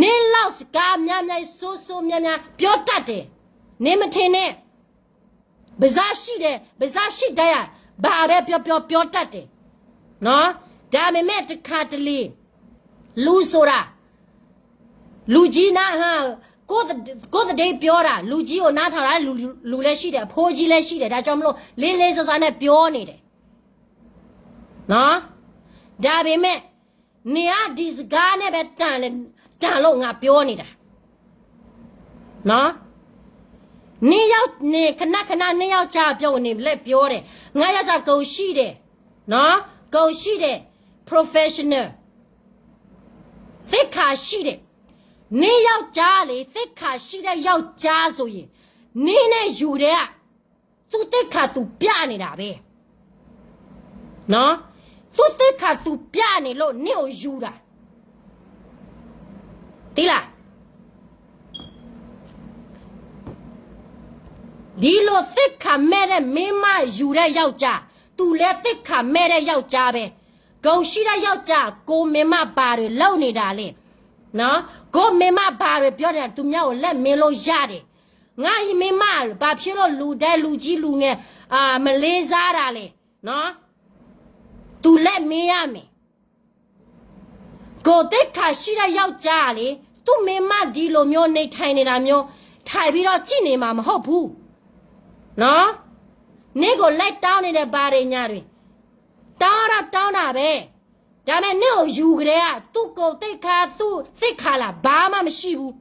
နေလောက်စကားများများ ဆိုးဆိုးများများ ပြောတတ်တယ် နေမထင်နဲ့ ပါးစပ်ရှိတယ် ပါးစပ်ရှိတိုင်း ဘာပဲပြောပြော ပြောတတ်တယ် နော် ဒါပေမဲ့ တခါတလေ လူဆိုတာ လူကြီးနား ဟမ် ကိုယ့်သ- ကိုယ့်သတိပြောတာ လူကြီးကိုနားထောင်တာ လူ- လူလည်းရှိတယ် အဖိကြီးလည်းရှိတယ် ဒါကြောင့်မလို့ လေးလေးစားစားနဲ့ ပြောနေတယ် နော် ဒါပေမဲ့ နေက ဒီစကားနဲ့ပဲ တန်- တန်လို့ ငါပြောနေတာ နော် နေရောက် နေ ခဏခဏ နေယောက်ျားပြောကို နေလည်းပြောတယ် ငါယောက်ျား ကိုယ်ရှိတယ် နော် ကိုယ်ရှိတယ် professional သိက္ခာရှိတယ် နေယောက်ျားလေ သိက္ခာရှိတဲ့ယောက်ျားဆိုရင် နေနဲ့ယူတဲ့က သူ့သိက္ခာသူပြနေတာပဲ နော် သူ့သိက္ခာသူပြနေလို့ နေကိုယူတာ သိလား ဒီလိုသိက္ခာမဲ့တဲ့ မိန်းမယူတဲ့ယောက်ျား သူလည်းသိက္ခာမဲ့တဲ့ယောက်ျားပဲ ကိုယ်ရှိတဲ့ယောက်ျား ကိုယ်မိန်းမဘာတွေလုပ်နေတာလဲ နော် ကိုယ်မိန်းမဘာတွေပြောနေတာ သူများကိုလက်မေးလို့ရတယ် ငါ့မိန်းမ ဘာဖြစ်လို့ လူတိုင်း လူကြီးလူငယ် အာ မလေးစားတာလဲ နော် သူလက်မေးရမယ် ကိုယ်သိက္ခာရှိတဲ့ယောက်ျားလေ သူ့မိန်းမဒီလိုမျိုး နေထိုင်နေတာမျိုး ထိုင်ပြီးတော့ ကြည့်နေမှာမဟုတ်ဘူး နော် နေကို လိုက်တောင်းနေတဲ့ ဘာတွေညာတွေ တောင်းတော့တောင်းတာပဲ ဒါပေမဲ့ နေကို ယူကတည်းက သူ့ကိုယ်သိက္ခာ သူ့သိက္ခာလာ ဘာမှမရှိဘူး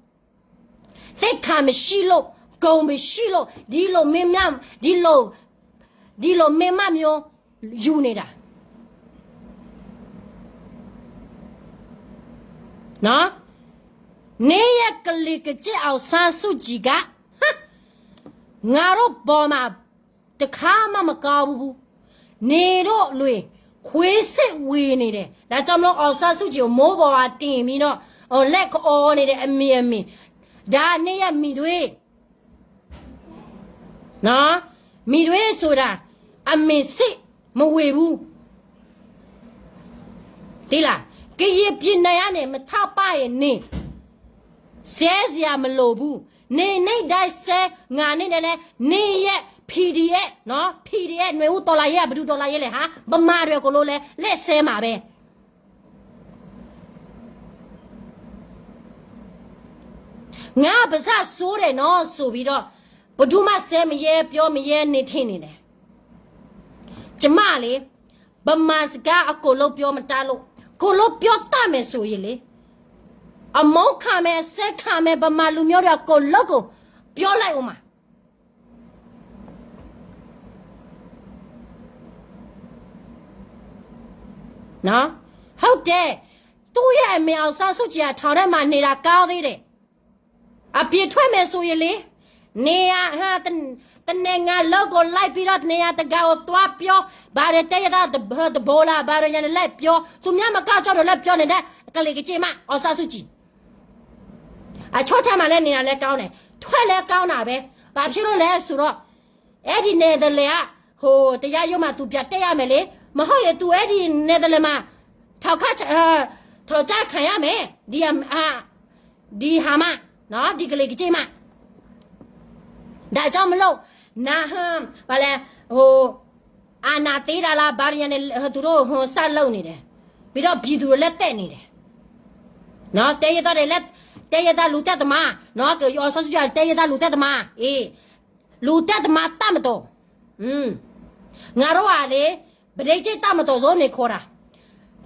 သိက္ခာမရှိလို့ ကိုယ်မရှိလို့ ဒီလိုမင်းများ ဒီလို ဒီလိုမင်းမမျိုး ယူနေတာ နော် နေရဲ့ကလီကကျစ် အောင်ဆန်းစုကြည်က ဟမ် ငါတို့ဗမာ တခါမှမကောင်းဘူး။ နေတို့လွင် ခွေးစစ်ဝင်နေတယ်။ ဒါကြောင့်မလို့ အောင်ဆန်းစုကြည်ကို မိုးပေါ်မှာတင်ပြီးတော့ လက်အော်နေတဲ့အမည်အမည် ဒါနေ့ရက်မီတွင်း နော် မီတွင်းဆိုတာ အမည်စစ်မဝင်ဘူး သိလား။ ကရင်ပြည်နယ်ကနေ မထောက်ပံ့ရင်နေ ဆဲစရာမလိုဘူး။ နေနေ့တိုင်းဆဲ ငါနေ့တိုင်းလည်း နေ့ရက် PDF နော် PDF နွေဦးတော်လှန်ရေးက ဘယ်သူတော်လှန်ရေးလဲ ဟာ ဗမာတွေအကုန်လုံးလည်း လက်ဆဲမှာပဲ ငါပါးစပ်ဆိုးတယ်နော်ဆိုပြီးတော့ ဘယ်သူမှ ဆဲမရဲ ပြောမရဲ နေထင်နေတယ်။ ကျမလေ ဗမာစကားအကုန်လုံးပြောမတတ်လို့ အကုန်လုံးပြောတတ်မယ်ဆိုရင်လေ အမုန်းခံမယ် အဆဲခံမယ် ဗမာလူမျိုးတွေအကုန်လုံးကို ပြောလိုက်ဦးမှာ နော် ဟုတ်တယ် သူ့ရဲ့အမေ အောင်ဆန်းစုကြည်က ထောင်ထဲမှာနေတာ ကောင်းသေးတယ်။ အပြင်ထွက်မယ်ဆိုရင်လေ နေရာ တ- တနိုင်ငံလုံးကိုလိုက်ပြီးတော့ နေရာတကာကိုသွားပြော ဘာတွေ တိုင်းရင်းသားသဘောလား ဘာတွေ ညာနဲ့ လိုက်ပြော သူများမကောင်းကြောင်းတွေ လိုက်ပြောနေတဲ့ ကလေးကကြီးမ အောင်ဆန်းစုကြည် အချုပ်ထဲမှာလည်း နေတာလည်းကောင်းတယ် ထွက်လည်းကောင်းတာပဲ ဘာဖြစ်လို့လဲဆိုတော့ အဲ့ဒီ နယ်သာလန်က ဟို တရားရုံးမှာ သူပြန်တက်ရမယ်လေ မဟုတ်ရင် သူ အဲ့ဒီ နယ်သာလန်မှာ ထောင်ချခံရမယ် ဒီ ဒီဟာမ နော် ဒီကလေးကကြီးမ ဒါကြောင့်မလို့ နဟ ဘာလဲ ဟို အာဏာသိမ်းတာလား ဘာညာနဲ့ သူတို့ ဟို စလုပ်နေတယ် ပြီးတော့ ပြည်သူတွေ လက်တက်နေတယ် နော် တိုင်းရင်းသားတွေ လက်- တိုင်းရင်းသားလူတက်သမား နော် က- အောင်ဆန်းစုကြည် တိုင်းရင်းသားလူတက်သမား အေး လူတက်သမား တပ်မတော် ငါတို့ကလေ ပဒိတ်ကျင့် တပ်မတော် ဆိုနေခေါ်တာ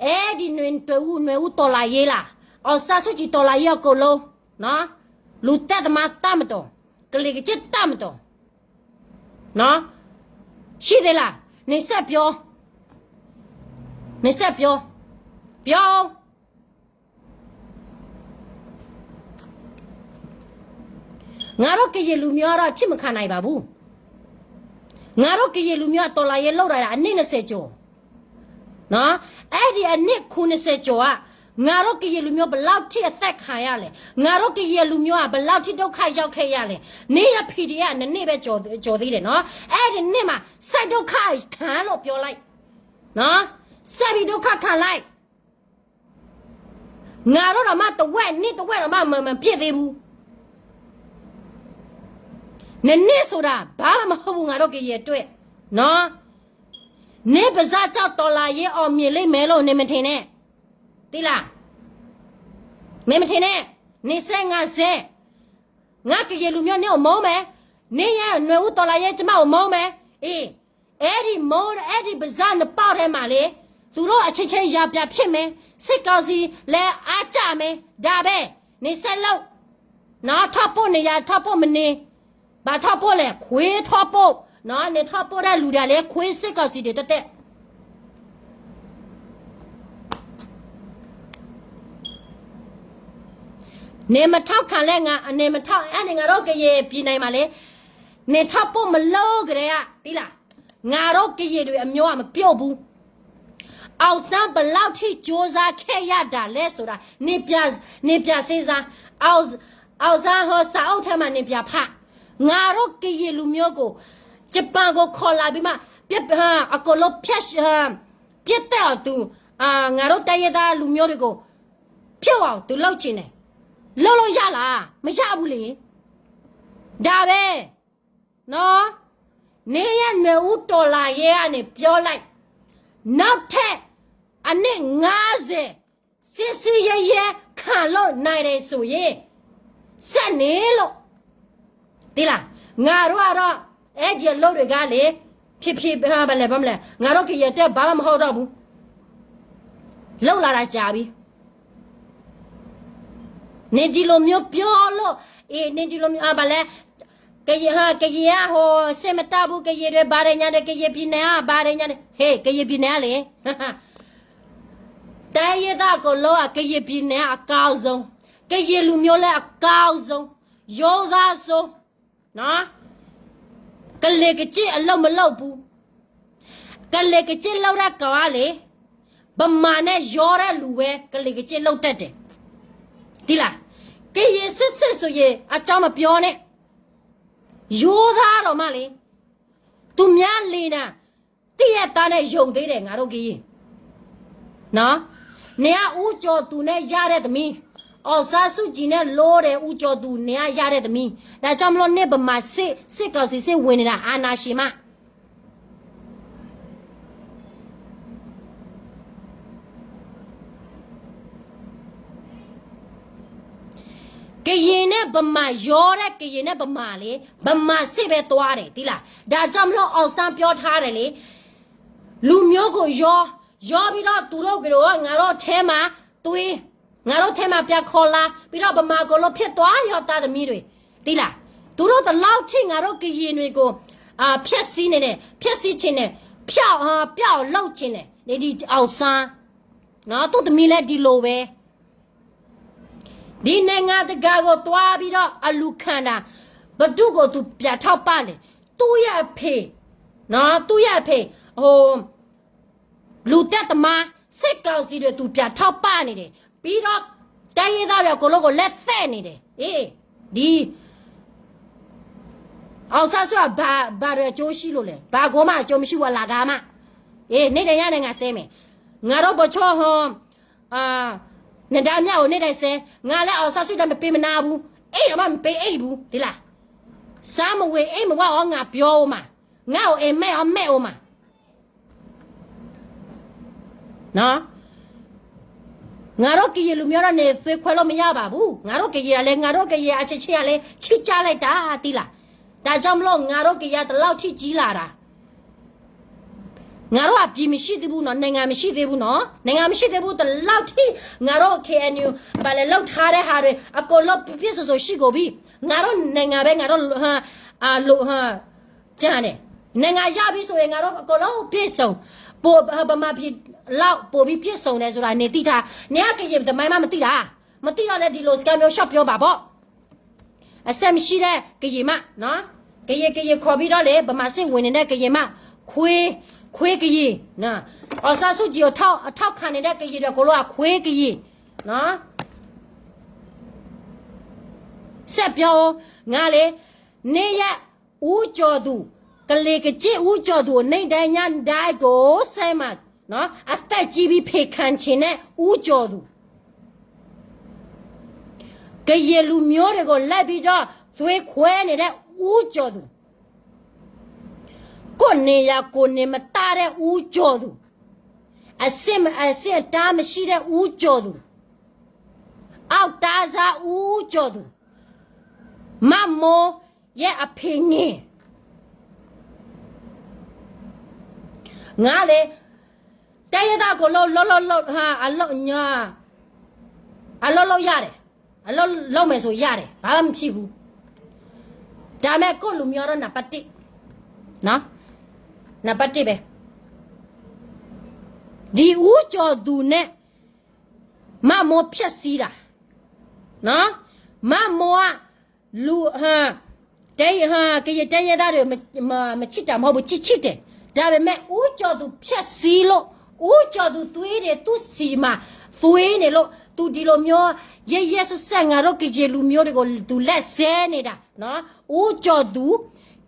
အဲ့ဒီ နွေ- နွေဦး နွေဦးတော်လှန်ရေးလား အောင်ဆန်းစုကြည် တော်လှန်ရေးအကုန်လုံး နော် လူတက်သမား တပ်မတော် ကလေးကကြီး တပ်မတော် နော် ရှိသေးလား နေဆက်ပြော နေဆက်ပြော ပြော ငါတို့ကရင်လူမျိုးကတော့ ထိမခံနိုင်ပါဘူး ငါတို့ကရင်လူမျိုးက တော်လှန်ရေးလုပ်လာတာ အနှစ်နှစ်ဆယ်ကျော် နော် အဲ့ဒီအနှစ်ခုနှစ်ဆယ်ကျော်က ငါတို့ကရင်လူမျိုး ဘယ်လောက်ထိ အသတ်ခံရတယ်လဲ ငါတို့ကရင်လူမျိုးက ဘယ်လောက်ထိ ဒုက္ခရောက်ခဲ့ရတယ်လဲ နေ့ရက် PDF နှစ်နှစ်ပဲ ကျော်- ကျော်သေးတယ်နော် အဲ့ဒီနှစ်မှာ ဆက်ဒုက္ခခံလို့ ပြောလိုက် နော် ဆက်ပြီး ဒုက္ခခံလိုက် ငါတို့တောင်မှ တဝက် နှစ်တဝက်တောင်မှ မ- မ- မပြည့်သေးဘူး နှစ်နှစ်ဆိုတာ ဘာမှမဟုတ်ဘူး ငါတို့ကရင်အတွက် နော် နေပါစပ်ကြောင့် တော်လှန်ရေး အောင်မြင်လိမ့်မယ်လို့ နေမထင်နဲ့ သိလား နေမထင်နဲ့ နေဆဲ ငါဆဲ ငါကရင်လူမျိုး နေကိုမုန်းမယ် နေရဲ့ နွေဦးတော်လှန်ရေး ကျမကိုမုန်းမယ် အေး အဲ့ဒီမုန်း- အဲ့ဒီပါးစပ်နှစ်ပေါက်ထဲမှာလေ သူတို့အချင်းချင်း ရန်ပြန်ဖြစ်မယ် စစ်ကောင်စီလည်း အားကျမယ် ဒါပဲ နေဆက်လုပ် နော် ထောက်ပို့နေရ ထောက်ပို့မနေ ဘာထောက်ပို့လဲ ခွေးထောက်ပို့ နော် နေထောက်ပို့တဲ့လူတွေကလည်း ခွေးစစ်ကောင်စီတွေ တက်တက် နေမထောက်ခံလဲ ငါ- နေမထောက်- အဲ့ဒီ ငါတို့ကရင်ပြည်နယ်မှာလေ နေထောက်ပို့မလုပ်ကတည်းက သိလား ငါတို့ကရင်တွေ အမျိုးက မပြုတ်ဘူး အောင်ဆန်း ဘယ်လောက်ထိ ကြိုးစားခဲ့ရတာလဲဆိုတာ နေပြန်- နေပြန်စဉ်းစား အောင်- အောင်ဆန်း ဟို စာအုပ်ထဲမှာ နေပြန်ဖတ် ငါတို့ကရင်လူမျိုးကို ဂျပန်ကို ခေါ်လာပြီးမှ ပြ- အကုန်လုံး ဖျက်- ပြစ်တက်အောင် သူ- အာ- ငါတို့တိုင်းရင်းသားလူမျိုးတွေကို ပြုတ်အောင် သူလုပ်ချင်တယ် လုပ်လို့ရလား မရဘူးလေ ဒါပဲ နော် နေရဲ့ နွေဦးတော်လှန်ရေးကနေ ပြောလိုက် နောက်ထပ်အနှစ်ငါးဆယ် စစ်စစ်ရဲရဲ ခံလို့နိုင်တယ်ဆိုရင် ဆက်နေလို့ သိလား ငါတို့ကတော့ အဲ့ဒီအလုပ်တွေကလေ ဖြစ်ဖြစ်- ဘာလဲ- ဘာလဲ- ငါတို့ကရင်အတွက် ဘာမှမဟုတ်တော့ဘူး လုပ်လာတာကြာပြီ နေဒီလိုမျိုးပြောလို့ အေး နေဒီလိုမျိုး- အာ- ဘာလဲ- ကရင်- ဟာ- ကရင်က ဟို စင်မတဘူး ကရင်တွေ ဘာတွေ ညာတွေ ကရင်ပြည်နယ်က ဘာတွေ ညာတွေ ဟေး ကရင်ပြည်နယ်ကလေ တိုင်းရင်းသားအကုန်လုံးက ကရင်ပြည်နယ်က အကောင်းဆုံး ကရင်လူမျိုးလည်း အကောင်းဆုံး ရိုးသားဆုံး နော် ကလ့ၤကစ့ၣ်အလိၣ်မလိၣ်ပူၤ, ကလ့ၤကစ့ၣ်လိၣ်တၢ်ကိးအါလံ, ဗမာနဲ့ ယော တၢ်လူၤဝဲ ကလ့ၤကစ့ၣ်လိၣ်တၢ်တဲာ်, သီလၢ ကရင်စစ်စစ်ဆိုရင် အကြောင်းမပြောနဲ့, ရိုးသားတော့မှလေ, သူများလင်တာ သိရဲ့သားနဲ့ ယုံသေးတယ် ငါတို့ကရင်. နော်, နေက ဦးကျော်သူနဲ့ ရတဲ့သမီး, အောင်ဆန်းစုကြည်နဲ့ လိုတယ် ဦးကျော်သူ, နေက ရတဲ့သမီး. ဒါကြောင့်မလို့ နေ့ဗမာစစ်, စစ်ကောင်စီ စစ်ဝင်နေတာ အာဏာရှင်မှ. ကရင်နဲ့ဗမာ, ရောတဲ့ ကရင်နဲ့ဗမာလေ, ဗမာစစ်ပဲသွားတယ်, သိလား. ဒါကြောင့်မလို့ အောင်ဆန်းပြောထားတယ်လေ, လူမျိုးကိုရော, ရောပြီးတော့ သူတို့ကို ငါတို့ထဲမှာသွင်း, ငါတို့ထဲမှာပြန်ခေါ်လာ, ပြီးတော့ ဗမာကိုလိုဖြစ်သွားရော သားသမီးတွေ, သိလား. သူတို့ဒီလောက်ထိ ငါတို့ကရင်တွေကို အာ, ဖျက်ဆီးနေတယ်, ဖျက်ဆီးချင်တယ်, ပျောက်, အာ, ပျောက်အောင်လုပ်ချင်တယ်, ဒီ, ဒီအောင်ဆန်း, နော်, သူ့သမီးလည်းဒီလိုပဲ. ဒီနိုင်ငံတကာကိုသွားပြီးတော့ အလူခံတာ, ဘယ်သူ့ကိုသူပြန်ထောက်ပံ့လဲ? သူ့ရဲ့အဖေ, နော်, သူ့ရဲ့အဖေ, ဟို, လူသတ်သမား, စစ်ကောင်စီတွေ သူပြန်ထောက်ပံ့နေတယ်. ပြီးတော့ တိုင်းရင်းသားတွေအကုန်လုံးကို လက်သတ်နေတယ်. အေး, ဒီ အောင်ဆန်းစုကြည် ဘာ, ဘာတွေအကျိုးရှိလို့လဲ? ဘာကိုမှအကျိုးမရှိဘူး, အလကားမှ. အေး, နေ့တိုင်းညနေ ငါစဲမယ်. ငါတို့ဗိုလ်ချုပ်ဟောင်း, အာ, နဒါမြတ်ကို နေ့တိုင်းစဲ, ငါလည်း အောင်ဆန်းစုကြည် မပေးမနာဘူး, အိပ်တော့မှ မပေးအိပ်ဘူး, သိလား. စားမဝယ် အိပ်မဝါအောင် ငါပြောဦးမှာ, ငါ့ကို အိပ်မက်အောင် မက်ဦးမှာ. နော်, ငါတို့ကရင်လူမျိုးတော့ နေသွေးခွဲလို့မရပါဘူး. ငါတို့ကရင်ကလည်း, ငါတို့ကရင်အချင်းချင်းကလည်း ချစ်ကြလိမ့်တာ, သိလား. ဒါကြောင့်မလို့ ငါတို့ကရင်ဒီလောက်ထိကြီးလာတာ. ငါတို့အပြည်မရှိသေးဘူးနော်, နိုင်ငံမရှိသေးဘူးနော်, နိုင်ငံမရှိသေးဘူး, ဒီလောက်ထိ ငါတို့ KNU ဘာလဲလုပ်ထားတဲ့ဟာတွေ အကုန်လုံးပြည့်ပြည့်စုံစုံရှိကုန်ပြီ. ငါတို့နိုင်ငံပဲ ငါတို့, ဟ, အာ, လို, ဟ, ကျန်တယ်. နိုင်ငံရပြီဆိုရင် ငါတို့အကုန်လုံးပြည့်စုံ, ပို, ဗမာပြည် လောက်ပိုပြီးပြည့်စုံတယ်ဆိုတာ နင်သိထား, နင်က ကရင်သမိုင်းမှ မသိတာ, မသိတော့လည်း ဒီလိုစကားမျိုး ရှော့ပြောပါပေါ့. အစက်မရှိတဲ့ ကရင်မ, နော်, ကရင်, ကရင် ခေါ်ပြီးတော့လေ, ဗမာစစ်ဝင်နေတဲ့ ကရင်မ, ခွေး, ခွေးကရင်, နော်, အောင်ဆန်းစုကြည်ကို ထောက်, ထောက်ခံနေတဲ့ ကရင်တွေအကုန်လုံးက ခွေးကရင်, နော်. ဆက်ပြော, ငါလေ, နေရ ဦးကျော်သူ, ကလ့ၤကစ့ၣ် ဦးကျော်သူ နေ့တိုင်းညတိုင်းကို စဲမှာ, နော်, အသက်ကြီးပြီး ဖယ်ခံချင်တဲ့ ဦးကျော်သူ, ကရင်လူမျိုးတွေကို လိုက်ပြီးတော့ သွေးခွဲနေတဲ့ ဦးကျော်သူ, ကိုယ့်နေရာကိုယ်နေမတတ်တဲ့ ဦးကျော်သူ, အဆင့်, အဆင့်အတန်းမရှိတဲ့ ဦးကျော်သူ, အောက်တန်းစား ဦးကျော်သူ, မမိုးရဲ့အဖေငယ်. ငါလေ, တိုင်းရင်းသားကို လုပ်, လုပ်, လုပ်, ဟာ, အလုပ်, အလုပ်လုပ်ရတယ်, အလုပ်လုပ်မယ်ဆိုရတယ်, ဘာမှမရှိဘူး. ဒါပေမဲ့ ကိုယ့်လူမျိုးတော့ နံပါတ်တစ်, နော်, နံပါတ်တစ်ပဲ. ဒီဦးကျော်သူနဲ့ မမိုးဖျက်ဆီးတာ, နော်, မမိုးက လူ, ဟ, တဲ, ဟ, ကရင်တိုင်းရင်းသားတွေ မချစ်တာမဟုတ်ဘူး, ချစ်ချစ်တယ်. ဒါပေမဲ့ ဦးကျော်သူ ဖျက်ဆီးလို့, ဦးကျော်သူ သွေးတွေ သူ့ဆီမှာ သွေးနေလို့ သူဒီလိုမျိုး ရက်ရက်စက်စက် ငါတို့ကရင်လူမျိုးတွေကို သူလက်စဲနေတာ, နော်, ဦးကျော်သူ,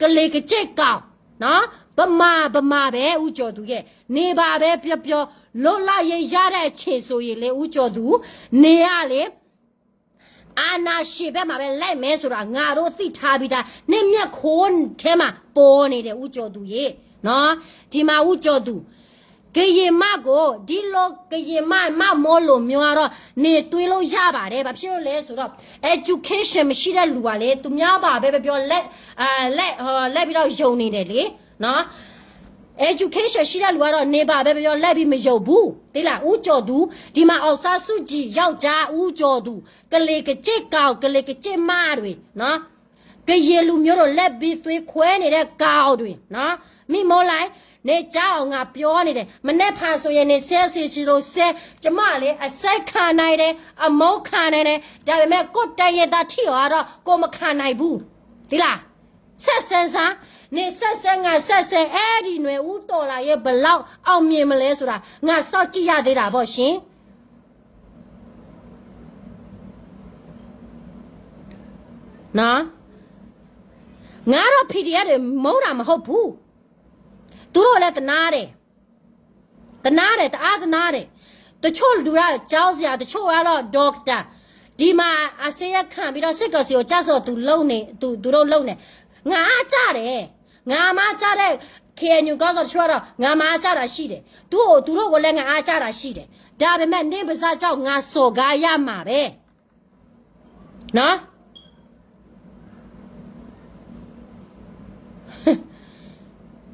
ကလ့ၤကစ့ၣ်ကောင်, နော်, ဗမာ, ဗမာပဲ ဦးကျော်သူရဲ့, နေပါပဲ ပြောပြော, လွတ်လပ်ရေးရတဲ့အချိန်ဆိုရင်လေ ဦးကျော်သူ, နေရလေ အာဏာရှင်ဘက်မှာပဲ လိုက်မယ်ဆိုတာ ငါတို့သိထားပြီးသား, နမျက်ခုံးထဲမှာ ပေါ်နေတဲ့ ဦးကျော်သူရေ, နော်, ဒီမှာ ဦးကျော်သူ, ကရင်မကို, ဒီလိုကရင်မ, မမိုးလိုမျိုးကတော့ နေသွေးလို့ရပါတယ်, ဘာဖြစ်လို့လဲဆိုတော့ education မရှိတဲ့လူကလေ သူများဘာပဲပြောပြော လိုက်, အာ, လိုက်, အာ, လိုက်ပြီးတော့ ယုံနေတယ်လေ, နော်. Education ရှိတဲ့လူကတော့ နေပါပဲပြောပြော လိုက်ပြီးမယုံဘူး, သိလား, ဦးကျော်သူ, ဒီမှာ အောင်ဆန်းစုကြည် ယောက်ျား ဦးကျော်သူ, ကလ့ၤကစ့ၣ်ကောင်, ကလ့ၤကစ့ၣ်မတွေ, နော်, ကရင်လူမျိုးတို့ လက်ပြီးသွေးခွဲနေတဲ့ ကောင်တွေ, နော်, မိမိုးလိုက်, နေကြားအောင် ငါပြောနေတယ်, မနက်ဖြန်ဆိုရင် နေဆဲဆဲချင်လို့ဆဲ, ကျမလေ အစဲခံနိုင်တယ်, အမိုးခံနိုင်တယ်, ဒါပေမဲ့ ကိုယ့်တိုင်းရင်းသား ထိအောင်ကတော့ ကိုယ်မခံနိုင်ဘူး, သိလား. ဆက်စမ်းစမ်း, နဆက်ဆဲ ငါဆက်ဆဲ အဲဒီຫນွေဦးတော်လှန်ရေး ဘယ်လောက်အောင်မြင်မလဲဆိုတာ ငါစောင့်ကြည့်ရသေးတာပေါ့ရှင်. နော်, ငါတော့ ဖီၣ်ဒံၣ်အဲၣ် တွေ မုန်းတာမဟုတ်ဘူး. သူတို့လည်း တနာတယ်, တနာတယ်, တအားတနာတယ်. တချို့လူက ကျောင်းဆရာ, တချို့ကတော့ ဒေါက်တာ, ဒီမှာ အစိမ်းခံပြီးတော့ စစ်ကောင်စီကို ကျဆုံးသူလုပ်နေ, သူ, သူတို့လုပ်နေ. ငါအားကျတယ်. ငါမအားကျတဲ့ KNU ခေါင်းဆောင်တချို့ကတော့ ငါမအားကျတာရှိတယ်. သူ့ကို, သူတို့ကိုလည်း ငါအားကျတာရှိတယ်. ဒါပေမဲ့ နေ့ပါစကြောင့် ငါစော်ကားရမှာပဲ. နော်,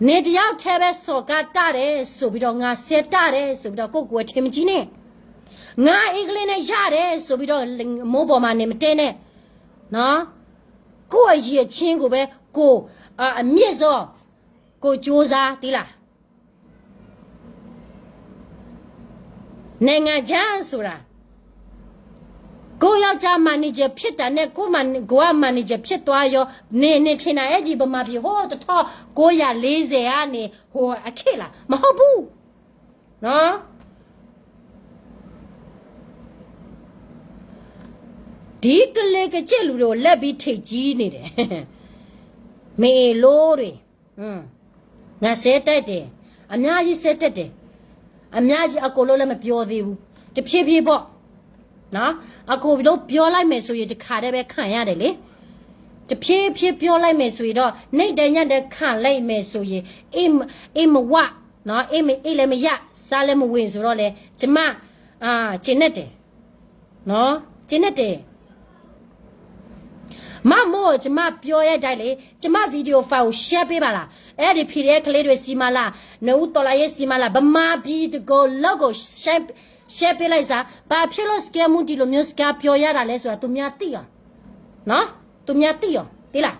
နေတယောက်ထဲပဲ စော်ကားတတ်တယ်ဆိုပြီးတော့ ငါဆဲတတ်တယ်ဆိုပြီးတော့ ကိုယ့်ကိုယ်ထင်မကြီးနဲ့. ငါအင်္ဂလိပ်နဲ့ရတယ်ဆိုပြီးတော့ မိုးပေါ်မှာနေမတဲနဲ့. နော်, ကိုယ့်အရည်အချင်းကိုပဲ ကိုယ်, အာ, အမြင့်ဆုံး, ကိုယ်ကြိုးစား, သိလား. နိုင်ငံခြားဆိုတာ, ကိုယ့်ယောက်ျား manager ဖြစ်တာနဲ့ ကိုယ့် man- ကိုယ်က manager ဖြစ်သွားရော, နင်, နင်ထင်တာ အဲဒီဗမာပြည် ဟိုးတထောင့် ကိုးရာလေးဆယ် ကနေ ဟိုအခေတ်လား, မဟုတ်ဘူး. နော်, ဒီကလေးကချစ်လူတွေကို လက်ပြီးထင်ကြီးနေတယ်. မေလိုတွေ, ငါဆဲတတ်တယ်, အများကြီးဆဲတတ်တယ်, အများကြီး အကုန်လုံးလည်း မပြောသေးဘူး, တဖြည်းဖြည်းပေါ့. နော်, အကုန်လုံးပြောလိုက်မယ်ဆိုရင် တခါတည်းပဲ ခံရတယ်လေ. တဖြည်းဖြည်းပြောလိုက်မယ်ဆိုရင်တော့ နေ့တိုင်းညတိုင်း ခံလိုက်မယ်ဆိုရင် အေးမ- အေးမဝ, နော်, အေးမ- အေးလည်းမရ, စားလည်းမဝင်ဆိုတော့လည်း ကျမ, အာ, ကျေနပ်တယ်. နော်, ကျေနပ်တယ်. မမို့ ကျမပြောရတိုင်းလေ, ကျမ video file ကို share ပေးပါလား. အဲဒီ PDF ကလေးတွေဆီမှာလား, နဦးတော်လှန်ရေးဆီမှာလား, ဗမာပြည်တစ်ခုလုံးကို share, share ပေးလိုက်စမ်း. ဘာဖြစ်လို့ စကဲမူ ဒီလိုမျိုး စကားပြောရတာလဲဆိုတာ သူများသိအောင်. နော်, သူများသိအောင်, သိလား.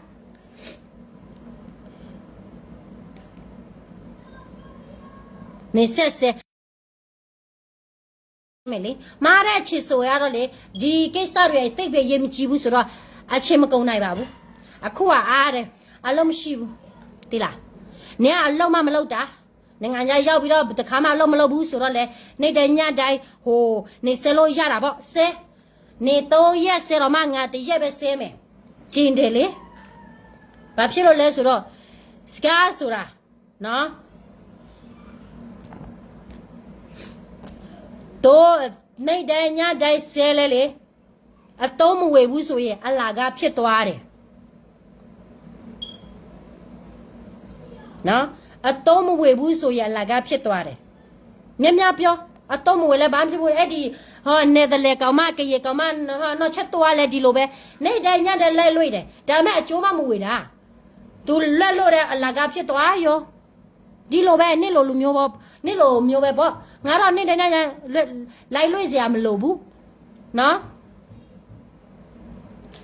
နေဆက်ဆဲ မယ်လေ. မအားတဲ့အချိန်ဆိုရတော့လေ, ဒီကိစ္စတွေ သိပ်ပဲ အရေးမကြီးဘူးဆိုတော့ အချိန်မကုန်နိုင်ပါဘူး. အခုက အားတယ်, အလုပ်မရှိဘူး, သိလား. နင်က အလုပ်မှ မလုပ်တာ, နိုင်ငံခြားရောက်ပြီးတော့ တစ်ခါမှ အလုပ်မလုပ်ဘူးဆိုတော့လေ, နေ့တိုင်းညတိုင်း ဟို, နေဆဲလို့ရတာပေါ့, ဆဲ, နေသုံးရက်ဆဲတော့မှ ငါတစ်ရက်ပဲဆဲမယ်, ကျဉ်တယ်လေ. ဘာဖြစ်လို့လဲဆိုတော့ စကဲဆိုတာ နော်, တို့ နေ့တိုင်းညတိုင်းဆဲလဲလေ, အသုံးမဝင်ဘူးဆိုရင် အလကားဖြစ်သွားတယ်. နော်, အသုံးမဝင်ဘူးဆိုရင် အလကားဖြစ်သွားတယ်. များများပြော, အသုံးမဝင်လည်း ဘာမှမဖြစ်ဘူး. အဲ့ဒီ, ဟို, နယ်သာလန်ကောင်မ, ကရင်ကောင်မ, ဟို, နောက်ထပ်သွားလဲ ဒီလိုပဲ, နေ့တိုင်းညတိုင်း လိုက်လွှင့်တယ်, ဒါပေမဲ့ အကျိုးမှ မဝင်တာ. သူ လက်လွှတ်တဲ့ အလကားဖြစ်သွားရော. ဒီလိုပဲ, နင့်လိုလူမျိုးပေါ့, နင့်လိုမျိုးပဲပေါ့. ငါတော့ နေ့တိုင်းညတိုင်း လိုက်လွှင့်စရာမလိုဘူး, နော်.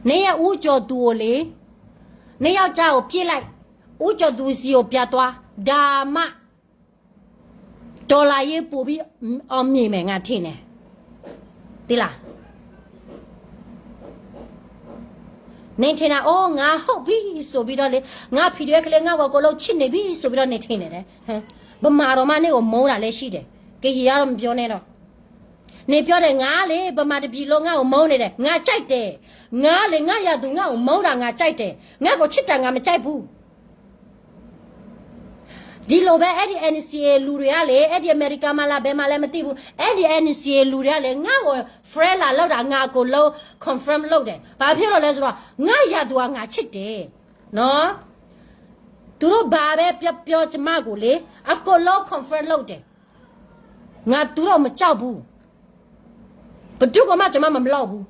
နင်ရဲ့ ဦးကျော်သူကိုလေ, နင်ယောက်ျားကို ပြစ်လိုက်, ဦးကျော်သူဆီကို ပြန်သွား, ဒါမှ တော်လှန်ရေး ပိုပြီး အောင်မြင်မယ်, ငါထင်တယ်, သိလား. နင်ထင်တာ, အိုး, ငါဟုတ်ပြီဆိုပြီးတော့လေ, ငါ PDF ကလေး ငါ့ကို အကုန်လုံးချစ်နေပြီဆိုပြီးတော့ နင်ထင်နေတယ်. ဗမာတောင်မှ နင့်ကို မုန်းတာလည်းရှိတယ်, ကရင်ကတော့ မပြောနဲ့တော့. နင်ပြောတယ်, ငါလေ, ဗမာတစ်ပြည်လုံး ငါ့ကို မုန်းနေတယ်, ငါကြိုက်တယ်. ငါလေ, ငါရသူ ငါ့ကို မုန်းတာ ငါကြိုက်တယ်, ငါ့ကို ချစ်တာ ငါမကြိုက်ဘူး. ဒီလိုပဲ အဲ့ဒီ NCA လူတွေကလေ, အဲ့ဒီ အမေရိကမှာလား, ဘယ်မှာလဲ မသိဘူး, အဲ့ဒီ NCA လူတွေကလေ, ငါ့ကို friend လာလုပ်တာ ငါအကုန်လုံး confirm လုပ်တယ်. ဘာဖြစ်လို့လဲဆိုတော့ ငါရသူက ငါချစ်တယ်, နော်. သူတို့ဘာပဲပြောပြော ကျမကိုလေ, အကုန်လုံး confirm လုပ်တယ်. ငါသူတို့ မကြောက်ဘူး. ဘယ်သူကိုမှ ကျမ မဘျော့ဘူး.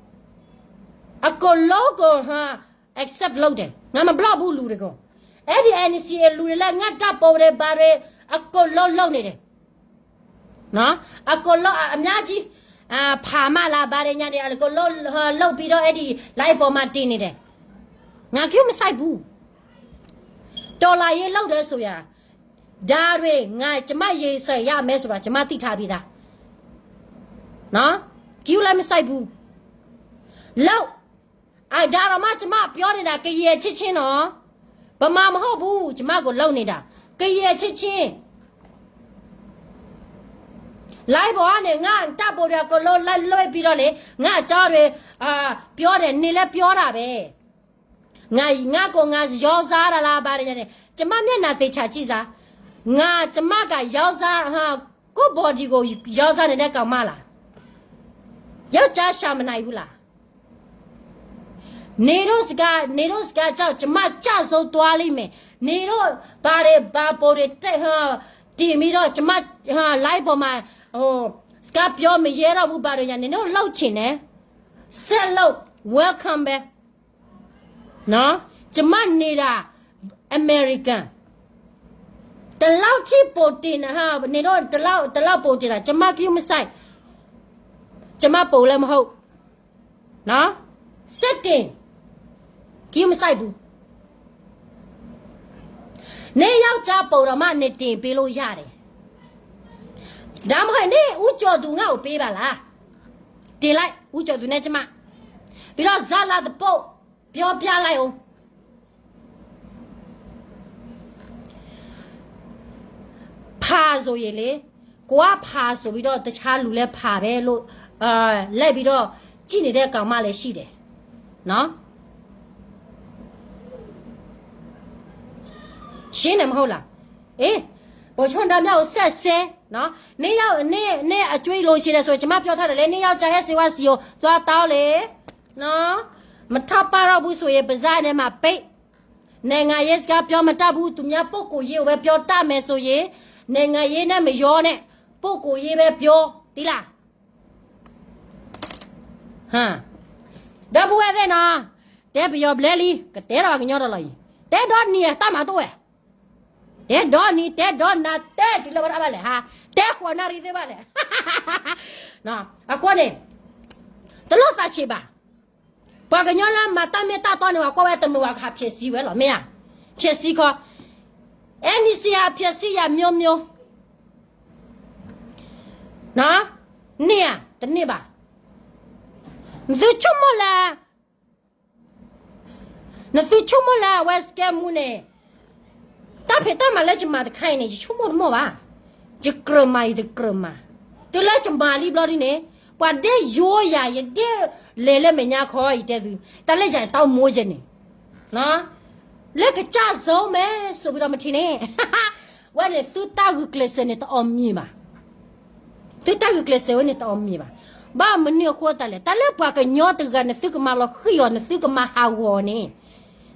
အကုန်လုံးကို ဟာ, accept လုပ်တယ်. ငါ မဘျော့ဘူး လူတွေကို. အဲ့ဒီ NCA လူတွေလည်း ငါ့ဓာတ်ပုံတွေ ဘာတွေ အကုန်လုံး လုပ်နေတယ်. နော်, အကုန်လုံး အ, အများကြီး, အာ, ဖာမလား ဘာတွေ ညာတွေ အကုန်လုံး ဟို, လုပ်ပြီးတော့ အဲ့ဒီ live ပေါ်မှာ တင်နေတယ်. ငါ ဂရုမစိုက်ဘူး. တော်လှန်ရေး လုပ်တယ်ဆိုရတာ, ဒါတွေ ငါ ကျမ ရင်ဆိုင်ရမယ်ဆိုတာ ကျမ သိထားပြီးသား. နော်, ဂရုလည်း မစိုက်ဘူး. လုပ်, အာ, ဒါတောင်မှ ကျမ ပြောနေတာ ကရင်အချင်းချင်းနော်. ပမၤမဟီၣ်ဘူး ကမၣ်ကိးလီၤန့ၣ်ဒၣ် ကယဲၢ်ဆ့ဆ့ လၢဘီန့ၣ် ငါတၢ်ပိာ်ဒၣ်ကလိလၢလွဲၢ်ပံၤဒီးန့ၣ် ငါအကၠီရ့ ပျီန့ၣ် န့ၣ်လၢပျီတၢ်ဘဲ ငါကိးငါယီစါဒၣ်လၢဘၣ်တယၤန့ၣ် ကမၣ်မျဲၢ်နၤသ့ဆးဆံစါ ငါကမၣ်ကယီစါ ကိးဘီဒံးကိးယီစါန့ၣ်ဒဲးကမၣ်လၢ် ယကၢ်ဆၢမနၤအံၤဘူးလၢ် န့ၣ်ဒိးစကါ န့ၣ်ဒိးစကါကၠီ ကမၣ်ကၢ်စိတွါလံမ့ၢ် န့ၣ်ဒိးဘၣ်ရ့ဘၣ်ပိာ်ရ့ တ့ၢ်မံဒီး ကမၣ် လၢပီၤမး စကါပျီမ့ၢ်ယဲထီၣ်ဘူးဘၣ်ဒီးယၤန့ၣ် န့ၣ်ဒိးလီၢ်ဆ့ၣ်န့ၣ် စဲးလိာ် welcome ဘဲ ကမၣ်န့ၢ်ဒၣ် American တလီၢ်ထံပိာ်တ့ၢ်နၤ န့ၣ်ဒိးတလီၢ်ပိာ်တ့ၢ်နၤ ကမၣ်ကယူမုၢ်ဆံး ကမၣ်ပိာ်လၢမဟိၣ် စဲးတ့ၢ် ကယူမုၢ်ဆံးဘူး န့ၣ်ယီၤကၢ်ပိာ်ဒီးမးန့ၣ်တ့ၢ်ပ့ၤလိယၤဒဲး ဒါမဟိၣ်န့ၣ် ဦးကျော်သူ ငါ့ကိုပေးပါလား တ့ၢ်လၢ ဦးကျော်သူ နဲကမၣ် ပြီးတော့ ဇာတ်လမ်းတစ်ပုဒ် ပြောပြလိုက်အောင် ဖးဆိုရင်လေ ကိုကဖးဆိုပြီးတော့ တခြားလူလည်းဖးပဲလို့ လိုက်ပြီးတော့ ကြည့်နေတဲ့ကောင်မလည်းရှိတယ်နော် ရှင်းတယ်မဟုတ်လား အေး ဗိုလ်ချုပ်ဒါမြတ်ကို ဆက်ဆဲနော် နှစ်ယောက် နှစ် နှစ်အကြွေးလိုချင်တယ်ဆိုရင် ကျွန်မပြောထားတယ်လေ နှစ်ယောက်ကျားဟဲစေဝါစီကို သွားတောင်းလေနော် မထောက်ပံ့တော့ဘူးဆိုရင် ပါးစပ်နဲ့မှပိတ် နိုင်ငံရေးစကားပြောမတတ်ဘူး သူများပုဂ္ဂိုလ်ရေးကိုပဲပြောတတ်မယ်ဆိုရင် နိုင်ငံရေးနဲ့မရောနဲ့ ပုဂ္ဂိုလ်ရေးပဲပြော သိလား ဟမ် ဒီပုၢ်ဝဲၢ်သ့ၣ်နီၤ တဲပယီၤဘျဲလံ ကတဲထီၣ်ကညီတလီၤအံၤ တဲဒီနံၤတၢ်မၤတအိၣ်ဝဲ တဲဒီနံၤ တဲဒီနၤ တဲတုၤလၢဝဲဒၣ်ဘၣ်လဲၣ်ဟါ တဲဃိးနၣ်ရံၣ်သ့ၣ်ဘၣ်လဲၣ် အဃိန့ၣ် တလိၣ်သးဆံးဘၣ် ပှၤကညီလၢမၤတၢ်မ့ၢ်တၢ်တီန့ၣ် ပှၤကွၢ်ဝဲတမုာ်ဝဲကဟးဖျက်ဆီးဝဲလီၤ မ့ၢ်ဧါ ဖျက်ဆီးခီ အဲန့စံးယၤ ဖျက်ဆီးယၤ မျိုးမျိုး န့ၢ်ဧါ တန့ၢ်ဘၣ် နသုဆိကမိၣ်လၢ နသုဆိကမိၣ်လၢအဝဲ scam မူန့ၣ် တၢ်ဖံးတၢ်မၤလၢယမၤတခါအံၤန့ၣ် ယဆိကမိၣ်တမီၢ်ဘၣ် ယကြၢးမၤယတကြၢးမၤ တုၤလၢယမၤလံဘျီဒ်န့ၣ် ပှၤဒ့ယိယၤ ယဒ့လဲၤလၢမဲာ်ညါခီ ယတဲသု တၢ်လၢယၤတၢ်အိၣ်မူယဲန့ၣ် လၢကစၢ်စိမဲ ဆိုပြီးတော့မထင်နဲ့ ဝဲန့ၣ် သုတၢ်ဂုာ်ကျဲးစၢးန့ၣ် တအီၣ်မံၤဘၣ် သုတၢ်ဂုာ်ကျဲးစၢးဝဲန့ၣ် တအီၣ်မံၤဘၣ်. ဘၣ်မနုၤအဃိသတးလဲၣ်, တၢ်လၢပှၤကညီတဂၤ နသုကမၤလီၤဃံၤအီၤ နသုကမၤဟးဂီၤအီၤန့ၣ်,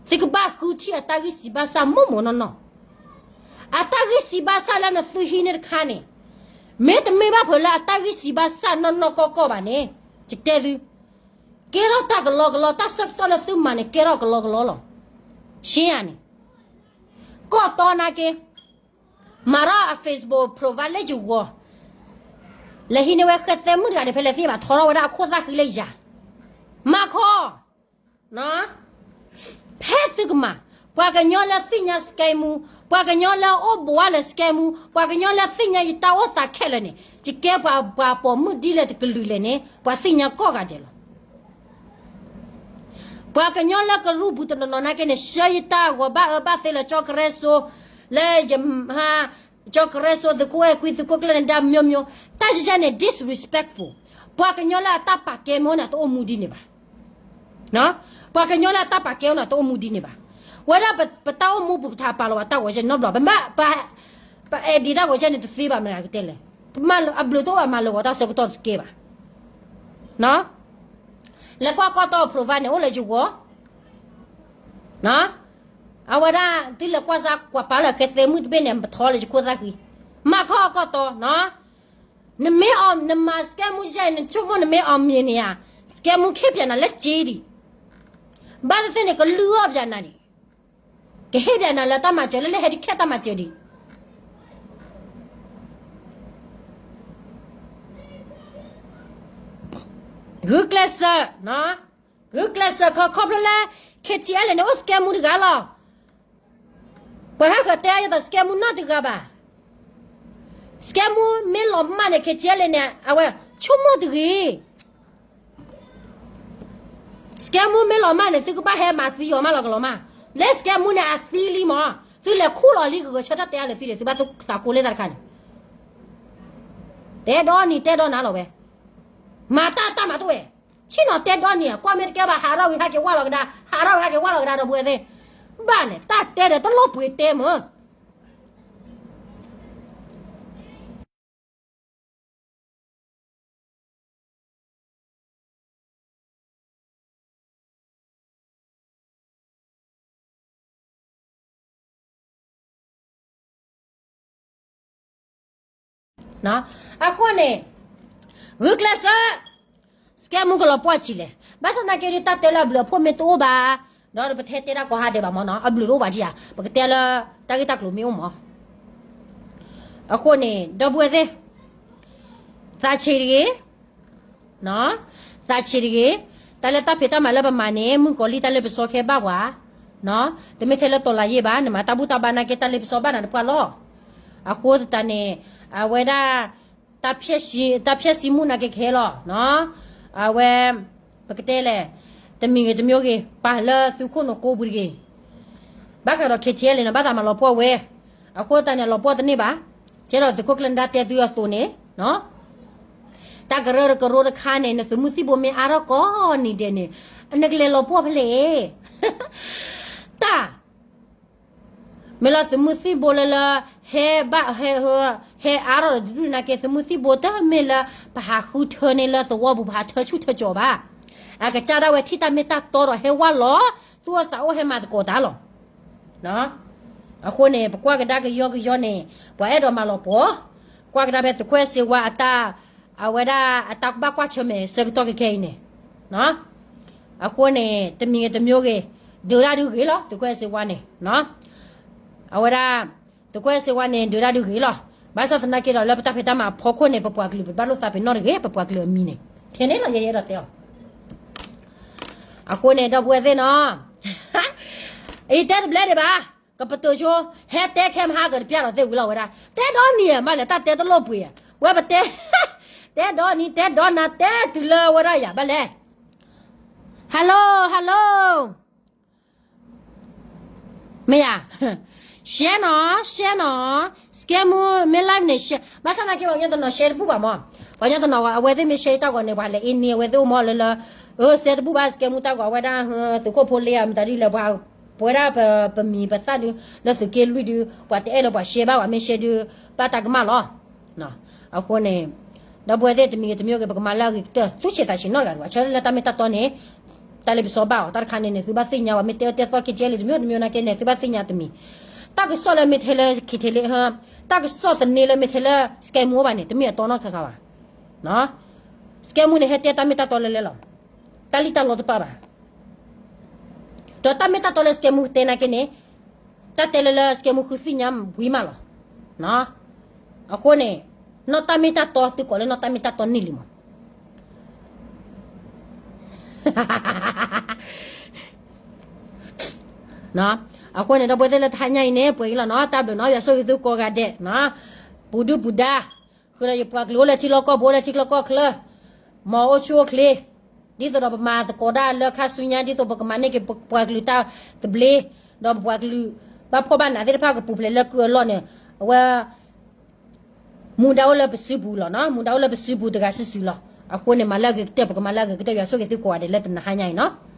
သုကဘၣ်ဃုထံၣ်အတၢ်ဂံၢ်စၢ်ဘါစၢ်မိၢ်မိၢ်နီၢ်နီၢ်, အတၢ်ဂံၢ်စၢ်ဘါစၢ်လၢနသုဟံးန့ၢ်တခါန့ၣ်, မ့တမ့ၢ်ဘၣ်ဖဲလၢအတၢ်ဂံၢ်စၢ်ဘါစၢ်နီၢ်နီၢ်ကီၢ်ကီၢ်ဘၣ်န့ၣ်, ယတဲသု, ကဲထီၣ်တၢ်ကလီကလီ တၢ်ဆၢကတီၢ်လၢသုမၤန့ၣ် ကဲထီၣ်ကလီကလီလီၤ. ရှင်းဧါန့ၣ်, ကီၢ်တီနာ်က့ မၤထီၣ်အ Facebook profile လၢယဂီၤ, လဲၤဟံးန့ၢ်ဝဲဃဲသဲမုၣ်တဂၤန့ၣ် ဖဲလဲၣ်သ့ၣ်ဘၣ် ထီထီၣ်ဝဲဒၣ်အခိၣ်သၣ်ဃံလၢယၤ, မၤခီ, ဖဲသုကမၤ, ပှၤကညီလၢသ့ၣ်ညါ scam မူ, ပှၤကညီလၢအိၣ်ဘှီလၢ scam မူ, ပှၤကညီလၢသ့ၣ်ညါယတၢ်အိၣ်သးခဲလၢာ်န့ၣ်, ယကဲပှၤ ပှၤပိာ်မုၣ်ဒ်လဲၣ်တကလုာ်လဲၣ်န့ၣ် ပှၤသ့ၣ်ညါကိးဂၤဒဲးလီၤ. ပှၤကညီလၢကရူၢ်ပူၤတနီၤနီၤနာ်က့န့ၣ် ဆှၢယတၢ်ဂီၤဘၣ်အၢဘၣ်သီလၢကၠီကရၢစိ, လၢယမၤ, ကၠီကရၢစိ သုးခိၣ်အဲၣ်ခွံ သုးခိၣ်ကျၢၢ်န့ၣ် ဒါမျိုးမျိုး, တၢ်ယယဲန့ၣ် disrespectful, ပှၤကညီလၢအတၢ်ပာ်ကဲမ့ၢ်န့ၣ် တအိၣ်မူဒ်န့ၣ်ဘၣ်. ပှၤကညီလၢအတၢ်ပာ်ကဲအိၣ်န့ၣ် တအိၣ်မူဒ်န့ၣ်ဘၣ်. ဝဲဒၣ်ပတၢ်အိၣ်မူပူၤ ပထးပာ်လီၤဘၣ်တၢ်ဂီၤကဲန့ၣ်နီတဘျီ, ပမ့ၢ်ပ ပ edit တၢ်ဂီၤကဲန့ၣ်တသ့ဘၣ်မနုၤကတဲလဲၣ်, ပမ့ၢ်အဘျုးတအိၣ်ဘၣ်မၤလၢာ်ဂီၤတၢ်ဆၢကတီၢ်တကဲဘၣ်. လဲၤကွၢ်ကီၢ်တီ profile န့ၣ် အိၣ်လၢယဂီၤ, အဝဲဒၣ်သုလဲၤကွၢ်စၢ်ကွၢ်ပာ်လၢဃဲသဲမုၣ်တဘ့ၣ်န့ၣ် ပထီလၢယခိၣ်သၣ်ဃံ, မၤခီကီၢ်တီ, နမ့ၢ်အီၤ နမၤ scam မူယဲ နဆိကမိၣ်နမ့ၢ်အီၤမ့ၢ်န့ၣ်ဧါ, scam မူခ့ပၠးနၤလၢစ့ဒံး, ဘၣ်သ့ၣ်သ့ၣ်န့ၣ် ကလုၢ်အီၣ်ပၠးနၤဒံး, ကဟ့ၣ်ပၠးနၤလၢတၢ်မၤစၢၤလၢ လၢဟဲတခါတၢ်မၤစၢၤဒံး ဂုာ်ကျဲးစၢး, ဂုာ်ကျဲးစၢးခီခီဖျိလၢ KTLA န့ၣ် အိၣ် scam မူတဂၤလီၤ. ပှၤဟဲဃီၤတဲအါယသး scam မူနီတဂၤဘၣ်. scam မူမ့ၢ်လီၤမၢ်န့ၣ် KTLA န့ၣ် အဝဲဆိကမိၣ်တဂ့ၤ. scam မူမ့ၢ်လီၤမၢ်န့ၣ် သုကဘၣ်ဟဲမၤသံအီၤမးလီၤကလီၤမး. လၢစကဲမူန့ၣ်အသံလံမး, သုလဲၤခူၣ်လီၤလံ ကဂဲၤဆၢထၢၣ်တဲအါလၢသုန့ၣ် သုဘၣ်သးကိးလၢတၢ်တခါန့ၣ်, တဲဒီနံၤတဲဒီနၤလီၤဝဲ, မၤတၢ်တၢ်မၤတဝဲ, ဆ့ၣ်နီၤတဲဒီနံၤ ကွၢ်မ့ၢ်တကဲဘၣ် ဟးထီၣ်ဝံၤဟဲက့ၤဝါလီၤကဒါ, ဟးထီၣ်ဝံၤဟဲက့ၤဝါလီၤကဒါ ဒီပုၢ်ဝဲၢ်သ့ၣ်, ဘၣ်လဲၣ် တၢ်တဲဒီးတလိၣ်ပှ့ၤတဲမၢ် အဃိန့ၣ်, ဂုာ်ကျဲးစၢး, စကဲမူကလီၤပှီၢ်ဆံးလဲၣ်, ဘၣ်ဆၣ်သနာ်က့ဒီး တၢ်တဲလၢအဘျုးအဖှိၣ်မ့ၢ်တအိၣ်ဘၣ်, ဒီးပထဲတဲတၢ်ကိးဟါဒဲးဘၣ်မၢ်နီၤ, အဘျုးတအိၣ်ဘၣ်ဒံးဧါ, ပကတဲလၢတၢ်ဂ့ၢ်တၢ်ကျိၤမ့ၢ်အိၣ်မၢ် အဃိန့ၣ် ဒီပုၢ်ဝဲၢ်သ့ၣ်, သးဆံးတဂ့ၤ, သးဆံးတဂ့ၤ, တၢ်လၢတၢ်ဖံးတၢ်မၤလၢပမၤန့ၣ် မုၣ်ကီၤလံၢ်တၢ်လ့ပစီခဲဘၣ်ပှၤ, တမ့ၢ်ထဲလၢတီၤလၤယ့ၢ်ဘၣ်, နမၤတၢ်ဘူၣ်တၢ်ဘါနာ်က့ တၢ်လ့ပစီဘၣ်နၤတပှၢ်လီၤ. အဃိသတးန့ၣ်, အဝဲဒၣ်, တၢ်ဖျဲၣ်စံမူနာ်က့ခဲလီၤ, အဝဲ, ပကတဲလဲၣ်, တမံၤဂ့ၤတမံၤဂ့ၤ ပာ်လၢသုခိၣ်နူာ်ကိးပူၤတဂ့ၤ ဘၣ်ဃးဒီး KTLA န့ၣ် ဘၣ်သးမၤလီၤပှီၢ်ဝဲ, အဃိသတးန့ၣ် အလီၤပှီၢ်တန့ၢ်ဘၣ်, ကဲဒီးသုးခိၣ်ကျၢၢ်နဒါတဲသုအသိးန့ၣ်, တၢ်ကရၢကရိတခါန့ၣ် နသုးမုၢ်သံၣ်ဘိမ့ၢ်အါထီၣ်ကိးနံၤဒဲးန့ၣ်, နကလဲၤလီၤပှီၢ်ဖဲလဲၣ်, တၢ် မ့ၢ်လၢသုးမုၢ်သံၣ်ဘိလၢလၢ, ဟဲဘၣ်, ဟဲအါထီၣ်ဒီးတဒူၣ်နာ်က့ သုးမုၢ်သံၣ်ဘိတမ့ၢ်လၢ, ပဟးဃုထၢန့ၢ်လၢသဝီပူၤ ပဟးထၢဆူၣ်ထၢကၠီၤဘၣ်, အကစၢ်ဒၣ်ဝဲထံၣ်တၢ်မ့ၢ်တၢ်တီဒီးဟဲဝါလီၤ, သူၣ်အိၣ်သးအိၣ်ဟဲမၤသကိးတၢ်လီၤ. အဃိန့ၣ် ပကွၢ်ကဒါကယီကယီန့ၣ်, ပှၤအဲၣ်ဒိးမၤလီၤပှီၢ်, ကွၢ်ကဒါဖဲသုးခိၣ်အဲၣ်စ့ဝါအတၢ်, အဝဲဒၣ်အတၢ်ဘၣ်ကွၢ်ဆၢၣ်မဲာ်ဆၢကတီၢ်ခဲခဲအံၤန့ၣ်, အဃိန့ၣ် တမံၤဂ့ၤတမံၤဂ့ၤ, ဒုးတၢ်ဒုးဂ့ၤလီၤ သုးခိၣ်အဲၣ်စ့ဝါန့ၣ်, အဝဲဒၣ်, သုးခိၣ်အဲၣ်စ့ဝါန့ၣ် ဒုးတၢ်ဒုးဂ့ၤလီၤ, ဘၣ်ဆၣ်သနာ်က့ဒီးလၢပတၢ်ဖံးတၢ်မၤအဖီခိၣ်န့ၣ် ပပှၤကလုာ်ပဘၣ်လိာ်သးပ့ၤနီၣ်တဂ့ၤ ပပှၤကလုာ်အမံၤန့ၣ်, ထဲန့ၣ်လီၤယဲယဲဒီးတဲအီၤ အဃိန့ၣ် ဒီပုၢ်ဝဲၢ်သ့ၣ်နီၤ, အံၤတဲတဘျဲဒံးဘၣ်, ကပတုာ်ဆိ, ဟဲတဲခဲမဟါကတပျၢ်ဒီးသ့ၣ်ဝံၤလီၤဝဲဒၣ်, တဲဒီနံၤမးလဲၣ် တၢ်တဲတလိၣ်ပှ့ၤ, ဝဲပတဲ, တဲဒီနံၤ တဲဒီနၤ တဲတုၤလၢဝဲဒၣ်ယၤဘၣ်လဲၣ်, hello hello, မ့ၢ်ဧါ, share နီၤ share နီၤ, စကဲမူ မ့ၢ် live န့ၣ် share, ဘၣ်ဆၣ်သနာ်က့ ပှၤကညီတနီၤ share တဘူၣ်ဘၣ်မး, ပှၤကညီတနီၤ အဝဲသ့ၣ်မ့ၢ် share တၢ်ဂီၤန့ၣ် ပှၤလဲၤအ့န့ၢ်အဝဲသ့ၣ်အိၣ်မးလၢလၢ, အၢ share တဘူၣ်ဘၣ် စကဲမူတၢ်ဂီၤ အဝဲဒၣ်, သုးခိၣ်ဖိလ့ဧါ မတၤဒ်လဲၣ် ပှၤ, ပဝဲဒၣ်ပ, ပမံၤပသၣ်ဒုး, လၢသုးက့လွံၢ်ဒုး ပှၤတအဲၣ်လၢပှၤ share ဘၣ်ဝဲ မ့ၢ် share ဒုး, ဘၣ်တၢ်ကမၣ်လီၤ. အဃိန့ၣ်, ဒီပုၢ်ဝဲၢ်သ့ၣ်တမံၤဂ့ၤတမံၤဂ့ၤ ပကမၤလၢအဂ့ၤကတၢၢ် သူၣ်ဆံးသးဆံးနီတဂၤတဂ့ၤ ဆၢလၢတၢ်မ့ၢ်တၢ်တီန့ၣ်, တၢ်လ့ပစီဘၣ်အီၤ တၢ်တခါန့ၣ်န့ၣ် သုဘၣ်သ့ၣ်ညါဝဲ မ့ၢ်တဲအၢတဲသီ KTLA တမံၤတမံၤနာ်က့န့ၣ် သုဘၣ်သ့ၣ်ညါတမံၤ, တၢ်ကစီၣ်လၢမ့ၢ်ထဲလၢ KTLA, တၢ်ကစီၣ်သန့လၢမ့ၢ်ထဲလၢ စကဲမူဘၣ်န့ၣ် တမ့ၢ်အတီနီတခါဘၣ်. စကဲမူန့ၣ် ဟဲတဲတၢ်မ့ၢ်တၢ်တီလၢလဲလီၤ, တၢ်လံၣ်တၢ်လီတပာ်ဘၣ် ဒီးတၢ်မ့ၢ်တၢ်တီလၢစကဲမူတဲနာ်က့န့ၣ်, တၢ်တဲလၢလၢစကဲမူဃုသ့ၣ်ညါဝံၤမးလီၤ. အဃိန့ၣ်, နီၢ်တၢ်မ့ၢ်တၢ်တီသုကိးလၢနီၢ်တၢ်မ့ၢ်တၢ်တီန့ၣ်လံမး. အဃိန့ၣ် ဒီပုၢ်ဝဲၢ်သ့ၣ်လၢတဟါညါအံၤန့ၣ် ပှဲၤအံၤလီၤနီၤ တၢ်ဘျုးနီၤ ယွၤဆိၣ်ဂ့ၤသုကိးဂၤဒဲး, ပူၤဒုၣ်ပူၤဒါ, ဃုာ်ဒီးယပှၤကလုာ်အိၣ်လၢထံလီၢ်ကီၢ်ပူၤ အိၣ်လၢထံချၢကီၢ်ချၢ, မ်အအိၣ်ဆူၣ်အိၣ်ချ့, ဒ်သိးဒီးပမၤသကိးတၢ်လၢခါဆူညါ ဒ်သိးပကမၤန့ၢ်က့ၤပပှၤကလုာ်တၢ်သဘျ့, ဒီးပပှၤကလုာ်ဘၣ်ဖှီၣ်ဘၣ်နးသ့ၣ်တဖၣ်ကပူၤဖျဲးလၢကုၢ်အလီၢ်န့ၣ်, အဝဲ မူဒါအိၣ်လၢပစုပူၤလီၤနီၤ မူဒါအိၣ်လၢပစုပူၤတဂၤစုာ်စုာ်လီၤ. အဃိန့ၣ် မၤလၢအဂ့ၤကတၢၢ် ပကမၤလၢအဂ့ၤကတၢၢ် ယွၤဆိၣ်ဂ့ၤသုကိးဂၤဒဲးလၢတနဟါညါအံၤနီၤ.